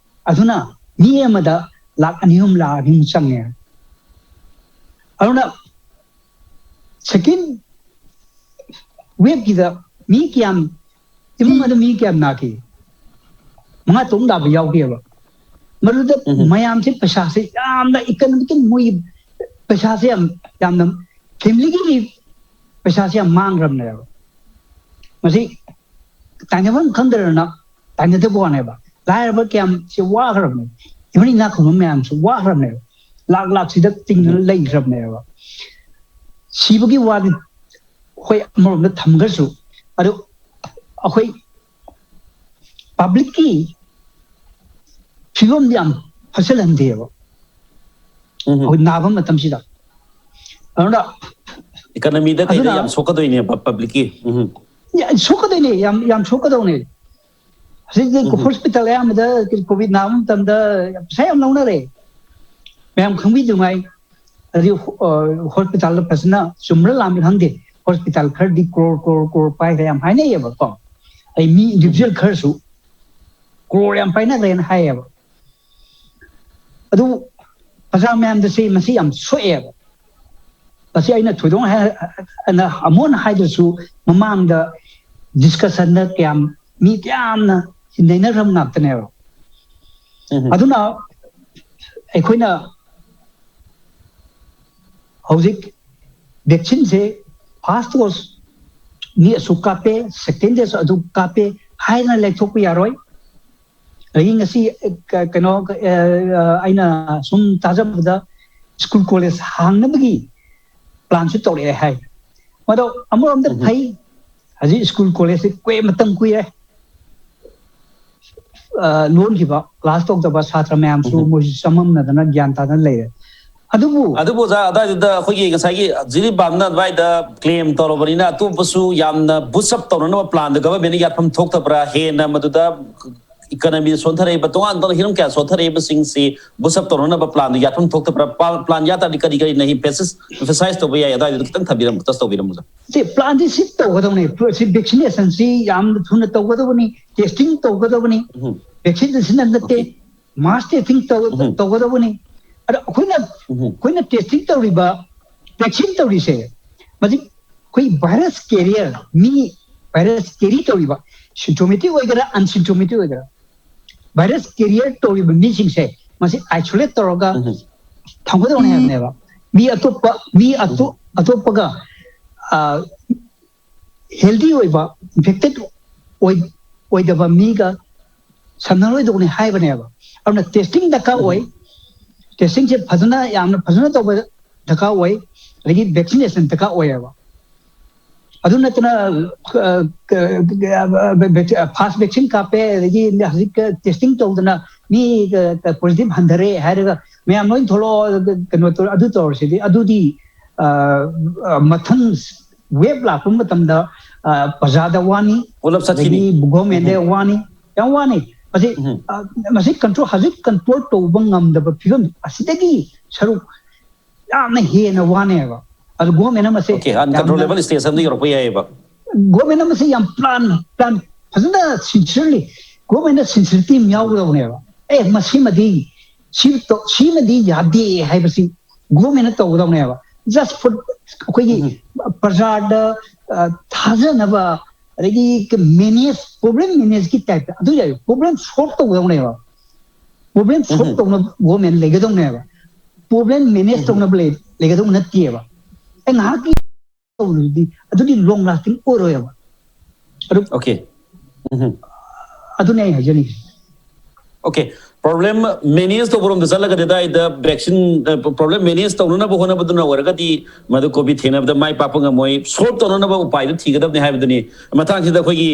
ꯑꯗꯨꯅ ꯃꯤ ꯑꯃꯗ ꯂꯥꯛ ꯑꯅꯤ ꯑꯍꯨꯝ, ꯂꯥꯛ ꯑꯅꯤ ꯑꯍꯨꯝ ꯆꯪꯉꯦ꯫ ꯑꯗꯨꯅ ꯁꯦꯀꯦꯟ ꯋꯦꯕꯀꯤꯗ ꯃꯤ ꯀꯌꯥꯝ, ꯏꯃꯨꯡ ꯑꯗꯨ ꯃꯤ ꯀꯌꯥꯝ ꯅꯥꯈꯤ? ꯃꯉꯥ ꯇꯔꯨꯛ ꯅꯥꯕ ꯌꯥꯎꯈꯤꯑꯕ꯫ ꯃꯗꯨꯗ ꯎꯝ꯫ ꯃꯌꯥꯝꯁꯦ ꯄꯩꯁꯥꯁꯦ ꯌꯥꯝꯅ ꯏꯀꯅꯣꯃꯤꯀꯦꯜ, ꯃꯣꯏꯒꯤ ꯄꯩꯁꯥꯁꯦ ꯌꯥꯝ, ꯌꯥꯝꯅ ꯐꯦꯃꯤꯂꯤꯒꯤ ꯄꯩꯁꯥꯁꯦ ꯌꯥꯝ ꯃꯥꯡꯈ꯭ꯔꯕꯅꯦꯕ꯫ ꯃꯁꯤ ꯇꯥꯏꯅꯐꯝ ꯈꯪꯗꯗꯅ ꯇꯥꯏꯅꯗꯕ ꯋꯥꯅꯦꯕ꯫ ꯂꯥꯏꯔꯕ ꯀꯌꯥꯝ ꯁꯤ ꯋꯥꯈ꯭ꯔꯕꯅꯦ, ꯏꯃꯨꯡ ꯏꯅꯥꯛ ꯈꯨꯟꯕ ꯃꯌꯥꯝꯁꯨ ꯋꯥꯈ꯭ꯔꯕꯅꯦꯕ, ꯂꯥꯛ ꯂꯥꯛꯁꯤꯗ ꯇꯤꯡꯗꯅ ꯂꯩꯈ꯭ꯔꯕꯅꯦꯕ꯫ ꯁꯤꯕꯒꯤ ꯋꯥꯗꯤ ꯍꯣꯏ ꯑꯃꯔꯣꯝꯗ ꯊꯝꯈ꯭ꯔꯁꯨ, ꯑꯗꯨ ꯑꯩꯈꯣꯏ ꯄꯕ꯭ꯂꯤꯛꯀꯤ ꯐꯤꯕꯝꯗꯤ ꯌꯥꯝ ꯐꯠꯆꯜꯍꯟꯗꯦꯕ ꯎꯝ ꯑꯩꯈꯣꯏ ꯅꯥꯕ ꯃꯇꯝꯁꯤꯗ꯫ ꯑꯗꯨꯅ ꯏꯀꯅꯃꯤꯗ ꯀꯩꯗ ꯑꯗꯨꯅ ꯌꯥꯝ ꯁꯣꯛꯀꯗꯣꯏꯅꯦꯕ ꯄꯕ꯭ꯂꯤꯛꯀꯤ꯫ ꯎꯝ ꯌꯥ- ꯁꯣꯛꯀꯗꯣꯏꯅꯦ, ꯌꯥꯝ ꯌꯥꯝ ꯁꯣꯛꯀꯗꯧꯅꯦ꯫ ꯍꯧꯖꯤꯛꯇꯤ ꯎꯝ ꯍꯣꯁꯄꯤꯇꯥꯜ ꯑꯌꯥꯝꯕꯗ ꯀꯣꯚꯤꯗ ꯅꯥꯕ ꯃꯇꯝꯗ ꯄꯩꯁꯥ ꯌꯥꯝ ꯂꯧꯅꯔꯦ꯫ ꯃꯌꯥꯝ ꯈꯪꯕꯤꯗꯨꯉꯥꯏ, ꯑꯗꯨ ꯍꯣꯁꯄꯤꯇꯥꯜꯗ ꯐꯖꯅ ꯆꯨꯝꯕ꯭ꯔꯥ ꯂꯥꯟꯕ꯭ꯔꯥ ꯈꯪꯗꯦ, ꯍꯣꯁꯄꯤꯇꯥꯜ ꯈꯔꯗꯤ ꯀ꯭ꯔꯣꯔ ꯀ꯭ꯔꯣꯔ ꯀ꯭ꯔꯣꯔ ꯄꯥꯏꯈ꯭ꯔꯦ ꯌꯥꯝ ꯍꯥꯏꯅꯩꯌꯦꯕꯀꯣ꯫ ꯑꯩ ꯃꯤ ꯏꯟꯗꯤꯕꯤꯖꯨꯋꯦꯜ ꯈꯔꯁꯨ ꯀ꯭ꯔꯣꯔ ꯌꯥꯝ ꯄꯥꯏꯅꯈ꯭ꯔꯦꯅ ꯍꯥꯏꯌꯦꯕ꯫ ꯑꯗꯨ ꯄ꯭ꯔꯖꯥ ꯃꯌꯥꯝꯗ ꯁꯤ ꯃꯁꯤ ꯌꯥꯝ ꯁꯣꯛꯑꯦꯕ꯫ ꯃꯁꯤ ꯑꯩꯅ ꯊꯣꯏꯗꯣꯛꯅ ꯍꯥꯏ-, ꯑꯩꯅ ꯑꯃꯨꯛ ꯍꯟꯅ ꯍꯥꯏꯗ꯭ꯔꯁꯨ, ꯃꯃꯥꯡꯗ ꯗꯤꯁꯀꯁꯟꯗ ꯀꯌꯥꯝ ꯃꯤ ꯀꯌꯥꯝꯅ ꯅꯩꯅꯈ꯭ꯔꯕ ꯉꯥꯛꯇꯅꯦꯕ꯫ ꯎꯝ ꯑꯗꯨꯅ ꯑꯩꯈꯣꯏꯅ ꯍꯧꯖꯤꯛ ꯚꯦꯛꯁꯤꯟꯁꯦ ꯐꯥꯔꯁ ꯗꯣꯁ ꯃꯤ ꯑꯁꯨꯛ ꯀꯥꯞꯄꯦ, ꯁꯦꯀꯦꯟ ꯗꯣꯁ ꯑꯗꯨ ꯀꯥꯞꯄꯦ ꯍꯥꯏꯅ ꯂꯩꯊꯣꯛꯄ ꯌꯥꯔꯣꯏ꯫ ꯑꯗꯒꯤ ꯉꯁꯤ, ꯑ, ꯀ-, ꯀꯩꯅꯣ, ꯑ, ꯑ, ꯑꯩꯅ ꯁꯨꯝ ꯇꯥꯖꯕꯗ ꯁ꯭ꯀꯨꯜ ꯀꯣꯂꯦꯖ ꯍꯥꯡꯅꯕꯒꯤ ꯄ꯭ꯂꯥꯟꯁꯨ ꯇꯧꯔꯛꯑꯦ ꯍꯥꯏ꯫ ꯃꯗꯣ ꯑꯃꯔꯣꯝꯗ ꯎꯝ꯫ ꯐꯩ, ꯍꯧꯖꯤꯛ ꯁ꯭ꯀꯨꯜ ꯀꯣꯂꯦꯖꯁꯦ ꯀꯨꯏ-, ꯃꯇꯝ ꯀꯨꯏꯔꯦ꯫ ꯑ, ꯂꯣꯟꯈꯤꯕ, ꯀ꯭ꯂꯥꯁ ꯇꯧꯗꯕ ꯁꯥꯇ꯭ꯔ ꯃꯌꯥꯝꯁꯨ ꯎꯝ꯫ ꯃꯣꯏꯁꯨ ꯆꯃꯝꯅꯗꯅ ꯒ꯭ꯌꯥꯟ ꯇꯥꯗꯅ ꯂꯩꯔꯦ꯫ ꯑꯗꯨꯕꯨ ꯑꯗꯨꯕꯨ ꯑꯣꯖꯥ, ꯑꯗꯨꯋꯥꯏꯗꯨꯗ ꯑꯩꯈꯣꯏꯒꯤ ꯉꯁꯥꯏꯒꯤ ꯖꯤꯔꯤꯕꯥꯝꯅ ꯑꯗꯨꯋꯥꯏꯗ ꯀ꯭ꯂꯦꯝ ꯇꯧꯔꯕꯅꯤꯅ, ꯑꯇꯣꯞꯄꯁꯨ ꯌꯥꯝꯅ ꯕꯨꯁ ꯑꯞ ꯇꯧꯅꯅꯕ ꯄ꯭ꯂꯥꯟꯗ ꯒꯚꯔꯟꯃꯦꯟꯠꯅ ꯌꯥꯠꯐꯝ ꯊꯣꯛꯇꯕ꯭ꯔꯥ? ꯍꯦꯟꯅ ꯃꯗꯨꯗ ꯏꯀꯅꯃꯤꯗ ꯁꯣꯟꯊꯔꯛꯏꯕ, ꯇꯣꯉꯥꯟ ꯇꯣꯉꯥꯟꯕ ꯍꯤꯔꯝ ꯀꯌꯥ ꯁꯣꯟꯊꯔꯛꯏꯕꯁꯤꯡꯁꯤ ꯕꯨꯁ ꯑꯞ ꯇꯧꯅꯅꯕ ꯄ꯭ꯂꯥꯟꯗꯨ ꯌꯥꯠꯐꯝ ꯊꯣꯛꯇꯕ꯭ꯔꯥ? ꯄ꯭ꯂꯥꯟ, ꯄ꯭ꯂꯥꯟ ꯌꯥꯠ ꯇꯥꯔꯗꯤ ꯀꯔꯤ ꯀꯔꯤꯅ ꯏꯝꯐꯦꯁꯤꯁ, ꯏꯝꯐꯦꯁꯥꯏꯁ ꯇꯧꯕ ꯌꯥꯏ? ꯑꯗꯨꯋꯥꯏꯗꯨꯗ ꯈꯤꯇꯪ ꯊꯝꯕꯤꯔꯝꯃꯨ, ꯇꯁ ꯇꯧꯕꯤꯔꯝꯃꯨ, ꯑꯣꯖꯥ꯫ ꯁꯤ ꯄ꯭ꯂꯥꯟꯗꯤ ꯁꯤ ꯇꯧꯒꯗꯧꯅꯦ꯫ ꯁꯤ ꯚꯦꯛꯁꯤꯅꯦꯁꯟꯁꯤ ꯌꯥꯝꯅ ꯊꯨꯅ ꯇꯧꯒꯗꯕꯅꯤ, ꯇꯦꯁꯇꯤꯡ ꯇꯧꯒꯗꯕꯅꯤ꯫ ꯎꯝ꯫ ꯚꯦꯛꯁꯤꯟ ꯁꯤꯅ ꯅꯠꯇꯦ, Okay. ꯃꯥꯁ ꯇꯦꯁꯇꯤꯡ ꯇꯧ-, ꯎꯝ꯫ ꯇꯧꯒꯗꯕꯅꯤ꯫ ꯑꯗ ꯑꯩꯈꯣꯏꯅ, ꯎꯝ꯫ ꯑꯩꯈꯣꯏꯅ ꯇꯦꯁꯇꯤꯡ ꯇꯧꯔꯤꯕ, ꯚꯦꯛꯁꯤꯟ ꯇꯧꯔꯤꯁꯦ, ꯃꯁꯤ ꯑꯩꯈꯣꯏ ꯚꯥꯏꯔꯁ ꯀꯦꯔꯤꯌꯔ, ꯃꯤ ꯚꯥꯏꯔꯁ ꯀꯦꯔꯤ ꯇꯧꯔꯤꯕ, ꯁꯤꯝꯇꯣꯃꯦꯇꯤꯛ ꯑꯣꯏꯒꯦꯔꯥ ꯑꯟꯁꯤꯝꯇꯣꯃꯦꯇꯤꯛ ꯑꯣꯏꯒꯦꯔꯥ, ꯚꯥꯏꯔꯁ ꯀꯦꯔꯤꯌꯔ ꯇꯧꯔꯤꯕ ꯃꯤꯁꯤꯡꯁꯦ ꯃꯁꯤ ꯑꯥꯏꯁꯣꯂꯦꯠ ꯇꯧꯔꯒ ꯎꯝ꯫ ꯊꯝꯒꯗꯧꯅꯦ ꯍꯥꯏꯕꯅꯦꯕ꯫ ꯃꯤ ꯑꯇꯣꯞꯄ, ꯃꯤ ꯑꯇꯣ-, ꯑꯇꯣꯞꯄꯒ, ꯑ, ꯍꯦꯜꯗꯤ ꯑꯣꯏꯕ, ꯏꯟꯐꯦꯛꯇꯦꯠ ꯑꯣꯏ ꯑꯣꯏꯗꯕ ꯃꯤꯒ ꯁꯝꯅꯔꯣꯏꯗꯧꯅꯤ ꯍꯥꯏꯕꯅꯦꯕ꯫ ꯑꯗꯨꯅ ꯇꯦꯁꯇꯤꯡ ꯗꯔꯀꯥꯔ ꯑꯣꯏ꯫ ꯇꯦꯁꯇꯤꯡꯁꯦ ꯐꯖꯅ, ꯌꯥꯝꯅ ꯐꯖꯅ ꯇꯧꯕ ꯗꯔꯀꯥꯔ ꯑꯣꯏ꯫ ꯑꯗꯒꯤ ꯚꯦꯛꯁꯤꯅꯦꯁꯟ ꯗꯔꯀꯥꯔ ꯑꯣꯏꯌꯦꯕ꯫ ꯑꯗꯨ ꯅꯠꯇꯅ ꯐꯥꯁ ꯚꯦꯛꯁꯤꯟ ꯀꯥꯞꯄꯦ, ꯑꯗꯒꯤ ꯍꯧꯖꯤꯛ ꯇꯦꯁꯇꯤꯡ ꯇꯧꯗꯅ ꯃꯤ ꯄꯣꯖꯤꯇꯤꯚ ꯍꯟꯊꯔꯦ ꯍꯥꯏꯔꯒ ꯃꯌꯥꯝ ꯂꯣꯏ ꯊꯣꯛꯂꯛꯑꯣ, ꯀꯩꯅꯣ ꯇꯧꯔ, ꯑꯗꯨ ꯇꯧꯔꯁꯤꯗꯤ, ꯑꯗꯨꯗꯤ ꯃꯊꯪ ꯋꯦꯕ ꯂꯥꯛꯄ ꯃꯇꯝꯗ ꯄ꯭ꯔꯖꯥꯗ ꯋꯥꯅꯤ, ꯑꯗꯒꯤ ꯒꯣꯔꯃꯦꯟꯗ ꯋꯥꯅꯤ, ꯌꯥꯝ ꯋꯥꯅꯤ꯫ ꯃꯁꯤ ꯃꯁꯤ ꯀꯟꯇ꯭ꯔꯣꯜ, ꯍꯧꯖꯤꯛ ꯀꯟꯇ꯭ꯔꯣꯜ ꯇꯧꯕ ꯉꯝꯗꯕ ꯐꯤꯕꯝ ꯑꯁꯤꯗꯒꯤ ꯁꯔꯨꯛ ꯌꯥꯝꯅ ꯍꯦꯟꯅ ꯋꯥꯅꯦꯕ꯫ ꯑꯗꯨ ꯒꯣꯔꯃꯦꯟꯅ ꯃꯁꯤ ꯑꯣꯀꯦ, ꯑꯟꯀꯟꯇ꯭ꯔꯣꯂꯦꯕꯜ ꯁ꯭ꯇꯦꯖ ꯑꯃꯗ ꯌꯧꯔꯛꯄ ꯌꯥꯏꯑꯕ꯫ ꯒꯣꯔꯃꯦꯟꯅ ꯃꯁꯤ ꯌꯥꯝ ꯄ꯭ꯂꯥꯟ, ꯄ꯭ꯂꯥꯟ ꯐꯖꯅ ꯁꯤꯟꯁꯤꯌꯔꯂꯤ, ꯒꯣꯔꯃꯦꯟꯅ ꯁꯤꯟꯁꯤꯌꯔꯇꯤ ꯑꯃ ꯌꯥꯎꯒꯗꯧꯕꯅꯦꯕ꯫ ꯑꯦ, ꯃꯁꯤꯃꯗꯤ ꯁꯤ ꯇꯧ-, ꯁꯤꯃꯗꯤ ꯌꯥꯗꯦ ꯍꯥꯏꯕꯁꯤ ꯒꯣꯔꯃꯦꯟꯅ ꯇꯧꯒꯗꯧꯕꯅꯦꯕ꯫ ꯖꯁ ꯐꯣꯔ ꯑꯩꯈꯣꯏꯒꯤ ꯄ꯭ꯔꯖꯥꯗ ꯊꯥꯖꯅꯕ, ꯑꯗꯒꯤ ꯃꯦꯅꯦꯖ, ꯄ꯭ꯔꯣꯕ꯭ꯂꯦꯝ ꯃꯦꯅꯦꯖꯀꯤ ꯇꯥꯏꯞꯇ ꯑꯗꯨ ꯌꯥꯏ, ꯄ꯭ꯔꯣꯕ꯭ꯂꯦꯝ ꯁꯣꯜꯕ ꯇꯧꯒꯗꯧꯕꯅꯦꯕ꯫ ꯄ꯭ꯔꯣꯕ꯭ꯂꯦꯝ ꯁꯣꯜꯕ ꯇꯧꯅꯕ ꯒꯣꯔꯃꯦꯟ ꯂꯩꯒꯗꯧꯅꯦꯕ꯫ ꯄ꯭ꯔꯣꯕ꯭ꯂꯦꯝ ꯃꯦꯅꯦꯖ ꯇꯧꯅꯕ ꯂꯩ-, ꯂꯩꯒꯗꯧꯕ ꯅꯠꯇꯦꯕ꯫ ꯑꯩ ꯉꯥꯏꯍꯥꯛꯀꯤ ꯇꯧꯔꯨꯔꯗꯤ ꯑꯗꯨꯗꯤ ꯂꯣꯡ ꯂꯥꯁꯇꯤꯡ ꯑꯣꯏꯔꯣꯏꯕ꯫ ꯑꯗꯨ ꯑꯣꯀꯦ꯫ ꯑꯗꯨꯅꯦ ꯑꯩ ꯍꯥꯏꯖꯅꯤꯡꯉꯤꯁꯦ꯫ ꯑꯣꯀꯦ, ꯄ꯭ꯔꯣꯕ꯭ꯂꯦꯝ ꯃꯦꯅꯦꯖ ꯇꯧꯕꯔꯣꯝꯗ ꯆꯠꯂꯒꯗꯤ ꯑꯗꯥꯏꯗ ꯚꯦꯛꯁꯤꯟ, ꯄ꯭ꯔꯣꯕ꯭ꯂꯦꯝ ꯃꯦꯅꯦꯖ ꯇꯧꯅꯅꯕ ꯍꯣꯠꯅꯕꯗꯨꯅ ꯑꯣꯏꯔꯒꯗꯤ ꯃꯗꯨ ꯀꯣꯚꯤꯗ ꯊꯦꯡꯅꯕꯗ ꯃꯥꯏ ꯄꯥꯛꯄ ꯉꯝꯃꯣꯏ꯫ ꯁꯣꯜꯕ ꯇꯧꯅꯅꯕ ꯎꯄꯥꯏꯗꯨ ꯊꯤꯒꯗꯕꯅꯤ ꯍꯥꯏꯕꯗꯨꯅꯤ꯫ ꯃꯊꯪꯁꯤꯗ ꯑꯩꯈꯣꯏꯒꯤ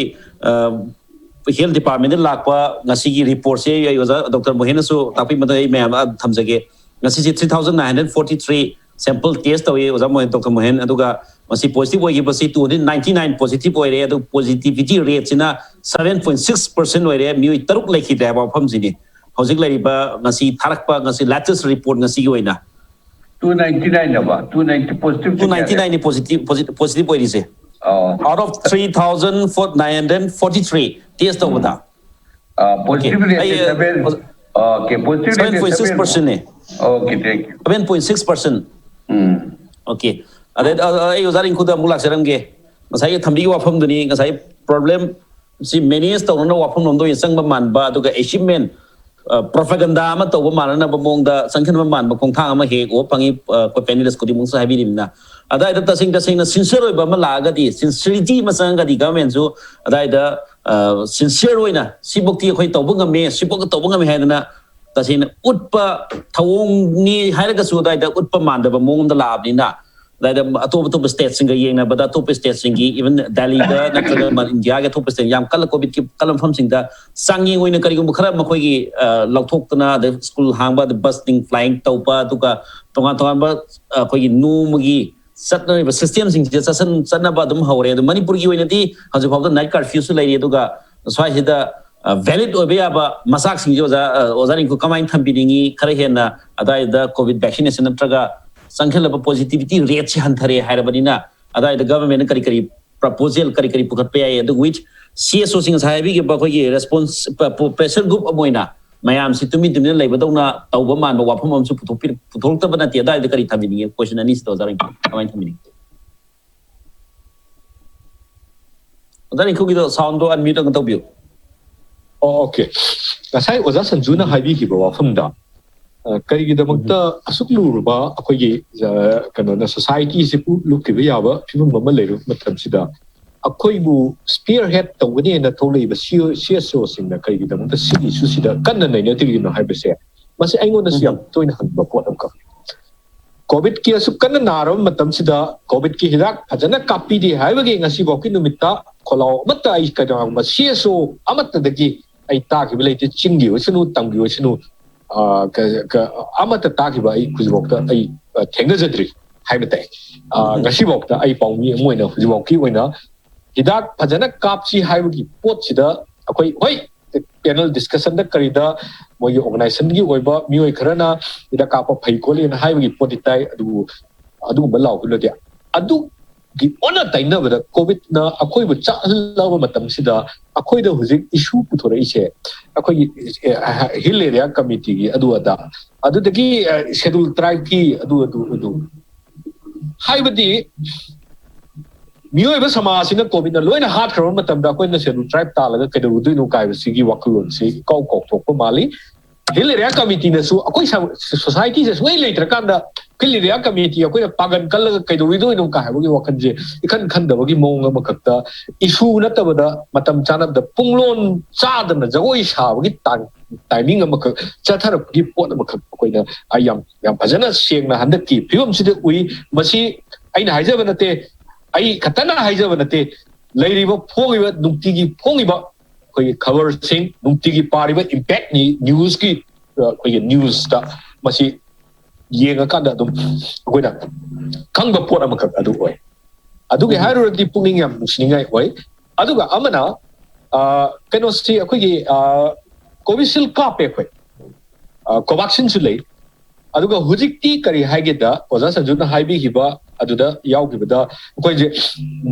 ꯍꯦꯜꯊ ꯗꯤꯄꯥꯔꯠꯃꯦꯟꯗ ꯂꯥꯛꯄ ꯉꯁꯤꯒꯤ ꯔꯤꯄꯣꯔꯠꯁꯦ ꯑꯩ ꯑꯣꯖꯥ ꯗꯣꯛꯇꯔ ꯃꯣꯍꯦꯟꯅꯁꯨ ꯇꯥꯛꯄꯤ ꯃꯇꯨꯡ ꯑꯩ ꯃꯌꯥꯝ ꯊꯝꯖꯒꯦ꯫ ꯉꯁꯤꯁꯦ three thousand nine hundred forty three sample test ꯇꯧꯏ ꯑꯣꯖꯥ ꯃꯣꯍꯦꯟ, ꯗꯣꯛꯇꯔ ꯃꯣꯍꯦꯟ, ꯑꯗꯨꯒ ꯃꯁꯤ ꯄꯣꯖꯤꯇꯤꯚ ꯑꯣꯏꯈꯤꯕꯁꯤ two hundred ninety nine positive ꯑꯣꯏꯔꯦ, ꯑꯗꯨ ꯄꯣꯖꯤꯇꯤꯚꯤꯇꯤ ꯔꯦꯠꯁꯤꯅ seven point six percent ꯑꯣꯏꯔꯦ꯫ ꯃꯤꯑꯣꯏ ꯇꯔꯨꯛ ꯂꯩꯈꯤꯗ꯭ꯔꯦ ꯍꯥꯏꯕ ꯋꯥꯐꯝꯁꯤꯅꯤ꯫ ꯍꯧꯖꯤꯛ ꯂꯩꯔꯤꯕ ꯉꯁꯤ ꯊꯥꯔꯛꯄ, ꯉꯁꯤ latest report ꯉꯁꯤꯒꯤ ꯑꯣꯏꯅ two ninety nine ꯍꯥꯏꯕ, two ninety positive two ninety nine positive, positive ꯑꯣꯏꯔꯤꯁꯦ꯫ ꯑꯣ Out of three thousand nine hundred forty three test ꯇꯧꯕꯗ positive rate ꯑꯩ- seven okay positive rate seven point six percent ꯅꯦ꯫ Okay, thank you. Seven point six percent. Um Okay. ꯑꯗꯩ ꯑ- ꯑ- ꯑꯩ ꯑꯣꯖꯥ ꯔꯤꯡꯀꯨꯗ ꯑꯃꯨꯛ ꯂꯥꯛꯆꯔꯝꯒꯦ꯫ ꯉꯁꯥꯏꯒꯤ ꯊꯝꯕꯤꯈꯤꯕ ꯋꯥꯐꯝꯗꯨꯅꯤ, ꯉꯁꯥꯏ ꯄ꯭ꯔꯣꯕ꯭ꯂꯦꯝ ꯁꯤ ꯃꯦꯅꯦꯖ ꯇꯧꯅꯅꯕ ꯋꯥꯐꯝꯂꯣꯝꯗ ꯑꯣꯏꯅ ꯆꯪꯕ ꯃꯥꯟꯕ, ꯑꯗꯨꯒ ꯑꯦꯆꯤꯞꯃꯦꯟ, ꯄ꯭ꯔꯣꯄꯒꯟꯗꯥ ꯑꯃ ꯇꯧꯕ ꯃꯥꯟꯅꯅꯕ ꯃꯑꯣꯡꯗ ꯆꯪꯁꯤꯟꯕ ꯃꯥꯟꯕ ꯈꯣꯡꯊꯥꯡ ꯑꯃ ꯍꯦꯛ ꯎꯕ ꯐꯪꯉꯤ꯫ ꯑ, ꯑꯩꯈꯣꯏ ꯄꯦꯅꯦꯂꯤꯁ ꯈꯨꯗꯤꯡꯃꯛꯁꯨ ꯍꯥꯏꯕꯤꯔꯤꯕꯅꯤꯅ, ꯑꯗꯥꯏꯗ ꯇꯁꯦꯡ ꯇꯁꯦꯡꯅ ꯁꯤꯟꯁꯤꯌꯔ ꯑꯣꯏꯕ ꯑꯃ ꯂꯥꯛꯑꯒꯗꯤ, ꯁꯤꯟꯁꯤꯌꯔꯤꯇꯤ ꯑꯃ ꯆꯪꯉꯒꯗꯤ ꯒꯚꯔꯟꯃꯦꯟꯁꯨ ꯑꯗꯥꯏꯗ ꯁꯤꯟꯁꯤꯌꯔ ꯑꯣꯏꯅ ꯁꯤꯐꯧꯗꯤ ꯑꯩꯈꯣꯏ ꯇꯧꯕ ꯉꯝꯃꯦ, ꯁꯤꯐꯧꯗ ꯇꯧꯕ ꯉꯝꯃꯦ ꯍꯥꯏꯗꯅ ꯇꯁꯦꯡꯅ ꯎꯠꯄ ꯊꯧꯑꯣꯡꯅꯤ ꯍꯥꯏꯔꯒꯁꯨ ꯑꯗꯨꯋꯥꯏꯗ ꯎꯠꯄ ꯃꯥꯟꯗꯕ ꯃꯑꯣꯡꯗ ꯂꯥꯛꯑꯕꯅꯤꯅ, ꯑꯗꯨꯋꯥꯏꯗ ꯑꯇꯣꯞ ꯑꯇꯣꯞꯄ ꯁ꯭ꯇꯦꯠꯁꯤꯡꯒ ꯌꯦꯡꯅꯕꯗ, ꯑꯇꯣꯞꯄ ꯁ꯭ꯇꯦꯠꯁꯤꯡꯒꯤ, ꯏꯚꯟ ꯗꯦꯜꯂꯤꯗ ꯅꯠꯇ꯭ꯔꯒ ꯏꯟꯗꯤꯌꯥꯒꯤ ꯑꯇꯣꯞꯄ ꯁ꯭ꯇꯦꯠ ꯌꯥꯝ ꯀꯟꯅ ꯀꯣꯚꯤꯗꯀꯤ ꯀꯟꯕ ꯃꯐꯝꯁꯤꯡꯗ ꯆꯥꯡꯌꯦꯡ ꯑꯣꯏꯅ ꯀꯔꯤꯒꯨꯝꯕ ꯈꯔ ꯃꯈꯣꯏꯒꯤ ꯂꯧꯊꯣꯛꯇꯅ, ꯑꯗꯩ ꯁ꯭ꯀꯨꯜ ꯍꯥꯡꯕ, ꯑꯗꯩ ꯕꯁꯁꯤꯡ ꯐ꯭ꯂꯥꯏꯡ ꯇꯧꯕ, ꯑꯗꯨꯒ ꯇꯣꯉꯥꯟ ꯇꯣꯉꯥꯟꯕ ꯑꯩꯈꯣꯏꯒꯤ ꯅꯣꯡꯃꯒꯤ ꯆꯠꯅꯔꯤꯕ ꯁꯤꯁꯇꯦꯝꯁꯤꯡꯁꯤꯗ ꯆꯠꯁꯟ ꯆꯠꯅꯕ ꯑꯗꯨꯝ ꯍꯧꯔꯦ꯫ ꯑꯗꯣ ꯃꯅꯤꯄꯨꯔꯒꯤ ꯑꯣꯏꯅꯗꯤ ꯍꯧꯖꯤꯛ ꯐꯥꯎꯗ ꯅꯥꯏꯠ ꯀꯥꯔꯐ꯭ꯌꯨꯁꯨ ꯂꯩꯔꯤ, ꯑꯗꯨꯒ ꯁ꯭ꯋꯥꯏꯁꯤꯗ ꯚꯦꯂꯤꯠ ꯑꯣꯏꯕ ꯌꯥꯕ ꯃꯆꯥꯛꯁꯤꯡꯁꯦ ꯑꯣꯖꯥ, ꯑ, ꯑꯣꯖꯥ ꯔꯤꯡꯀꯨ ꯀꯃꯥꯏꯅ ꯊꯝꯕꯤꯅꯤꯡꯉꯤ? ꯈꯔ ꯍꯦꯟꯅ ꯑꯗꯥꯏꯗ ꯀꯣꯚꯤꯗ ꯚꯦꯛꯁꯤꯅꯦꯁꯟ ꯅꯠꯇ꯭ꯔꯒ ꯆꯪꯁꯤꯜꯂꯕ ꯄꯣꯖꯤꯇꯤꯚꯤꯇꯤ ꯔꯦꯠꯁꯤ ꯍꯟꯊꯔꯦ ꯍꯥꯏꯔꯕꯅꯤꯅ, ꯑꯗꯥꯏꯗ ꯒꯚꯔꯟꯃꯦꯟꯠꯅ ꯀꯔꯤ ꯀꯔꯤ ꯄ꯭ꯔꯄꯣꯖꯦꯜ ꯀꯔꯤ ꯀꯔꯤ ꯄꯨꯈꯠꯄ ꯌꯥꯏ? ꯑꯗꯨꯒ ꯋꯤꯠ ꯁꯤ ꯑꯦꯁ ꯑꯣꯁꯤꯡ ꯉꯁꯥꯏ ꯍꯥꯏꯕꯤꯈꯤꯕ ꯑꯩꯈꯣꯏꯒꯤ ꯔꯦꯁꯄꯣꯟꯁ, ꯄ-, ꯄ-, ꯄ꯭ꯔꯦꯁꯔ ꯒ꯭ꯔꯨꯞ ꯑꯃ ꯑꯣꯏꯅ ꯃꯌꯥꯝꯁꯤ ꯇꯨꯃꯤꯟ ꯇꯨꯃꯤꯟꯅ ꯂꯩꯕꯗꯧꯅ ꯇꯧꯕ ꯃꯥꯟꯕ ꯋꯥꯐꯝ ꯑꯃꯁꯨ ꯄꯨꯊꯣꯛꯄꯤ-, ꯄꯨꯊꯣꯔꯛꯇꯕ ꯅꯠꯇꯦ꯫ ꯑꯗꯥꯏꯗ ꯀꯔꯤ ꯊꯝꯕꯤꯅꯤꯡꯉꯤ? ꯀꯣꯏꯁꯟ ꯑꯅꯤꯁꯤꯗ ꯑꯣꯖꯥ ꯔꯤꯡꯀꯨ ꯀꯃꯥꯏꯅ ꯊꯝꯕꯤꯅꯤꯡꯉꯤ? ꯑꯣꯖꯥ ꯔꯤꯡꯀꯨꯒꯤꯗꯣ ꯁꯥꯎꯟꯗꯣ ꯑꯟꯃ꯭ꯌꯨꯠ ꯑꯃ ꯇꯧꯕꯤꯌꯨ꯫ ꯑꯣ, ꯑꯣꯀꯦ꯫ ꯉꯁꯥꯏ ꯑꯣꯖꯥ ꯁꯟꯖꯨꯅ ꯍꯥꯏꯕꯤꯈꯤꯕ ꯋꯥꯐꯝꯗ, ꯑ, ꯀꯔꯤꯒꯤꯗꯃꯛꯇ ꯑꯁꯨꯛ ꯂꯨꯔꯕ ꯑꯩꯈꯣꯏꯒꯤ, ꯑ, ꯀꯩꯅꯣꯅ, ꯁꯣꯁꯥꯏꯇꯤꯁꯤꯕꯨ ꯂꯨꯞꯈꯤꯕ ꯌꯥꯕ ꯐꯤꯕꯝ ꯑꯃ ꯂꯩꯔꯕ ꯃꯇꯝꯁꯤꯗ, ꯑꯩꯈꯣꯏꯕꯨ ꯁ꯭ꯄꯤꯌꯔ ꯍꯦꯗ ꯇꯧꯒꯅꯦꯅ ꯊꯣꯛꯂꯛꯏꯕ ꯁꯤ, ꯁꯤ ꯑꯦꯁ ꯑꯣꯁꯤꯡꯅ ꯀꯔꯤꯒꯤꯗꯃꯛꯇ ꯁꯤꯒꯤ ꯏꯁꯨꯁꯤꯗ ꯀꯟꯅ ꯅꯩꯅꯗ꯭ꯔꯤꯅꯣ ꯍꯥꯏꯕꯁꯦ, ꯃꯁꯤ ꯑꯩꯉꯣꯟꯗꯁꯨ ꯌꯥꯝ ꯇꯣꯏꯅ ꯍꯪꯕ ꯄꯣꯠ ꯑꯃꯈꯛꯅꯤ꯫ ꯀꯣꯚꯤꯗꯀꯤ ꯑꯁꯨꯛ ꯀꯟꯅ ꯅꯥꯔꯕ ꯃꯇꯝꯁꯤꯗ ꯀꯣꯚꯤꯗꯀꯤ ꯍꯤꯗꯥꯛ ꯐꯖꯅ ꯀꯥꯞꯄꯤꯗꯦ ꯍꯥꯏꯕꯒꯤ ꯉꯁꯤꯐꯥꯎꯒꯤ ꯅꯨꯃꯤꯠꯇ ꯈꯣꯜꯂꯥꯎ ꯑꯃꯠꯇ ꯑꯩ ꯀꯩꯗꯧꯕ ꯁꯤ ꯑꯦꯁ ꯑꯣ ꯑꯃꯠꯇꯗꯒꯤ ꯑꯩ ꯇꯥꯈꯤꯕ ꯂꯩꯇꯦ꯫ ꯆꯤꯡꯒꯤ ꯑꯣꯏꯁꯅꯨ, ꯇꯝꯒꯤ ꯑꯣꯏꯁꯅꯨ, ꯑ, ꯀ-, ꯀ-, ꯑꯃꯠꯇ ꯇꯥꯈꯤꯕ ꯑꯩ ꯍꯧꯖꯤꯛꯐꯥꯎꯗ ꯑꯩ, ꯑ, ꯊꯦꯡꯅꯖꯗ꯭ꯔꯤ ꯍꯥꯏꯕ ꯇꯥꯏ꯫ ꯑ, ꯉꯁꯤꯐꯥꯎꯗ ꯑꯩ ꯄꯥꯎꯃꯤ ꯑꯃ ꯑꯣꯏꯅ ꯍꯧꯖꯤꯛꯐꯥꯎꯒꯤ ꯑꯣꯏꯅ ꯍꯤꯗꯥꯛ ꯐꯖꯅ ꯀꯥꯞꯁꯤ ꯍꯥꯏꯕꯒꯤ ꯄꯣꯠꯁꯤꯗ ꯑꯩꯈꯣꯏ, ꯍꯣꯏ, ꯄꯦꯅꯦꯜ ꯗꯤꯁꯀꯁꯟꯗ ꯀꯔꯤꯗ ꯃꯣꯏꯒꯤ ꯑꯣꯔꯒꯅꯥꯏꯖꯦꯁꯟꯒꯤ ꯑꯣꯏꯕ ꯃꯤꯑꯣꯏ ꯈꯔꯅ ꯍꯤꯗꯥꯛ ꯀꯥꯞꯄ ꯐꯩ ꯈꯣꯠꯂꯤꯅ ꯍꯥꯏꯕꯒꯤ ꯄꯣꯠꯇꯤ ꯇꯥꯏ, ꯑꯗꯨꯕꯨ ꯑꯗꯨꯒꯨꯝꯕ ꯂꯥꯎꯈꯤꯕꯗꯤ ꯑꯗꯨꯒꯤ ꯑꯣꯟꯅ ꯇꯩꯅꯕꯗ ꯀꯣꯚꯤꯗꯅ ꯑꯩꯈꯣꯏꯕꯨ ꯆꯥꯛꯍꯜꯂꯕ ꯃꯇꯝꯁꯤꯗ ꯑꯩꯈꯣꯏꯗ ꯍꯧꯖꯤꯛ ꯏꯁꯨ ꯄꯨꯊꯣꯔꯛꯏꯁꯦ ꯑꯩꯈꯣꯏꯒꯤ ꯍꯤꯜ ꯑꯦꯔꯤꯌꯥ ꯀꯃꯤꯇꯤꯒꯤ ꯑꯗꯨ ꯑꯗꯥ, ꯑꯗꯨꯗꯒꯤ ꯁꯦꯗꯨꯜ ꯇ꯭ꯔꯥꯏꯕꯀꯤ ꯑꯗꯨ ꯑꯗꯨ ꯑꯗꯨ ꯍꯥꯏꯕꯗꯤ ꯃꯤꯑꯣꯏꯕ ꯁꯃꯥꯖꯁꯤꯅ ꯀꯣꯚꯤꯗꯅ ꯂꯣꯏꯅ ꯍꯥꯠꯈ꯭ꯔꯕ ꯃꯇꯝꯗ ꯑꯩꯈꯣꯏꯅ ꯁꯦꯗꯨꯜ ꯇ꯭ꯔꯥꯏꯕ ꯇꯥꯜꯂꯒ ꯀꯩꯗꯧꯔꯨꯗꯣꯏꯅꯣ ꯀꯥꯏꯕꯁꯤꯒꯤ ꯋꯥꯈꯜꯂꯣꯟꯁꯤ ꯏꯀꯥꯎ ꯀꯥꯎꯊꯣꯛꯄ ꯃꯥꯜꯂꯤ꯫ ꯍꯤꯜ ꯑꯦꯔꯤꯌꯥ ꯀꯃꯤꯇꯤꯅꯁꯨ ꯑꯩꯈꯣꯏ ꯁꯣꯁꯥꯏꯇꯤꯁꯦ ꯁꯨꯡꯂꯩ ꯂꯩꯇ꯭ꯔꯀꯥꯟꯗ ꯍꯤꯜ ꯑꯦꯔꯤꯌꯥ ꯀꯃꯤꯇꯤ ꯑꯩꯈꯣꯏꯅ ꯄꯥꯡꯒꯜ ꯀꯜꯂꯒ ꯀꯩꯗꯧꯔꯤꯗꯣꯏꯅꯣ ꯀꯥꯏ ꯍꯥꯏꯕꯒꯤ ꯋꯥꯈꯜꯁꯦ ꯏꯈꯟ ꯈꯟꯗꯕꯒꯤ ꯃꯑꯣꯡ ꯑꯃꯈꯛꯇ, ꯏꯁꯨ ꯅꯠꯇꯕꯗ ꯃꯇꯝ ꯆꯥꯅꯕꯗ ꯄꯨꯡꯂꯣꯟ ꯆꯥꯗꯅ ꯖꯒꯣꯏ ꯁꯥꯕꯒꯤ ꯇꯥꯡ ꯇꯥꯏꯃꯤꯡ ꯑꯃꯈꯛ ꯆꯠꯊꯔꯛꯄꯒꯤ ꯄꯣꯠ ꯑꯃꯈꯛ ꯑꯩꯈꯣꯏꯅ ꯑꯩ ꯌꯥꯝ ꯌꯥꯝ ꯐꯖꯅ ꯁꯦꯡꯅ ꯍꯟꯗꯛꯀꯤ ꯐꯤꯕꯝꯁꯤꯗ ꯎꯏ꯫ ꯃꯁꯤ ꯑꯩꯅ ꯍꯥꯏꯖꯕ ꯅꯠꯇꯦ, ꯑꯩ ꯈꯛꯇꯅ ꯍꯥꯏꯖꯕ ꯅꯠꯇꯦ, ꯂꯩꯔꯤꯕ ꯐꯣꯡꯉꯤꯕ ꯅꯨꯡꯇꯤꯒꯤ ꯐꯣꯡꯉꯤꯕ ꯑꯩꯈꯣꯏꯒꯤ ꯈꯕꯔꯁꯤꯡ, ꯅꯨꯡꯇꯤꯒꯤ ꯄꯥꯔꯤꯕ ꯏꯝꯄꯦꯛ ꯅ꯭ꯌꯨꯁꯀꯤ ꯑꯩꯈꯣꯏꯒꯤ ꯅ꯭ꯌꯨꯁꯇ ꯃꯁꯤ ꯌꯦꯡꯉꯀꯥꯟꯗ ꯑꯗꯨꯝ ꯑꯩꯈꯣꯏꯅ ꯈꯪꯕ ꯄꯣꯠ ꯑꯃꯈꯛ ꯑꯗꯨ ꯑꯣꯏ꯫ ꯑꯗꯨꯒꯤ ꯍꯥꯏꯔꯨꯔꯗꯤ ꯄꯨꯛꯅꯤꯡ ꯌꯥꯝ ꯅꯨꯡꯁꯤꯅꯤꯡꯉꯥꯏ ꯑꯣꯏ꯫ ꯑꯗꯨꯒ ꯑꯃꯅ ꯀꯩꯅꯣꯁꯤ ꯑꯩꯈꯣꯏꯒꯤ ꯀꯣꯚꯤꯁꯤꯜ ꯀꯥꯞꯄꯦ ꯑꯩꯈꯣꯏ, ꯀꯣꯚꯥꯛꯁꯤꯟꯁꯨ ꯂꯩ꯫ ꯑꯗꯨꯒ ꯍꯧꯖꯤꯛꯇꯤ ꯀꯔꯤ ꯍꯥꯏꯒꯦꯗ, ꯑꯣꯖꯥ ꯁꯟꯖꯨꯅ ꯍꯥꯏꯕꯤꯈꯤꯕ ꯑꯗꯨꯗ ꯌꯥꯎꯈꯤꯕꯗ ꯑꯩꯈꯣꯏꯁꯦ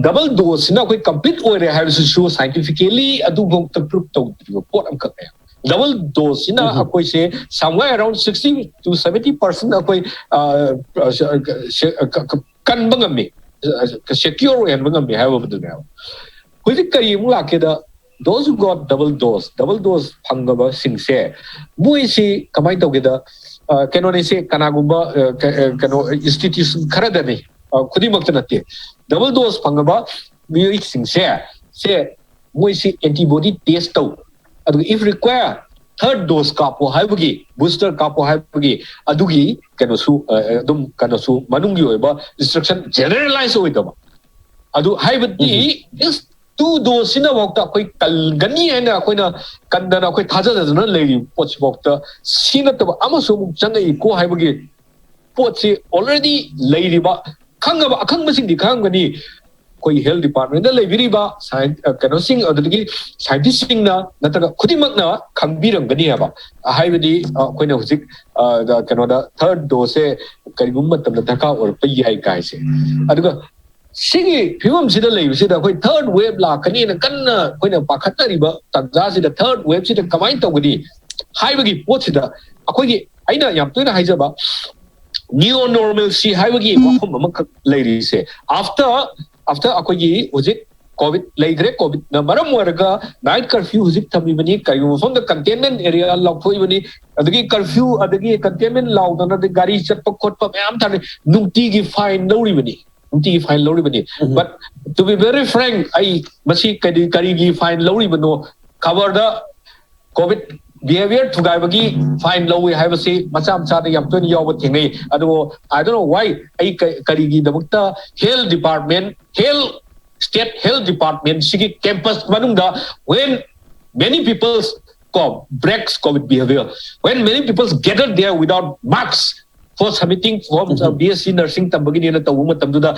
ꯗꯕꯜ ꯗꯣꯁꯁꯤꯅ ꯑꯩꯈꯣꯏ ꯀꯝꯄ꯭ꯂꯤꯠ ꯑꯣꯏꯔꯦ ꯍꯥꯏꯕꯁꯤꯁꯨ ꯁꯥꯏꯟꯇꯤꯐꯤꯀꯦꯂꯤ ꯑꯗꯨꯐꯥꯎꯗ ꯄ꯭ꯔꯨꯞ ꯇꯧꯗ꯭ꯔꯤꯕ ꯄꯣꯠ ꯑꯃꯈꯛꯅꯦ꯫ ꯗꯕꯜ ꯗꯣꯁꯁꯤꯅ ꯑꯩꯈꯣꯏꯁꯦ somewhere around sixty to seventy percent ꯑꯩꯈꯣꯏ ꯀꯟꯕ ꯉꯝꯃꯤ, ꯁꯦꯀ꯭ꯌꯣꯔ ꯑꯣꯏꯍꯟꯕ ꯉꯝꯃꯤ ꯍꯥꯏꯕꯗꯨꯅꯦꯕ꯫ ꯍꯧꯖꯤꯛ ꯀꯔꯤ ꯑꯃꯨꯛ ꯂꯥꯛꯀꯦꯗ, those who got double dose, double dose ꯐꯪꯉꯕꯁꯤꯡꯁꯦ ꯃꯣꯏꯁꯤ ꯀꯃꯥꯏꯅ ꯇꯧꯒꯦꯗ, ꯀꯩꯅꯣꯅꯤꯁꯦ, ꯀꯅꯥꯒꯨꯝꯕ ꯀꯩꯅꯣ ꯏꯟꯁꯇꯤꯇ꯭ꯌꯨꯁꯟ ꯈꯔꯗꯅꯤ, ꯈꯨꯗꯤꯡꯃꯛꯇ ꯅꯠꯇꯦ, ꯗꯕꯜ ꯗꯣꯁ ꯐꯪꯉꯕ ꯃꯤꯑꯣꯏꯁꯤꯡꯁꯦ ꯁꯦ ꯃꯣꯏꯁꯤ ꯑꯦꯟꯇꯤꯕꯣꯗꯤ ꯇꯦꯁ ꯇꯧ, ꯑꯗꯨꯒ if require third dose ꯀꯥꯞꯄꯣ ꯍꯥꯏꯕꯒꯤ, ꯕꯨꯁꯇꯔ ꯀꯥꯞꯄꯣ ꯍꯥꯏꯕꯒꯤ ꯑꯗꯨꯒꯤ ꯀꯩꯅꯣꯁꯨ ꯑꯗꯨꯝ ꯀꯩꯅꯣꯁꯨ ꯃꯅꯨꯡꯒꯤ ꯑꯣꯏꯕ ꯏꯟꯁꯇ꯭ꯔꯛꯁꯟ ꯖꯦꯅꯔꯦꯂꯥꯏꯁ ꯑꯣꯏꯗꯕ꯫ ꯑꯗꯨ ꯍꯥꯏꯕꯗꯤ ꯏꯁ ꯇꯨ ꯗꯣꯁꯁꯤꯅꯐꯥꯎꯗ ꯑꯩꯈꯣꯏ ꯀꯟꯒꯅꯤ ꯍꯥꯏꯅ ꯑꯩꯈꯣꯏꯅ ꯀꯟꯗꯅ ꯑꯩꯈꯣꯏ ꯊꯥꯖꯗꯗꯅ ꯂꯩꯔꯤꯕ ꯄꯣꯠꯁꯤꯐꯥꯎꯗ ꯁꯤ ꯅꯠꯇꯕ ꯑꯃꯁꯨ ꯑꯃꯨꯛ ꯆꯪꯉꯛꯏꯀꯣ ꯍꯥꯏꯕꯒꯤ ꯄꯣꯠꯁꯤ already ꯂꯩꯔꯤꯕ ꯈꯪꯉꯕ ꯑꯈꯪꯕꯁꯤꯡꯗꯤ ꯈꯪꯉꯝꯒꯅꯤ꯫ ꯑꯩꯈꯣꯏꯒꯤ ꯍꯦꯜꯊ ꯗꯤꯄꯥꯔꯠꯃꯦꯟꯗ ꯂꯩꯕꯤꯔꯤꯕ ꯀꯩꯅꯣꯁꯤꯡ ꯑꯗꯨꯗꯒꯤ ꯁꯥꯏꯟꯇꯤꯁꯁꯤꯡꯅ ꯅꯠꯇ꯭ꯔꯒ ꯈꯨꯗꯤꯡꯃꯛꯅ ꯈꯪꯕꯤꯔꯝꯒꯅꯤ ꯍꯥꯏꯕ꯫ ꯍꯥꯏꯕꯗꯤ ꯑꯩꯈꯣꯏꯅ ꯍꯧꯖꯤꯛ ꯀꯩꯅꯣꯗ ꯊꯥꯔꯠ ꯗꯣꯁꯁꯦ ꯀꯔꯤꯒꯨꯝꯕ ꯃꯇꯝꯗ ꯗꯔꯀꯥꯔ ꯑꯣꯏꯔꯛꯄ ꯌꯥꯏ ꯀꯥꯏꯁꯦ꯫ ꯑꯗꯨꯒ ꯁꯤꯒꯤ ꯐꯤꯕꯝꯁꯤꯗ ꯂꯩꯕꯁꯤꯗ ꯑꯩꯈꯣꯏ ꯊꯥꯔꯠ ꯋꯦꯕ ꯂꯥꯛꯀꯅꯤꯅ ꯀꯟꯅ ꯑꯩꯈꯣꯏꯅ ꯄꯥꯈꯠꯅꯔꯤꯕ ꯇꯥꯟꯖꯥꯁꯤꯗ ꯊꯥꯔꯠ ꯋꯦꯕꯁꯤꯗ ꯀꯃꯥꯏꯅ ꯇꯧꯒꯅꯤ ꯍꯥꯏꯕꯒꯤ ꯄꯣꯠꯁꯤꯗ ꯑꯩꯈꯣꯏꯒꯤ ꯑꯩꯅ ꯌꯥꯝ ꯇꯣꯏꯅ ꯍꯥꯏꯖꯕ ꯅꯤꯌꯣ ꯅꯣꯔꯃꯦꯜꯁꯤ ꯍꯥꯏꯕꯒꯤ ꯋꯥꯐꯝ ꯑꯃꯈꯛ ꯂꯩꯔꯤꯁꯦ꯫ ꯑꯥꯐꯇꯔ ꯑꯥꯐꯇꯔ ꯑꯩꯈꯣꯏꯒꯤ ꯍꯧꯖꯤꯛ ꯀꯣꯚꯤꯠ ꯂꯩꯈ꯭ꯔꯦ꯫ ꯀꯣꯚꯤꯠꯅ ꯃꯔꯝ ꯑꯣꯏꯔꯒ ꯅꯥꯏꯠ ꯀꯔꯐ꯭ꯌꯨ ꯍꯧꯖꯤꯛ ꯊꯝꯃꯤꯕꯅꯤ, ꯀꯔꯤꯒꯨꯝꯕ ꯃꯐꯝꯗ ꯀꯟꯇꯦꯟꯃꯦꯟ ꯑꯦꯔꯤꯌꯥ ꯂꯥꯎꯊꯣꯛꯏꯕꯅꯤ, ꯑꯗꯒꯤ ꯀꯔꯐ꯭ꯌꯨ ꯑꯗꯒꯤ ꯀꯟꯇꯦꯟꯃꯦꯟ ꯂꯥꯎꯗꯅ ꯑꯗꯩ ꯒꯥꯔꯤ ꯆꯠꯄ ꯈꯣꯠꯄ ꯃꯌꯥꯝ ꯊꯥꯔꯦ꯫ ꯅꯨꯡꯇꯤꯒꯤ ꯐꯥꯏꯟ ꯂꯧꯔꯤꯕꯅꯤ, ꯅꯨꯡꯇꯤꯒꯤ ꯐꯥꯏꯟ ꯂꯧꯔꯤꯕꯅꯤ꯫ ꯎꯝ꯫ But to be very frank, ꯑꯩ ꯃꯁꯤ ꯀꯔꯤ ꯀꯔꯤꯒꯤ ꯐꯥꯏꯟ ꯂꯧꯔꯤꯕꯅꯣ? ꯈꯕꯔꯗ ꯀꯣꯚꯤꯠ ꯕꯤꯍꯦꯕꯤꯌꯔ ꯊꯨꯒꯥꯏꯕꯒꯤ ꯐꯥꯏꯟ ꯂꯧꯏ ꯍꯥꯏꯕꯁꯤ ꯃꯆꯥ ꯃꯆꯥꯗ ꯌꯥꯝ ꯇꯣꯏꯅ ꯌꯥꯎꯕ ꯊꯦꯡꯅꯩ꯫ ꯑꯗꯨꯕꯨ I don't know why ꯑꯩ ꯀ- ꯀꯔꯤꯒꯤꯗꯃꯛꯇ health department, health state health department ꯁꯤꯒꯤ ꯀꯦꯝꯄꯁ ꯃꯅꯨꯡꯗ when many people's ꯀꯣ breaks COVID behavior, when many people gathered there without masks for submitting forms of BSc nursing ꯇꯝꯕꯒꯤꯅꯦꯅ ꯇꯧꯕ ꯃꯇꯝꯗꯨꯗ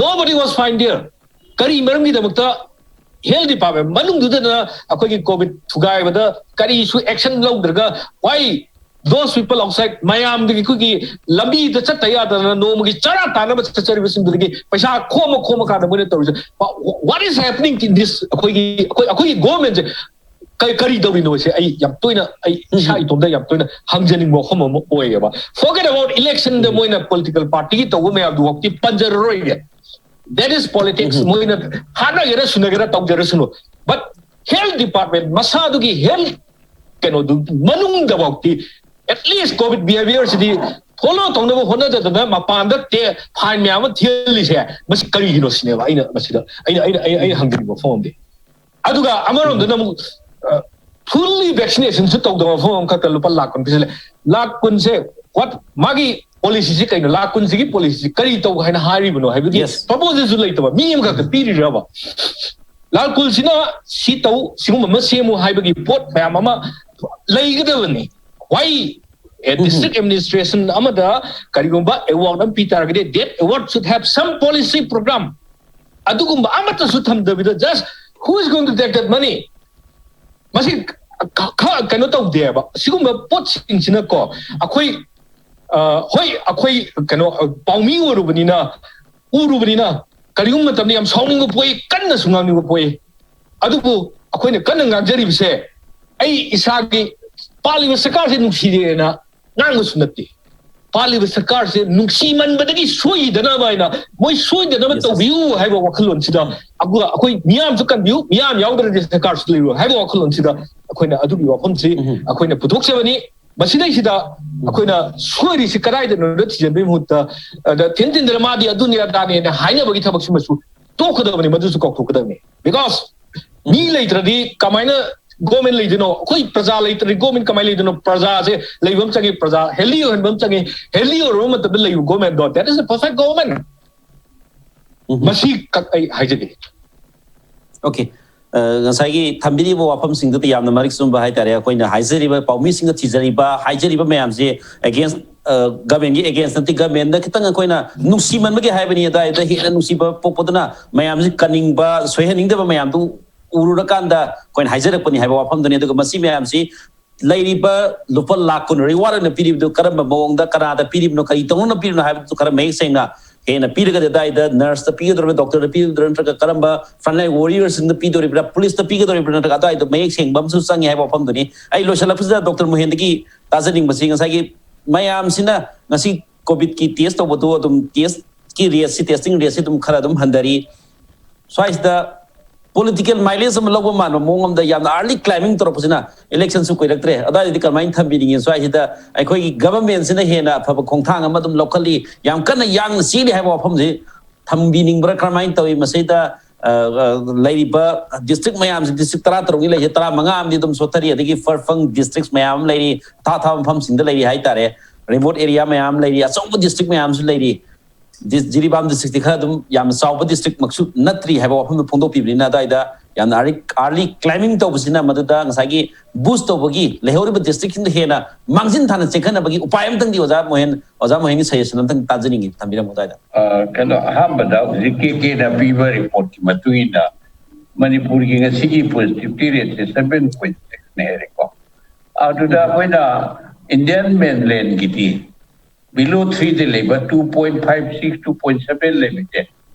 nobody was fined there. ꯀꯔꯤ ꯃꯔꯝꯒꯤꯗꯃꯛꯇ ꯍꯦꯜꯊ ꯗꯤꯄꯥꯔꯠꯃꯦꯟ ꯃꯅꯨꯡꯗꯨꯗꯅ ꯑꯩꯈꯣꯏꯒꯤ ꯀꯣꯚꯤꯠ ꯊꯨꯒꯥꯏꯕꯗ ꯀꯔꯤꯁꯨ action ꯂꯧꯗ꯭ꯔꯒ why those people outside ꯃꯌꯥꯝꯗꯒꯤ ꯑꯩꯈꯣꯏꯒꯤ ꯂꯝꯕꯤꯗ ꯆꯠꯇ ꯌꯥꯗꯗꯅ ꯅꯣꯡꯃꯒꯤ ꯆꯔꯥ ꯇꯥꯅꯕ ꯆꯠꯆꯔꯤꯕꯁꯤꯡꯗꯨꯗꯒꯤ ꯄꯩꯁꯥ ꯈꯣꯝꯃ ꯈꯣꯝꯃ ꯀꯥꯟꯗ ꯃꯣꯏꯅ ꯇꯧꯔꯤꯁꯦ? What is happening in this? ꯑꯩꯈꯣꯏꯒꯤ ꯑꯩꯈꯣꯏ ꯑꯩꯈꯣꯏꯒꯤ ꯒꯣꯔꯃꯦꯟꯁꯦ ꯀꯔꯤ ꯀꯔꯤ ꯇꯧꯔꯤꯅꯣꯁꯦ ꯑꯩ ꯌꯥꯝ ꯇꯣꯏꯅ ꯑꯩ ꯏꯁꯥ ꯏꯇꯣꯝꯇ ꯌꯥꯝ ꯇꯣꯏꯅ ꯍꯪꯖꯅꯤꯡꯕ ꯋꯥꯐꯝ ꯑꯃ ꯑꯣꯏꯌꯦꯕ꯫ Forget about election ꯗ ꯃꯣꯏꯅ ꯄꯣꯂꯤꯇꯤꯀꯦꯜ ꯄꯥꯔꯇꯤꯒꯤ ꯇꯧꯕ ꯃꯌꯥꯝꯗꯨꯐꯥꯎꯗꯤ ꯄꯟꯖꯔꯔꯣꯏꯒꯦ꯫ That is politics. ꯃꯣꯏꯅ ꯍꯥꯠꯅꯒꯦꯔꯥ ꯁꯨꯅꯒꯦꯔꯥ ꯇꯧꯖꯔꯁꯅꯨ, but health department ꯃꯁꯥꯗꯨꯒꯤ ꯍꯦꯜꯊ ꯀꯩꯅꯣꯗꯨ ꯃꯅꯨꯡꯗꯐꯥꯎꯗꯤ at least ꯀꯣꯚꯤꯠ ꯕꯤꯍꯦꯕꯤꯌꯔꯁꯤꯗꯤ ꯐꯣꯂꯣ ꯇꯧꯅꯕ ꯍꯣꯠꯅꯗꯗꯅ ꯃꯄꯥꯟꯗ ꯐꯥꯏꯟ ꯃꯌꯥꯝ ꯑꯃ ꯊꯤꯍꯜꯂꯤꯁꯦ ꯃꯁꯤ ꯀꯔꯤꯒꯤꯅꯣ ꯁꯤꯅꯦꯕ ꯑꯩꯅ ꯃꯁꯤꯗ ꯑꯩꯅ ꯑꯩꯅ ꯑꯩꯅ ꯑꯩꯅ ꯍꯪꯅꯤꯡꯕ ꯋꯥꯐꯝ ꯑꯃꯗꯤ꯫ ꯑꯗꯨꯒ ꯑꯃꯔꯣꯝꯗꯅ ꯑꯃꯨꯛ ꯐꯨꯜꯂꯤ ꯚꯦꯛꯁꯤꯅꯦꯁꯟꯁꯨ ꯇꯧꯗꯕ ꯃꯐꯝ ꯑꯃꯈꯛꯇ ꯂꯨꯄꯥ ꯂꯥꯛ ꯀꯨꯟ ꯄꯤꯁꯤꯜꯂꯦ꯫ ꯂꯥꯛ ꯀꯨꯟꯁꯦ what ꯃꯥꯒꯤ ꯄꯣꯂꯤꯁꯤꯁꯤ ꯀꯩꯅꯣ? ꯂꯥꯛ ꯀꯨꯟꯁꯤꯒꯤ ꯄꯣꯂꯤꯁꯤꯁꯤ ꯀꯔꯤ ꯇꯧ ꯍꯥꯏꯅ ꯍꯥꯏꯔꯤꯕꯅꯣ ꯍꯥꯏꯕꯒꯤ Yes. ꯄ꯭ꯔꯄꯣꯖꯦꯜꯁꯨ ꯂꯩꯇꯕ ꯃꯤ ꯑꯃꯈꯛꯇ ꯄꯤꯔꯤꯔꯕ? ꯂꯥꯛ ꯀꯨꯟꯁꯤꯅ ꯁꯤ ꯇꯧ, ꯁꯤꯒꯨꯝꯕ ꯑꯃ ꯁꯦꯝꯃꯨ ꯍꯥꯏꯕꯒꯤ ꯄꯣꯠ ꯃꯌꯥꯝ ꯑꯃ ꯂꯩꯒꯗꯕꯅꯤ꯫ Why a district administration ꯑꯃꯗ ꯀꯔꯤꯒꯨꯝꯕ ꯑꯦꯋꯥꯔꯗ ꯑꯃ ꯄꯤ ꯇꯥꯔꯒꯗꯤ that award should have some policy program ꯑꯗꯨꯒꯨꯝꯕ ꯑꯃꯠꯇꯁꯨ ꯊꯝꯗꯕꯤꯗ just who is going to take that money? ꯃꯁꯤ ꯈ- ꯈ- ꯀꯩꯅꯣ ꯇꯧꯗꯦꯕ꯫ ꯁꯤꯒꯨꯝꯕ ꯄꯣꯠꯁꯤꯡꯁꯤꯅꯀꯣ ꯑꯩꯈꯣꯏ ꯑ, ꯍꯣꯏ ꯑꯩꯈꯣꯏ ꯀꯩꯅꯣ ꯑ, ꯄꯥꯎꯃꯤ ꯑꯣꯏꯔꯨꯕꯅꯤꯅ ꯎꯔꯨꯕꯅꯤꯅ ꯀꯔꯤꯒꯨꯝꯕ ꯃꯇꯝꯗ ꯌꯥꯝ ꯁꯥꯎꯅꯤꯡꯕ ꯄꯣꯛꯏ, ꯀꯟꯅꯁꯨ ꯉꯥꯡꯅꯤꯡꯕ ꯄꯣꯛꯏ꯫ ꯑꯗꯨꯕꯨ ꯑꯩꯈꯣꯏꯅ ꯀꯟꯅ ꯉꯥꯡꯖꯔꯤꯕꯁꯦ ꯑꯩ ꯏꯁꯥꯒꯤ ꯄꯥꯜꯂꯤꯕ ꯁꯔꯀꯥꯔꯁꯦ ꯅꯨꯡꯁꯤꯗꯦꯅ ꯉꯥꯡꯕꯁꯨ ꯅꯠꯇꯦ꯫ ꯄꯥꯜꯂꯤꯕ ꯁꯔꯀꯥꯔꯁꯦ ꯅꯨꯡꯁꯤꯃꯟꯕꯗꯒꯤ ꯁꯣꯏꯗꯅꯕ ꯍꯥꯏꯅ, ꯃꯣꯏ ꯁꯣꯏꯗꯅꯕ ꯇꯧꯕꯤꯌꯨ ꯍꯥꯏꯕ ꯋꯥꯈꯜꯂꯣꯟꯁꯤꯗ ꯑꯩꯈꯣꯏ ꯃꯤꯌꯥꯝꯁꯨ ꯀꯟꯕꯤꯌꯨ, ꯃꯤꯌꯥꯝ ꯌꯥꯎꯗ꯭ꯔꯗꯤ ꯁꯔꯀꯥꯔꯁꯨ ꯂꯩꯔꯣꯏ ꯍꯥꯏꯕ ꯋꯥꯈꯜꯂꯣꯟꯁꯤꯗ ꯑꯩꯈꯣꯏꯅ ꯑꯗꯨꯒꯤ ꯋꯥꯐꯝꯁꯤ ꯑꯩꯈꯣꯏꯅ ꯄꯨꯊꯣꯛꯆꯕꯅꯤ꯫ ꯃꯁꯤꯗꯩꯁꯤꯗ ꯑꯩꯈꯣꯏꯅ ꯁꯣꯏꯔꯤꯁꯤ ꯀꯗꯥꯏꯗꯅꯣꯗ ꯊꯤꯖꯤꯟꯕꯒꯤ ꯃꯍꯨꯠꯇ, ꯑꯗ ꯊꯤꯟ ꯊꯤꯟꯗꯅ ꯃꯥꯗꯤ ꯑꯗꯨꯅꯤ ꯑꯗꯥꯅꯦꯅ ꯍꯥꯏꯅꯕꯒꯤ ꯊꯕꯛꯁꯤꯃꯁꯨ ꯇꯣꯛꯀꯗꯕꯅꯤ, ꯃꯗꯨꯁꯨ ꯀꯥꯎꯊꯣꯛꯀꯗꯕꯅꯤ꯫ Because ꯃꯤ ꯂꯩꯇ꯭ꯔꯗꯤ ꯀꯃꯥꯏꯅ ꯒꯣꯔꯃꯦꯟ ꯂꯩꯗꯣꯏꯅꯣ? ꯑꯩꯈꯣꯏ ꯄ꯭ꯔꯖꯥ ꯂꯩꯇ꯭ꯔꯗꯤ ꯒꯣꯔꯃꯦꯟ ꯀꯃꯥꯏꯅ ꯂꯩꯗꯣꯏꯅꯣ? ꯄ꯭ꯔꯖꯥꯁꯦ ꯂꯩꯕ ꯑꯃ ꯆꯪꯉꯤ, ꯄ꯭ꯔꯖꯥ ꯍꯦꯜꯗꯤ ꯑꯣꯏꯍꯟꯕ ꯑꯃ ꯆꯪꯉꯤ꯫ ꯍꯦꯜꯗꯤ ꯑꯣꯏꯔꯕ ꯃꯇꯝꯗ ꯂꯩꯕ ꯒꯣꯔꯃꯦꯟꯗꯣ, that is a perfect government. ꯃꯁꯤ ꯈꯛ ꯑꯩ ꯍꯥꯏꯖꯒꯦ꯫ ꯑꯣꯀꯦ꯫ ꯉꯁꯥꯏꯒꯤ ꯊꯝꯕꯤꯔꯤꯕ ꯋꯥꯐꯝꯁꯤꯡꯗꯨꯗ ꯌꯥꯝꯅ ꯃꯔꯤꯛ ꯆꯨꯝꯕ ꯍꯥꯏꯇꯥꯔꯦ꯫ ꯑꯩꯈꯣꯏꯅ ꯍꯥꯏꯖꯔꯤꯕ ꯄꯥꯎꯃꯤꯁꯤꯡꯅ ꯊꯤꯖꯔꯤꯕ, ꯍꯥꯏꯖꯔꯤꯕ ꯃꯌꯥꯝꯁꯦ against, government ꯒꯤ against ꯅꯠꯇꯦ, government ꯗ ꯈꯤꯇꯪ ꯑꯩꯈꯣꯏꯅ ꯅꯨꯡꯁꯤꯃꯟꯕꯒꯤ ꯍꯥꯏꯕꯅꯤ꯫ ꯑꯗꯨꯋꯥꯏꯗ ꯍꯦꯟꯅ ꯅꯨꯡꯁꯤꯕ ꯄꯣꯛꯄꯗꯨꯅ ꯃꯌꯥꯝꯁꯤ ꯀꯟꯅꯤꯡꯕ, ꯁꯣꯏꯍꯟꯅꯤꯡꯗꯕ ꯃꯌꯥꯝꯗꯨ ꯎꯔꯨꯔꯀꯥꯟꯗ ꯑꯩꯈꯣꯏꯅ ꯍꯥꯏꯖꯔꯛꯄꯅꯤ ꯍꯥꯏꯕ ꯋꯥꯐꯝꯗꯨꯅꯤ꯫ ꯑꯗꯨꯒ ꯃꯁꯤ ꯃꯌꯥꯝꯁꯤ ꯂꯩꯔꯤꯕ ꯂꯨꯄꯥ ꯂꯥꯛ ꯀꯨꯟ reward ꯑꯣꯏꯅ ꯄꯤꯔꯤꯕꯗꯨ ꯀꯔꯝꯕ ꯃꯑꯣꯡꯗ, ꯀꯅꯥꯗ ꯄꯤꯔꯤꯕꯅꯣ, ꯀꯔꯤ ꯇꯧꯅꯅ ꯄꯤꯔꯤꯕꯅꯣ ꯍꯥꯏꯕꯗꯨ ꯈꯔ ꯃꯌꯦꯛ ꯁꯦꯡꯅ ꯍꯦꯟꯅ ꯄꯤꯔꯒꯗꯤ ꯑꯗꯨꯋꯥꯏꯗ nurse ꯇ ꯄꯤꯒꯗꯧꯔꯤꯕ꯭ꯔꯥ, doctor ꯗ ꯄꯤꯒꯗꯧꯔꯤꯕ꯭ꯔꯥ, ꯅꯠꯇ꯭ꯔꯒ ꯀꯔꯝꯕ frontline warriors ꯁꯤꯡꯗ ꯄꯤꯗꯧꯔꯤꯕ꯭ꯔꯥ, police ꯇ ꯄꯤꯒꯗꯧꯔꯤꯕ꯭ꯔꯥ, ꯅꯠꯇ꯭ꯔꯒ ꯑꯗꯨꯋꯥꯏꯗ ꯃꯌꯦꯛ ꯁꯦꯡꯕ ꯑꯃꯁꯨ ꯆꯪꯉꯤ ꯍꯥꯏꯕ ꯋꯥꯐꯝꯗꯨꯅꯤ꯫ ꯑꯩ ꯂꯣꯏꯁꯤꯜꯂꯛꯄꯁꯤꯗ ꯗꯣꯛꯇꯔ ꯃꯣꯍꯦꯟꯗꯒꯤ ꯇꯥꯖꯅꯤꯡꯕꯁꯤ, ꯉꯁꯥꯏꯒꯤ ꯃꯌꯥꯝꯁꯤꯅ ꯉꯁꯤ COVID ꯀꯤ test ꯇꯧꯕꯗꯨ ꯑꯗꯨꯝ test ꯀꯤ rate ꯁꯤ, testing rate ꯁꯤ ꯑꯗꯨꯝ ꯈꯔ ꯑꯗꯨꯝ ꯍꯟꯊꯔꯤ꯫ ꯁ꯭ꯋꯥꯏꯁꯤꯗ political mileage ꯑꯃ ꯂꯧꯕ ꯃꯥꯟꯕ ꯃꯑꯣꯡ ꯑꯃꯗ ꯌꯥꯝꯅ early climbing ꯇꯧꯔꯛꯄꯁꯤꯅ election ꯁꯨ ꯀꯨꯏꯔꯛꯇ꯭ꯔꯦ꯫ ꯑꯗꯨꯋꯥꯏꯗꯗꯤ ꯀꯃꯥꯏꯅ ꯊꯝꯕꯤꯅꯤꯡꯉꯤ? ꯁ꯭ꯋꯥꯏꯁꯤꯗ ꯑꯩꯈꯣꯏꯒꯤ government ꯁꯤꯅ ꯍꯦꯟꯅ ꯑꯐꯕ ꯈꯣꯡꯊꯥꯡ ꯑꯃ ꯑꯗꯨꯝ ꯂꯧꯈꯠꯂꯤ, ꯌꯥꯝ ꯀꯟꯅ ꯌꯥꯡꯅ ꯆꯦꯜꯂꯤ ꯍꯥꯏꯕ ꯋꯥꯐꯝꯁꯤ ꯊꯝꯕꯤꯅꯤꯡꯕ꯭ꯔꯥ? ꯀꯔꯝꯍꯥꯏꯅ ꯇꯧꯏ? ꯃꯁꯤꯗ, ꯑ, ꯑ, ꯂꯩꯔꯤꯕ district ꯃꯌꯥꯝꯁꯤ, district ꯇꯔꯥ ꯇꯔꯨꯛꯅꯤ ꯂꯩꯔꯤꯁꯦ, ꯇꯔꯥ ꯃꯉꯥ ꯑꯃꯗꯤ ꯑꯗꯨꯝ ꯁꯣꯠꯊꯔꯤ, ꯑꯗꯒꯤ ꯐꯔ ꯐꯪ districts ꯃꯌꯥꯝ ꯑꯃ ꯂꯩꯔꯤ, ꯑꯊꯥ ꯑꯊꯥꯕ ꯃꯐꯝꯁꯤꯡꯗ ꯂꯩꯔꯤ ꯍꯥꯏꯇꯥꯔꯦ, remote area ꯃꯌꯥꯝ ꯑꯃ ꯂꯩꯔꯤ, ꯑꯆꯧꯕ district ꯃꯌꯥꯝ ꯑꯃꯁꯨ ꯂꯩꯔꯤ꯫ ꯖꯤ-, ꯖꯤꯔꯤꯕꯥꯝ district ꯇꯤ ꯈꯔ ꯑꯗꯨꯝ ꯌꯥꯝꯅ ꯆꯥꯎꯕ district ꯃꯛꯁꯨ ꯅꯠꯇ꯭ꯔꯤ ꯍꯥꯏꯕ ꯋꯥꯐꯝꯗꯨ ꯐꯣꯡꯗꯣꯛꯄꯤꯕꯅꯤꯅ, ꯑꯗꯨꯋꯥꯏꯗ ꯌꯥꯝꯅ early, early climbing ꯇꯧꯕꯁꯤꯅ ꯃꯗꯨꯗ ꯉꯁꯥꯏꯒꯤ boost ꯇꯧꯕꯒꯤ, ꯂꯩꯍꯧꯔꯤꯕ district ꯁꯤꯡꯗ ꯍꯦꯟꯅ ꯃꯥꯡꯖꯤꯟ ꯊꯥꯅ ꯆꯦꯟꯈꯠꯅꯕꯒꯤ ꯎꯄꯥꯏ ꯑꯃꯇꯪꯗꯤ ꯑꯣꯖꯥ ꯃꯣꯍꯦꯟ, ꯑꯣꯖꯥ ꯃꯣꯍꯦꯟꯒꯤ suggestion ꯑꯝꯇꯪ ꯇꯥꯖꯅꯤꯡꯉꯤ, ꯊꯝꯕꯤꯔꯝꯃꯨ ꯑꯗꯨꯋꯥꯏꯗ꯫ ꯑ, ꯀꯩꯅꯣ, ꯑꯍꯥꯟꯕꯗ ꯍꯧꯖꯤꯛ ꯀꯦ ꯀꯦꯅ ꯄꯤꯕ report ꯀꯤ ꯃꯇꯨꯡ ꯏꯟꯅ ꯃꯅꯤꯄꯨꯔꯒꯤ ꯉꯁꯤꯒꯤ positivity rate ꯁꯦ seven point six ꯅꯦ ꯍꯥꯏꯔꯦꯀꯣ꯫ ꯑꯗꯨꯗ ꯑꯩꯈꯣꯏꯅ Indian mainland ꯒꯤꯗꯤ below three ꯗ ꯂꯩꯕ, two point five six, two point seven ꯂꯩꯕꯁꯦ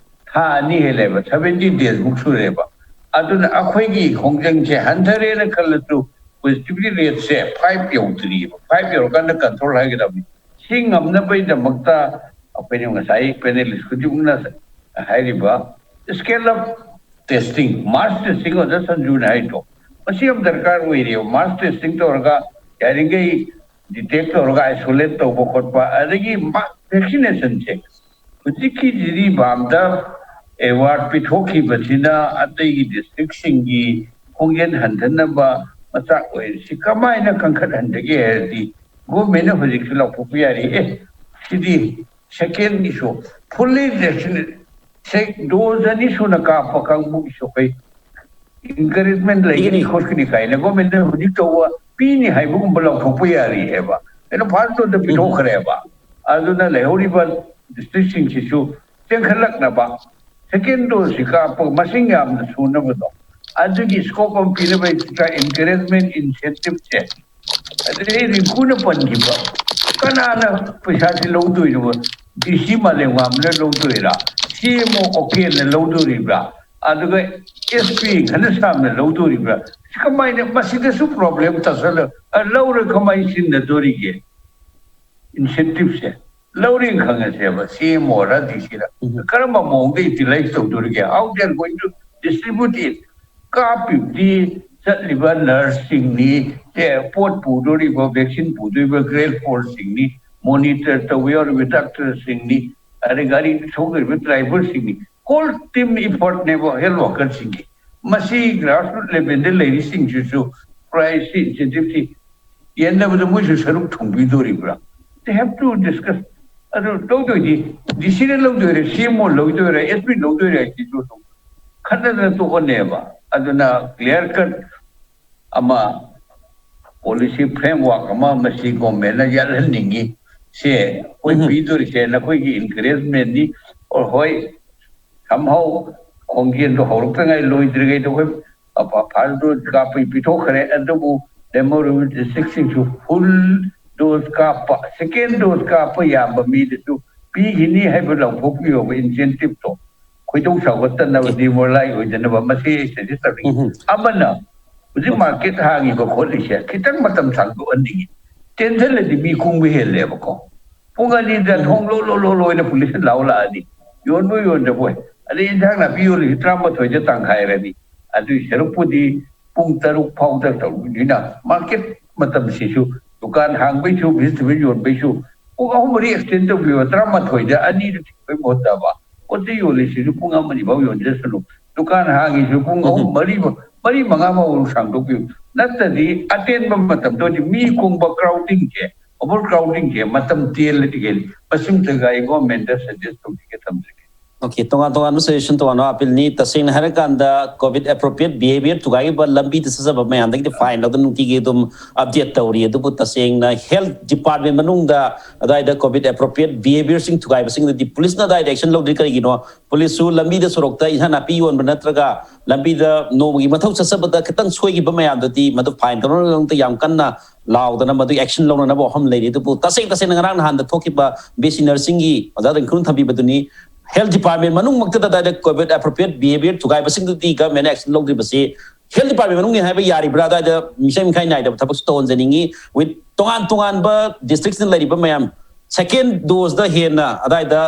ꯊꯥ ꯑꯅꯤ ꯍꯦꯜꯂꯦꯕ, seventy days ꯃꯨꯛ ꯁꯨꯔꯦꯕ꯫ ꯑꯗꯨꯅ ꯑꯩꯈꯣꯏꯒꯤ ꯈꯣꯡꯖꯪꯁꯦ ꯍꯟꯊꯔꯦꯅ ꯈꯜꯂꯁꯨ, positivity rate ꯁꯦ five ꯌꯧꯗ꯭ꯔꯤꯕ꯫ Five ꯌꯧꯔꯀꯥꯟꯗ control ꯍꯥꯏꯒꯗꯕꯅꯤ꯫ ꯁꯤ ꯉꯝꯅꯕꯒꯤꯗꯃꯛꯇ ꯑꯩꯈꯣꯏꯅ ꯉꯁꯥꯏ ꯄꯦꯅꯦꯂꯤꯁ ꯈꯨꯗꯤꯡꯃꯛꯅ ꯍꯥꯏꯔꯤꯕ scale up testing, mass testing ꯑꯣꯖꯥ ꯁꯟꯖꯨꯅ ꯍꯥꯏꯗꯣ, ꯃꯁꯤ ꯌꯥꯝ ꯗꯔꯀꯥꯔ ꯑꯣꯏꯔꯤꯕ꯫ Mass testing ꯇꯧꯔꯒ ꯌꯥꯔꯤꯈꯩ detect ꯇꯧꯔꯒ isolate ꯇꯧꯕ ꯈꯣꯠꯄ, ꯑꯗꯒꯤ ꯚꯦꯛꯁꯤꯅꯦꯁꯟꯁꯦ ꯍꯧꯖꯤꯛꯀꯤ ꯖꯤꯔꯤꯕꯥꯝꯗ ꯑꯦꯋꯥꯔꯗ ꯄꯤꯊꯣꯛꯈꯤꯕꯁꯤꯅ ꯑꯇꯩꯒꯤ ꯗꯤꯁꯇ꯭ꯔꯤꯛꯁꯤꯡꯒꯤ ꯈꯣꯡꯖꯦꯜ ꯍꯟꯊꯅꯕ ꯃꯆꯥꯛ ꯑꯣꯏꯔꯤꯁꯤ ꯀꯃꯥꯏꯅ ꯀꯟꯈꯠꯍꯟꯕꯒꯦ ꯍꯥꯏꯔꯗꯤ, ꯒꯣꯔꯃꯦꯟꯅ ꯍꯧꯖꯤꯛꯁꯨ ꯂꯥꯎꯊꯣꯛꯄ ꯌꯥꯔꯤ꯫ ꯑꯦ, ꯁꯤꯗꯤ ꯁꯦꯀꯦꯟꯒꯤꯁꯨ ꯐꯨꯜꯂꯤ ꯚꯦꯛꯁꯤꯅꯦꯠ, ꯗꯣꯁ ꯑꯅꯤ ꯁꯨꯅ ꯀꯥꯞꯄ ꯀꯥꯡꯕꯨꯒꯤꯁꯨ ꯑꯩꯈꯣꯏ ꯏꯟꯀꯔꯦꯖꯃꯦꯟ ꯂꯩꯒꯅꯤ, ꯄꯤꯒꯅꯤ꯫ ꯈꯣꯠꯀꯅꯤ ꯀꯥꯏꯅ ꯒꯣꯔꯃꯦꯟꯅ ꯍꯧꯖꯤꯛ ꯇꯧꯕ ꯄꯤꯅꯤ ꯍꯥꯏꯕꯒꯨꯝꯕ ꯂꯥꯎꯊꯣꯛꯄ ꯌꯥꯔꯤ ꯍꯥꯏꯕ꯫ ꯑꯩꯅ ꯐꯥꯔꯁ ꯗꯣꯁꯇ ꯄꯤꯊꯣꯛꯈ꯭ꯔꯦꯕ꯫ ꯑꯗꯨꯅ ꯂꯩꯍꯧꯔꯤꯕ ꯗꯤꯁꯇ꯭ꯔꯤꯛꯁꯤꯡꯁꯤꯁꯨ ꯆꯦꯟꯈꯠꯂꯛꯅꯕ ꯁꯦꯀꯦꯟ ꯗꯣꯁꯁꯤ ꯀꯥꯞꯄꯒ ꯃꯁꯤꯡ ꯌꯥꯝꯅ ꯁꯨꯅꯕꯗꯣ, ꯑꯗꯨꯒꯤ ꯁ꯭ꯀꯣꯞ ꯑꯃ ꯄꯤꯅꯕ ꯑꯦꯛꯁꯇ꯭ꯔꯥ ꯏꯟꯀꯔꯦꯖꯃꯦꯟ ꯏꯟꯁꯦꯟꯇꯤꯞꯁꯦ꯫ ꯑꯗꯩ ꯔꯤꯡꯀꯨꯅ ꯄꯟꯈꯤꯕ, ꯀꯅꯥꯅ ꯄꯩꯁꯥꯁꯤ ꯂꯧꯗꯣꯏꯅꯣ? ꯗꯤ ꯁꯤ ꯃꯥꯂꯦꯝꯉꯥꯝꯅ ꯂꯧꯗꯣꯏꯔꯥ? ꯁꯤ ꯑꯦꯝ ꯑꯣ ꯑꯣꯀꯦꯅ ꯂꯧꯗꯣꯔꯤꯕ꯭ꯔꯥ? ꯑꯗꯨꯒ ꯑꯦꯁ ꯄꯤ ꯘꯅꯁ꯭ꯌꯥꯝꯅ ꯂꯧꯗꯣꯔꯤꯕ꯭ꯔꯥ? ꯀꯃꯥꯏꯅ ꯃꯁꯤꯗꯁꯨ ꯄ꯭ꯔꯣꯕ꯭ꯂꯦꯝ ꯇꯥꯁꯜꯂ, ꯑ, ꯂꯧꯔ ꯀꯃꯥꯏꯅ ꯁꯤꯟꯅꯗꯣꯔꯤꯒꯦ? ꯏꯟꯁꯦꯟꯇꯤꯞꯁꯦ ꯂꯧꯔꯦꯅ ꯈꯪꯉꯁꯦꯕ, ꯁꯤ ꯑꯦꯝ ꯑꯣꯔ ꯗꯤ ꯁꯤꯔ, ꯀꯔꯝꯕ ꯃꯑꯣꯡꯗ ꯌꯨꯇꯤꯂꯥꯏꯁ ꯇꯧꯗꯣꯔꯤꯒꯦ? How they are going to distribute it? ꯀꯥꯞꯄꯤꯕꯗꯤ ꯆꯠꯂꯤꯕ ꯅꯔꯁꯁꯤꯡꯅꯤ, ꯑꯦ, ꯄꯣꯠ ꯄꯨꯗꯣꯔꯤꯕ, ꯚꯦꯛꯁꯤꯟ ꯄꯨꯗꯣꯔꯤꯕ ꯒ꯭ꯔꯦꯗ ꯐꯣꯔꯁꯤꯡꯅꯤ, ꯃꯣꯅꯤꯇꯔ ꯇꯧꯕ ꯌꯥꯎꯔꯤꯕ ꯗꯥꯛꯇꯔꯁꯤꯡꯅꯤ, ꯑꯗꯩ ꯒꯥꯔꯤ ꯊꯧꯗꯣꯔꯤꯕ ꯗ꯭ꯔꯥꯏꯚꯔꯁꯤꯡꯅꯤ꯫ ꯍꯣꯜ ꯇꯤꯝ ꯏꯐꯣꯔꯠꯅꯦꯕ ꯍꯦꯜꯊ ꯋꯥꯔꯀꯔꯁꯤꯡꯒꯤ꯫ ꯃꯁꯤ ꯒ꯭ꯔꯥꯁꯔꯨꯠ ꯂꯦꯚꯦꯜꯗ ꯂꯩꯔꯤꯁꯤꯡꯁꯤꯁꯨ ꯄ꯭ꯔꯥꯏꯁꯁꯤ, ꯏꯟꯁꯦꯟꯇꯤꯞꯁꯤ ꯌꯦꯟꯅꯕꯗ ꯃꯣꯏꯁꯨ ꯁꯔꯨꯛ ꯊꯣꯡꯕꯤꯗꯣꯔꯤꯕ꯭ꯔꯥ? They have to discuss. ꯑꯗꯨ ꯂꯧꯗꯣꯏꯗꯤ ꯗꯤ ꯁꯤꯅ ꯂꯧꯗꯣꯏꯔꯥ, ꯁꯤ ꯑꯦꯝ ꯑꯣ ꯂꯧꯗꯣꯏꯔꯥ, ꯑꯦꯁ ꯄꯤ ꯂꯧꯗꯣꯏꯔꯥ ꯍꯥꯏꯁꯤꯁꯨ ꯑꯗꯨꯝ ꯈꯟꯅꯗꯅ ꯇꯣꯛꯑꯅꯦꯕ꯫ ꯑꯗꯨꯅ ꯀ꯭ꯂꯤꯌꯥꯔ ꯀꯠ ꯑꯃ, ꯄꯣꯂꯤꯁꯤ ꯐ꯭ꯔꯦꯝꯋꯥꯔꯛ ꯑꯃ ꯃꯁꯤ ꯒꯣꯔꯃꯦꯟꯅ ꯌꯥꯠꯍꯟꯅꯤꯡꯉꯤ꯫ ꯁꯦ ꯑꯩꯈꯣꯏ ꯄꯤꯗꯣꯔꯤꯁꯦ ꯅꯈꯣꯏꯒꯤ ꯏꯟꯀꯔꯦꯖꯃꯦꯟꯅꯤ꯫ ꯑꯣ, ꯍꯣꯏ, somehow ꯈꯣꯡꯖꯦꯜꯗꯣ ꯍꯧꯔꯛꯇ ꯉꯥꯏ, ꯂꯣꯏꯗ꯭ꯔꯤꯉꯩꯗ ꯑꯩꯈꯣꯏ ꯐꯥꯔꯁ ꯗꯣꯁ ꯀꯥꯞꯄꯩ ꯄꯤꯊꯣꯛꯈ꯭ꯔꯦ, ꯑꯗꯨꯕꯨ ꯂꯦꯝꯍꯧꯔꯤꯕ ꯗꯤꯁꯇ꯭ꯔꯤꯛꯁꯤꯡꯁꯨ ꯐꯨꯜ ꯗꯣꯁ ꯀꯥꯞꯄ, ꯁꯦꯀꯦꯟ ꯗꯣꯁ ꯀꯥꯞꯄ ꯌꯥꯕ ꯃꯤꯗꯁꯨ ꯄꯤꯈꯤꯅꯤ ꯍꯥꯏꯕ ꯂꯥꯎꯊꯣꯛꯄꯤꯌꯣꯕ ꯏꯟꯁꯦꯟꯇꯤꯞꯇꯣ꯫ ꯈꯣꯏꯗꯧ ꯁꯥꯎꯒꯠꯇꯅꯕ, ꯗꯤꯃꯣꯔꯂꯥꯏ ꯑꯣꯏꯗꯅꯕ꯫ ꯃꯁꯤ ꯑꯩ ꯁꯖꯦꯁ ꯇꯧꯅꯤꯡꯉꯤ꯫ ꯑꯃꯅ ꯍꯧꯖꯤꯛ ꯃꯥꯔꯀꯦꯠ ꯍꯥꯡꯉꯤꯕ ꯈꯣꯠꯂꯤꯁꯦ ꯈꯤꯇꯪ ꯃꯇꯝ ꯁꯥꯡꯗꯣꯛꯍꯟꯅꯤꯡꯉꯤ꯫ ꯇꯦꯟꯁꯤꯜꯂꯗꯤ ꯃꯤ ꯈꯣꯡꯕ ꯍꯦꯜꯂꯦꯕꯀꯣ꯫ ꯄꯨꯡ ꯑꯅꯤꯗ ꯊꯣꯡ ꯂꯣ ꯂꯣ ꯂꯣ ꯂꯣꯏꯅ ꯄꯨꯂꯤꯁꯅ ꯂꯥꯎ ꯂꯥꯛꯑꯅꯤ꯫ ꯌꯣꯟꯕ ꯌꯣꯟꯗꯕꯣꯏ, ꯑꯗꯩ ꯏꯟꯁꯥꯡ ꯅꯥꯄꯤ ꯌꯣꯜꯂꯤꯁꯤ ꯇꯔꯥꯃꯥꯊꯣꯏꯗ ꯇꯪꯈꯥꯏꯔꯅꯤ꯫ ꯑꯗꯨꯏ ꯁꯔꯨꯛꯄꯨꯗꯤ ꯄꯨꯡ ꯇꯔꯨꯛ ꯐꯥꯎꯗ ꯇꯧꯕꯅꯤꯅ ꯃꯥꯔꯀꯦꯠ ꯃꯇꯝꯁꯤꯁꯨ ꯗꯨꯀꯥꯟ ꯍꯥꯡꯕꯩꯁꯨ, ꯚꯦꯖꯤꯇꯦꯕꯜ ꯌꯣꯟꯕꯩꯁꯨ ꯄꯨꯡ ꯑꯍꯨꯝ ꯃꯔꯤ ꯑꯦꯛꯁꯇꯦꯟ ꯇꯧꯕꯤꯕ, ꯇꯔꯥꯃꯥꯊꯣꯏꯗ ꯑꯅꯤꯗ ꯊꯤꯡꯕꯩ ꯃꯍꯨꯠꯇꯕ ꯄꯣꯠ ꯆꯩ ꯌꯣꯜꯂꯤꯁꯤꯁꯨ ꯄꯨꯡ ꯑꯃ ꯑꯅꯤ ꯐꯥꯎ ꯌꯣꯟꯖꯁꯅꯨ꯫ ꯗꯨꯀꯥꯟ ꯍꯥꯡꯉꯤꯁꯨ ꯄꯨꯡ ꯑꯍꯨꯝ, ꯃꯔꯤ, ꯃꯔꯤ ꯃꯉꯥ ꯐꯥꯎ ꯁꯥꯡꯗꯣꯛꯄꯤꯌꯨ꯫ ꯅꯠꯇ꯭ꯔꯗꯤ ꯑꯇꯦꯟꯕ ꯃꯇꯝꯗ ꯑꯣꯏꯗꯤ ꯃꯤ ꯀꯨꯡꯕ, ꯀ꯭ꯔꯥꯎꯗꯤꯡꯁꯦ, ꯑꯣꯚꯔ ꯀ꯭ꯔꯥꯎꯗꯤꯡꯁꯦ ꯃꯇꯝ ꯇꯦꯜꯂꯗꯤ ꯍꯦꯜꯂꯤ꯫ ꯃꯁꯤꯃꯇꯒ ꯑꯩ ꯒꯣꯔꯃꯦꯟꯗ ꯁꯖꯦꯁ ꯇꯧꯖꯒꯦ, ꯊꯝꯖꯒꯦ꯫ ꯑꯣꯀꯦ, ꯇꯣꯉꯥꯟ ꯇꯣꯉꯥꯟꯕ ꯁꯖꯦꯁꯟ, ꯇꯣꯉꯥꯟꯕ ꯑꯄꯤꯜꯅꯤ꯫ ꯇꯁꯦꯡꯅ ꯍꯥꯏꯔꯀꯥꯟꯗ, ꯀꯣꯚꯤꯗ ꯑꯦꯄ꯭ꯔꯣꯄ꯭ꯔꯤꯌꯦꯠ ꯕꯤꯍꯦꯕꯤꯌꯔ ꯊꯨꯒꯥꯏꯈꯤꯕ, ꯂꯝꯕꯤꯗ ꯆꯠꯆꯕ ꯃꯌꯥꯝꯗꯒꯤꯗꯤ ꯐꯥꯏꯟ ꯂꯧꯗꯨꯅ ꯅꯨꯡꯇꯤꯒꯤ ꯑꯗꯨꯝ ꯑꯞꯗꯦꯠ ꯇꯧꯔꯤ꯫ ꯑꯗꯨꯕꯨ ꯇꯁꯦꯡꯅ ꯍꯦꯜꯊ ꯗꯤꯄꯥꯔꯠꯃꯦꯟ ꯃꯅꯨꯡꯗ ꯑꯗꯥꯏꯗ ꯀꯣꯚꯤꯗ ꯑꯦꯄ꯭ꯔꯣꯄ꯭ꯔꯤꯌꯦꯠ ꯕꯤꯍꯦꯕꯤꯌꯔꯁꯤꯡ ꯊꯨꯒꯥꯏꯕꯁꯤꯡꯗꯨꯗꯤ ꯄꯨꯂꯤꯁꯅ ꯑꯗꯥꯏꯗ ꯑꯦꯛꯁꯟ ꯂꯧꯗ꯭ꯔꯤ꯫ ꯀꯔꯤꯒꯤꯅꯣ? ꯄꯨꯂꯤꯁꯁꯨ ꯂꯝꯕꯤꯗ, ꯁꯣꯔꯣꯛꯇ ꯏꯟꯁꯥꯡ ꯅꯥꯄꯤ ꯌꯣꯟꯕ ꯅꯠꯇ꯭ꯔꯒ ꯂꯝꯕꯤꯗ ꯅꯣꯡꯃꯒꯤ ꯃꯊꯧ ꯆꯠꯆꯕꯗ ꯈꯤꯇꯪ ꯁꯣꯏꯈꯤꯕ ꯃꯌꯥꯝꯗꯨꯗꯤ ꯃꯗꯨ ꯐꯥꯏꯟ ꯇꯧꯅꯕꯒꯤꯗꯃꯛꯇ ꯌꯥꯝ ꯀꯟꯅ ꯂꯥꯎꯗꯅ ꯃꯗꯨꯒꯤ ꯑꯦꯛꯁꯟ ꯂꯧꯅꯅꯕ ꯋꯥꯐꯝ ꯂꯩꯔꯤ꯫ ꯑꯗꯨꯕꯨ ꯇꯁꯦꯡ ꯇꯁꯦꯡꯅ ꯉꯔꯥꯡ ꯅꯍꯥꯟꯗ ꯊꯣꯛꯈꯤꯕ ꯕꯤ ꯑꯦꯁ ꯁꯤ ꯅꯔꯁꯤꯡꯒꯤ ꯑꯣꯖꯥ ꯔꯤꯡꯀꯨꯅ ꯊꯝꯕꯤꯕꯗꯨꯅꯤ꯫ ꯍꯦꯜꯊ ꯗꯤꯄꯥꯔꯠꯃꯦꯟ ꯃꯅꯨꯡꯃꯛꯇꯗ ꯑꯗꯥꯏꯗ ꯀꯣꯚꯤꯗ ꯑꯦꯄ꯭ꯔꯣꯄ꯭ꯔꯤꯌꯦꯠ ꯕꯤꯍꯦꯕꯤꯌꯔ ꯊꯨꯒꯥꯏꯕꯁꯤꯡꯗꯨꯗꯤ ꯒꯚꯔꯟꯃꯦꯟꯅ ꯑꯦꯛꯁꯟ ꯂꯧꯗ꯭ꯔꯤꯕꯁꯤ ꯍꯦꯜꯊ ꯗꯤꯄꯥꯔꯠꯃꯦꯟ ꯃꯅꯨꯡꯒꯤ ꯍꯥꯏꯕ ꯌꯥꯔꯤꯕ꯭ꯔꯥ? ꯑꯗꯥꯏꯗ ꯃꯤꯁꯛ ꯃꯤꯈꯥꯏ ꯅꯥꯏꯗꯕ ꯊꯕꯛꯁꯨ ꯇꯧꯍꯟꯖꯅꯤꯡꯉꯤ꯫ ꯋꯤꯠ ꯇꯣꯉꯥꯟ ꯇꯣꯉꯥꯟꯕ ꯗꯤꯁꯇ꯭ꯔꯤꯛꯁꯤꯅ ꯂꯩꯔꯤꯕ ꯃꯌꯥꯝ ꯁꯦꯀꯦꯟ ꯗꯣꯁꯇ ꯍꯦꯟꯅ ꯑꯗꯥꯏꯗ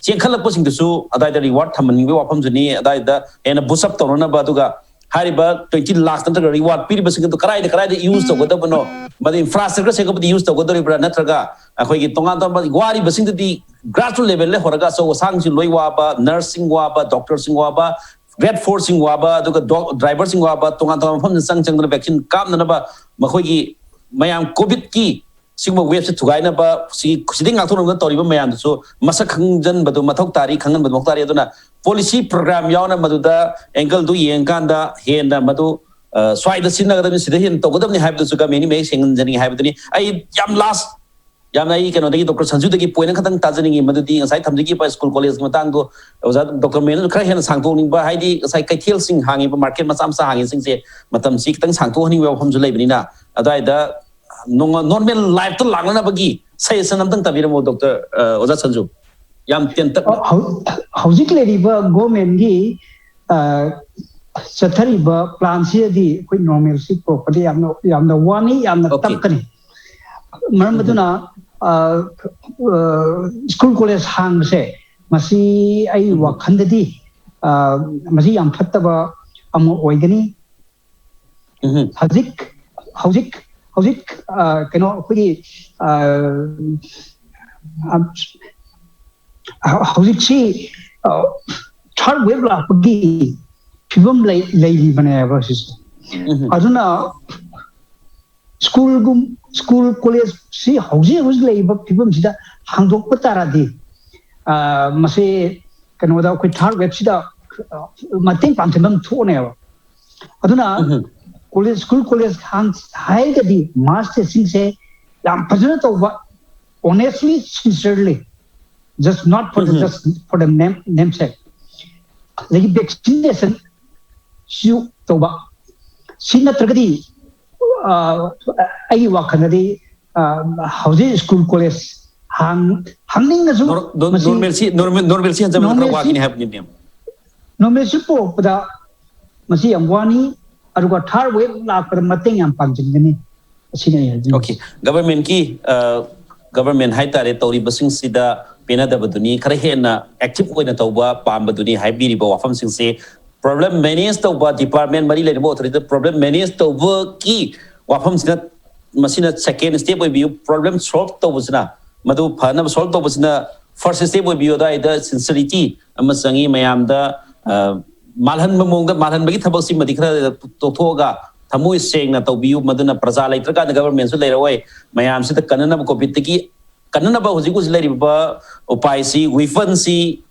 ꯆꯦꯟꯈꯠꯂꯛꯄꯁꯤꯡꯗꯨꯁꯨ ꯑꯗꯥꯏꯗ ꯔꯤꯋꯥꯔꯗ ꯊꯝꯍꯟꯅꯤꯡꯕꯒꯤ ꯋꯥꯐꯝꯁꯨꯅꯤ꯫ ꯑꯗꯥꯏꯗ ꯍꯦꯟꯅ ꯕꯨꯁ ꯑꯞ ꯇꯧꯅꯅꯕ, ꯑꯗꯨꯒ ꯍꯥꯏꯔꯤꯕ ꯇ꯭ꯋꯦꯟꯇꯤ ꯂꯥꯛꯁ ꯅꯠꯇ꯭ꯔꯒ ꯔꯤꯋꯥꯔꯗ ꯄꯤꯔꯤꯕꯁꯤꯡ ꯑꯗꯨ ꯀꯗꯥꯏꯗ ꯀꯗꯥꯏꯗ ꯌꯨꯁ ꯇꯧꯒꯗꯕꯅꯣ, ꯃꯗꯨ ꯏꯟꯐ꯭ꯔꯥꯁ꯭ꯇ꯭ꯔꯛꯆꯔ ꯁꯦꯝꯒꯠꯄꯗ ꯌꯨꯁ ꯇꯧꯒꯗꯧꯔꯤꯕ꯭ꯔꯥ, ꯅꯠꯇ꯭ꯔꯒ ꯑꯩꯈꯣꯏꯒꯤ ꯇꯣꯉꯥꯟ ꯇꯣꯉꯥꯟꯕ ꯋꯥꯔꯤꯕꯁꯤꯡꯗꯨꯗꯤ ꯒ꯭ꯔꯥꯁꯔꯨꯠ ꯂꯦꯚꯦꯜꯗ ꯍꯧꯔꯒ ꯑꯆꯧ ꯑꯁꯥꯡꯁꯤꯡ ꯂꯣꯏ ꯋꯥꯕ, ꯅꯔꯁꯁꯤꯡ ꯋꯥꯕ, ꯗꯣꯛꯇꯔꯁꯤꯡ ꯋꯥꯕ, ꯒ꯭ꯔꯦꯗ ꯐꯣꯔꯁꯤꯡ ꯋꯥꯕ, ꯑꯗꯨꯒ ꯗꯣ-, ꯗ꯭ꯔꯥꯏꯚꯔꯁꯤꯡ ꯋꯥꯕ, ꯇꯣꯉꯥꯟ ꯇꯣꯉꯥꯟꯕ ꯃꯐꯝꯗ ꯆꯪ ꯆꯪꯗꯅ ꯚꯦꯛꯁꯤꯟ ꯀꯥꯞꯅꯅꯕ ꯃꯈꯣꯏꯒꯤ ꯃꯌꯥꯝ ꯀꯣꯚꯤꯗꯀꯤ ꯁꯤꯒꯨꯝꯕ ꯋꯦꯕꯁꯦ ꯊꯨꯒꯥꯏꯅꯕ, ꯁꯤ, ꯁꯤꯗꯒꯤ ꯉꯥꯛꯊꯣꯛꯅꯕ ꯇꯧꯔꯤꯕ ꯃꯌꯥꯝꯗꯨꯁꯨ ꯃꯁꯛ ꯈꯪꯖꯟꯕꯗꯨ ꯃꯊꯧ ꯇꯥꯔꯤ, ꯈꯪꯍꯟꯕꯗꯨ ꯃꯊꯧ ꯇꯥꯔꯤ꯫ ꯑꯗꯨꯅ ꯄꯣꯂꯤꯁꯤ ꯄ꯭ꯔꯣꯒ꯭ꯔꯥꯝ ꯌꯥꯎꯅ ꯃꯗꯨꯗ ꯑꯦꯡꯒꯜꯗꯨ ꯌꯦꯡꯉꯀꯥꯟꯗ ꯍꯦꯟꯅ ꯃꯗꯨ, ꯑ, ꯁ꯭ꯋꯥꯏꯗ ꯁꯤꯖꯤꯟꯅꯒꯗꯕꯅꯤ, ꯁꯤꯗ ꯍꯦꯟꯅ ꯇꯧꯒꯗꯕꯅꯤ ꯍꯥꯏꯕꯗꯨꯁꯨ ꯒꯃꯦꯟꯒꯤ ꯃꯌꯦꯛ ꯁꯦꯡꯍꯟꯖꯅꯤꯡꯉꯤ ꯍꯥꯏꯕꯗꯨꯅꯤ꯫ ꯑꯩ ꯌꯥꯝ ꯂꯥꯁ, ꯌꯥꯝꯅ ꯑꯩ ꯀꯩꯅꯣꯗꯒꯤ, ꯗꯣꯛꯇꯔ ꯁꯟꯖꯨꯗꯒꯤ ꯄꯣꯏꯟ ꯑꯃꯈꯛꯇꯪ ꯇꯥꯖꯅꯤꯡꯉꯤ, ꯃꯗꯨꯗꯤ ꯉꯁꯥꯏ ꯊꯝꯖꯈꯤꯕ ꯁ꯭ꯀꯨꯜ ꯀꯣꯂꯦꯖꯀꯤ ꯃꯇꯥꯡꯗꯣ ꯑꯣꯖꯥ ꯗꯣꯛꯇꯔ ꯃꯦꯅꯟꯁꯨ ꯈꯔ ꯍꯦꯟꯅ ꯁꯥꯡꯗꯣꯛꯅꯤꯡꯕ, ꯍꯥꯏꯗꯤ ꯉꯁꯥꯏ ꯀꯩꯊꯦꯜꯁꯤꯡ ꯍꯥꯡꯉꯤꯕ, ꯃꯥꯔꯀꯦꯠ ꯃꯆꯥ ꯃꯆꯥ ꯍꯥꯡꯉꯤꯁꯤꯡꯁꯦ ꯃꯇꯝꯁꯤ ꯈꯤꯇꯪ ꯁꯥꯡꯗꯣꯛꯍꯟꯅꯤꯡꯕ ꯋꯥꯐꯝꯁꯨ ꯂꯩꯕꯅꯤꯅ, ꯑꯗꯨꯋꯥꯏꯗ ꯅꯣꯔꯃꯦꯜ ꯂꯥꯏꯐꯇ ꯂꯥꯛꯅꯅꯕꯒꯤ ꯁꯖꯦꯁꯟ ꯑꯝꯇꯪ ꯇꯝꯕꯤꯔꯝꯃꯣ, ꯗꯣꯛꯇꯔ, ꯑ, ꯑꯣꯖꯥ ꯁꯟꯖꯨ꯫ ꯌꯥꯝ ꯇꯦꯟꯇꯛꯅ꯫ ꯍꯧ-, ꯍꯧꯖꯤꯛ ꯂꯩꯔꯤꯕ ꯒꯣꯔꯃꯦꯟꯒꯤ, ꯑ, ꯆꯠꯊꯔꯤꯕ ꯄ꯭ꯂꯥꯟꯁꯤꯗꯗꯤ ꯑꯩꯈꯣꯏ ꯅꯣꯔꯃꯦꯜꯁꯤ ꯄꯨꯔꯛꯄꯗ ꯌꯥꯝꯅ, ꯌꯥꯝꯅ ꯋꯥꯅꯤ, ꯌꯥꯝꯅ Okay. ꯇꯞꯀꯅꯤ꯫ ꯃꯔꯝ ꯑꯗꯨꯅ ꯁ꯭ꯀꯨꯜ ꯀꯣꯂꯦꯖ ꯍꯥꯡꯕꯁꯦ, ꯃꯁꯤ ꯑꯩ ꯋꯥꯈꯜꯗꯗꯤ ꯃꯁꯤ ꯌꯥꯝ ꯐꯠꯇꯕ ꯑꯃ ꯑꯣꯏꯒꯅꯤ꯫ ꯍꯧꯖꯤꯛ ꯍꯧꯖꯤꯛ ꯍꯧꯖꯤꯛ ꯀꯩꯅꯣ, ꯑꯩꯈꯣꯏꯒꯤ ꯍꯧꯖꯤꯛꯁꯤ ꯊꯥꯔꯠ ꯋꯦꯕ ꯂꯥꯛꯄꯒꯤ ꯐꯤꯕꯝ ꯂꯩꯔꯤꯕꯅꯦꯕ ꯁꯤꯁꯦ꯫ ꯑꯗꯨꯅ ꯁ꯭ꯀꯨꯜꯒꯨꯝ ꯁ꯭ꯀꯨꯜ ꯀꯣꯂꯦꯖꯁꯤ ꯍꯧꯖꯤꯛ ꯍꯧꯖꯤꯛ ꯂꯩꯔꯤꯕ ꯐꯤꯕꯝꯁꯤꯗ ꯍꯥꯡꯗꯣꯛꯄ ꯇꯥꯔꯗꯤ, ꯃꯁꯤ ꯀꯩꯅꯣꯗ, ꯑꯩꯈꯣꯏ ꯊꯥꯔꯠ ꯋꯦꯕꯁꯤꯗ ꯃꯇꯦꯡ ꯄꯥꯡꯁꯤꯟꯕ ꯑꯃ ꯊꯣꯛꯑꯅꯦꯕ꯫ ꯑꯗꯨꯅ ꯀꯣꯂꯦꯖ, ꯁ꯭ꯀꯨꯜ ꯀꯣꯂꯦꯖ ꯍꯥꯡ ꯍꯥꯏꯔꯒꯗꯤ ꯃꯥꯁ ꯇꯦꯁꯇꯤꯡꯁꯦ ꯌꯥꯝ ꯐꯖꯅ ꯇꯧꯕ, honestly, sincerely, just not for the, just for the name, namesake. ꯑꯗꯒꯤ ꯚꯦꯛꯁꯤꯅꯦꯁꯟ ꯁꯤꯁꯨ ꯇꯧꯕ꯫ ꯁꯤ ꯅꯠꯇ꯭ꯔꯒꯗꯤ ꯑꯩꯒꯤ ꯋꯥꯈꯜꯗꯗꯤ ꯍꯧꯖꯤꯛ ꯁ꯭ꯀꯨꯜ ꯀꯣꯂꯦꯖ ꯍꯥꯡꯅꯤꯡꯉꯁꯨ, ꯅꯣꯔꯃꯦꯜꯁꯤ, ꯅꯣꯔꯃꯦꯜꯁꯤ ꯍꯟꯖꯕꯗ ꯈꯔ ꯋꯥꯒꯅꯤ ꯍꯥꯏꯕꯅꯤꯅꯦ꯫ ꯅꯣꯔꯃꯦꯜꯁꯤ ꯄꯨꯔꯛꯄꯗ ꯃꯁꯤ ꯌꯥꯝ ꯋꯥꯅꯤ꯫ ꯑꯗꯨꯒ ꯊꯥꯔꯠ ꯋꯦꯕ ꯂꯥꯛꯄꯗ ꯃꯇꯦꯡ ꯌꯥꯝ ꯄꯥꯡꯁꯤꯟꯒꯅꯤ꯫ ꯑꯁꯤꯅꯤ ꯑꯩ ꯍꯥꯏꯖꯅꯤꯡꯉꯤꯁꯦ꯫ ꯒꯚꯔꯟꯃꯦꯟꯀꯤ ꯒꯚꯔꯟꯃꯦꯟ ꯍꯥꯏꯇꯥꯔꯦ, ꯇꯧꯔꯤꯕꯁꯤꯡꯁꯤꯗ ꯄꯦꯟꯅꯗꯕꯗꯨꯅꯤ꯫ ꯈꯔ ꯍꯦꯟꯅ ꯑꯦꯛꯇꯤꯚ ꯑꯣꯏꯅ ꯇꯧꯕ ꯄꯥꯝꯕꯗꯨꯅꯤ ꯍꯥꯏꯕꯤꯔꯤꯕ ꯋꯥꯐꯝꯁꯤꯡꯁꯦ꯫ ꯄ꯭ꯔꯣꯕ꯭ꯂꯦꯝ ꯃꯦꯅꯦꯖ ꯇꯧꯕ, ꯗꯤꯄꯥꯔꯠꯃꯦꯟ ꯃꯔꯤ ꯂꯩꯅꯕ ꯑꯣꯊꯣꯔꯤꯇꯤꯗ ꯄ꯭ꯔꯣꯕ꯭ꯂꯦꯝ ꯃꯦꯅꯦꯖ ꯇꯧꯕꯒꯤ ꯋꯥꯐꯝꯁꯤꯅ, ꯃꯁꯤꯅ ꯁꯦꯀꯦꯟ ꯁ꯭ꯇꯦꯞ ꯑꯣꯏꯕꯤꯌꯨ꯫ ꯄ꯭ꯔꯣꯕ꯭ꯂꯦꯝ ꯁꯣꯜꯕ ꯇꯧꯕꯁꯤꯅ, ꯃꯗꯨ ꯐꯅꯕ ꯁꯣꯜꯕ ꯇꯧꯕꯁꯤꯅ ꯐꯥꯔꯁ ꯁ꯭ꯇꯦꯞ ꯑꯣꯏꯕꯤꯌꯨ꯫ ꯑꯗꯨꯋꯥꯏꯗ ꯁꯤꯟꯁꯔꯤꯇꯤ ꯑꯃ ꯆꯪꯉꯤ꯫ ꯃꯌꯥꯝꯗ ꯃꯥꯜꯍꯟꯕ ꯃꯑꯣꯡꯗ, ꯃꯥꯜꯍꯟꯕꯒꯤ ꯊꯕꯛꯁꯤꯃꯗꯤ ꯈꯔ ꯇꯣꯛꯊꯣꯛꯑꯒ ꯊꯃꯣꯏ ꯁꯦꯡꯅ ꯇꯧꯕꯤꯌꯨ꯫ ꯃꯗꯨꯅ ꯄ꯭ꯔꯖꯥ ꯂꯩꯇ꯭ꯔꯀꯥꯟꯗ ꯒꯚꯔꯟꯃꯦꯟꯁꯨ ꯂꯩꯔꯛꯑꯣꯏ꯫ ꯃꯌꯥꯝꯁꯤꯗ ꯀꯟꯅꯅꯕ, ꯀꯣꯚꯤꯗꯀꯤ ꯀꯟꯅꯅꯕ ꯍꯧꯖꯤꯛ ꯍꯧꯖꯤꯛ ꯂꯩꯔꯤꯕ ꯎꯄꯥꯏꯁꯤ, ꯋꯤꯐꯟꯁꯤ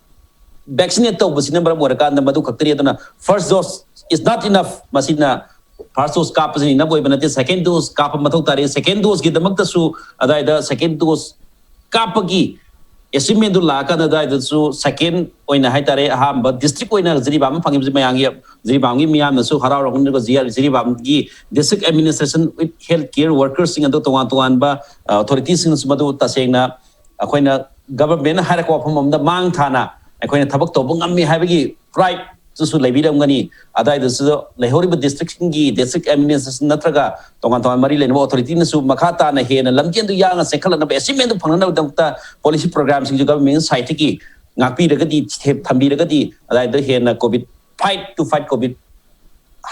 ꯚꯦꯛꯁꯤꯅꯦꯠ ꯇꯧꯕꯁꯤꯅ ꯃꯔꯝ ꯑꯣꯏꯔꯀꯥꯟꯗ ꯃꯗꯨ ꯈꯛꯇꯅꯤ꯫ ꯑꯗꯨꯅ first dose is not enough꯫ ꯃꯁꯤꯅ first dose ꯀꯥꯞꯄꯁꯤꯅ enough ꯑꯣꯏꯕ ꯅꯠꯇꯦ, second dose ꯀꯥꯞꯄ ꯃꯊꯧ ꯇꯥꯔꯦ꯫ Second doseꯀꯤꯗꯃꯛꯇꯁꯨ ꯑꯗꯨꯋꯥꯏꯗ second dose ꯀꯥꯞꯄꯒꯤ ꯑꯦꯆꯤꯞꯃꯦꯟꯗꯨ ꯂꯥꯛꯑꯀꯥꯟꯗ ꯑꯗꯨꯋꯥꯏꯗꯁꯨ ꯁꯦꯀꯦꯟ ꯑꯣꯏꯅ ꯍꯥꯏꯇꯥꯔꯦ, ꯑꯍꯥꯟꯕ ꯗꯤꯁꯇ꯭ꯔꯤꯛ ꯑꯣꯏꯅ ꯖꯤꯔꯤꯕꯥꯝ ꯐꯪꯉꯤꯕꯁꯤ ꯃꯌꯥꯝꯒꯤ, ꯖꯤꯔꯤꯕꯥꯝꯒꯤ ꯃꯤꯌꯥꯝꯅꯁꯨ ꯍꯔꯥꯎꯔꯒꯅꯤ꯫ ꯑꯗꯨꯒ ꯖꯤꯔꯤꯕꯥꯝꯒꯤ district administration with health care workersꯁꯤꯡ ꯑꯗꯨ ꯇꯣꯉꯥꯟ ꯇꯣꯉꯥꯟꯕ ꯑꯣꯊꯣꯔꯤꯇꯤꯁꯤꯡꯅꯁꯨ ꯃꯗꯨ ꯇꯁꯦꯡꯅ ꯑꯩꯈꯣꯏꯅ ꯒꯚꯔꯟꯃꯦꯟꯅ ꯍꯥꯏꯔꯛꯄ ꯋꯥꯐꯝ ꯑꯃꯗ ꯃꯥꯡ ꯊꯥꯅ ꯑꯩꯈꯣꯏꯅ ꯊꯕꯛ ꯇꯧꯕ ꯉꯝꯃꯤ ꯍꯥꯏꯕꯒꯤ ꯄ꯭ꯔꯥꯏꯗ ꯁꯨ ꯂꯩꯕꯤꯔꯝꯒꯅꯤ꯫ ꯑꯗꯨꯋꯥꯏꯗꯁꯨ ꯂꯩꯍꯧꯔꯤꯕ district ꯁꯤꯡꯒꯤ district administration ꯅꯠꯇ꯭ꯔꯒ ꯇꯣꯉꯥꯟ ꯇꯣꯉꯥꯟ ꯃꯔꯤ ꯂꯩꯅꯕ authority ꯅꯁꯨ ꯃꯈꯥ ꯇꯥꯅ ꯍꯦꯟꯅ ꯂꯝꯖꯦꯜꯗꯨ ꯌꯥꯡꯅ ꯆꯦꯟꯈꯠꯂꯛꯅꯕ, achievement ꯗꯨ ꯐꯪꯅꯅꯕꯒꯤꯗꯃꯛꯇ policy program ꯁꯤꯡꯁꯨ government side ꯇꯒꯤ ꯉꯥꯛꯄꯤꯔꯒꯗꯤ, ꯊꯦ-, ꯊꯝꯕꯤꯔꯒꯗꯤ ꯑꯗꯨꯋꯥꯏꯗ ꯍꯦꯟꯅ COVID, fight to fight COVID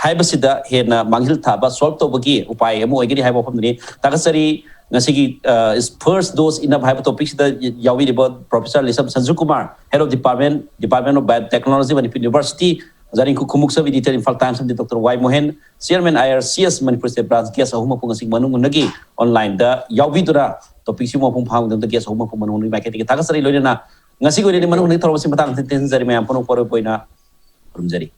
ꯍꯥꯏꯕꯁꯤꯗ ꯍꯦꯟꯅ ꯃꯥꯡꯖꯤꯜ ꯊꯥꯕ solve ꯇꯧꯕꯒꯤ ꯎꯄꯥꯏ ꯑꯃ ꯑꯣꯏꯒꯅꯤ ꯍꯥꯏꯕ ꯋꯥꯐꯝꯗꯨꯅꯤ꯫ ꯊꯥꯒꯠꯆꯔꯤ꯫ ꯉꯁꯤꯒꯤ, ꯑ, first dose ꯏꯟꯅꯕ ꯍꯥꯏꯕ topic ꯁꯤꯗ ꯌꯥꯎꯕꯤꯔꯤꯕ Professor ꯂꯤꯁꯝ Sanju Kumar, Head of Department, Department of Biotechnology, Manipur University, ꯑꯣꯖꯥ ꯔꯤꯡꯀꯨ ꯈꯨꯃꯨꯛꯆꯝ, editor Imphal Times ꯑꯃꯗꯤ Doctor Y ꯃꯣꯍꯦꯟ, Chairman I R C S Manipur State Branch, guest ꯑꯍꯨꯝꯃꯛꯄꯨ ꯉꯁꯤ ꯃꯅꯨꯡ ꯍꯨꯠꯅꯒꯤ online ꯗ ꯌꯥꯎꯕꯤꯗꯨꯅ topic ꯁꯤꯕꯨ ꯃꯄꯨꯡ ꯐꯥꯍꯟꯕꯒꯤꯗꯃꯛꯇ guest ꯑꯍꯨꯝꯃꯛꯄꯨ ꯃꯅꯨꯡ ꯍꯨꯠꯅꯒꯤ ꯃꯥꯏꯀꯩꯗꯒꯤ ꯊꯥꯒꯠꯆꯔꯤ꯫ ꯂꯣꯏꯅꯅ ꯉꯁꯤꯒꯤ ꯑꯣꯏꯅꯗꯤ ꯃꯅꯨꯡ ꯍꯨꯠꯅꯒꯤ ꯊꯧꯔꯝ ꯑꯁꯤ ꯃꯇꯥꯡ ꯑꯁꯤꯗ ꯇꯦꯟꯖꯔꯤ꯫ ꯃꯌꯥꯝ ꯄꯨꯝꯅꯃꯛꯄꯨ ꯑꯔꯣꯏꯕ ꯑꯣꯏꯅ ꯈꯨꯔꯨꯝꯖꯔꯤ꯫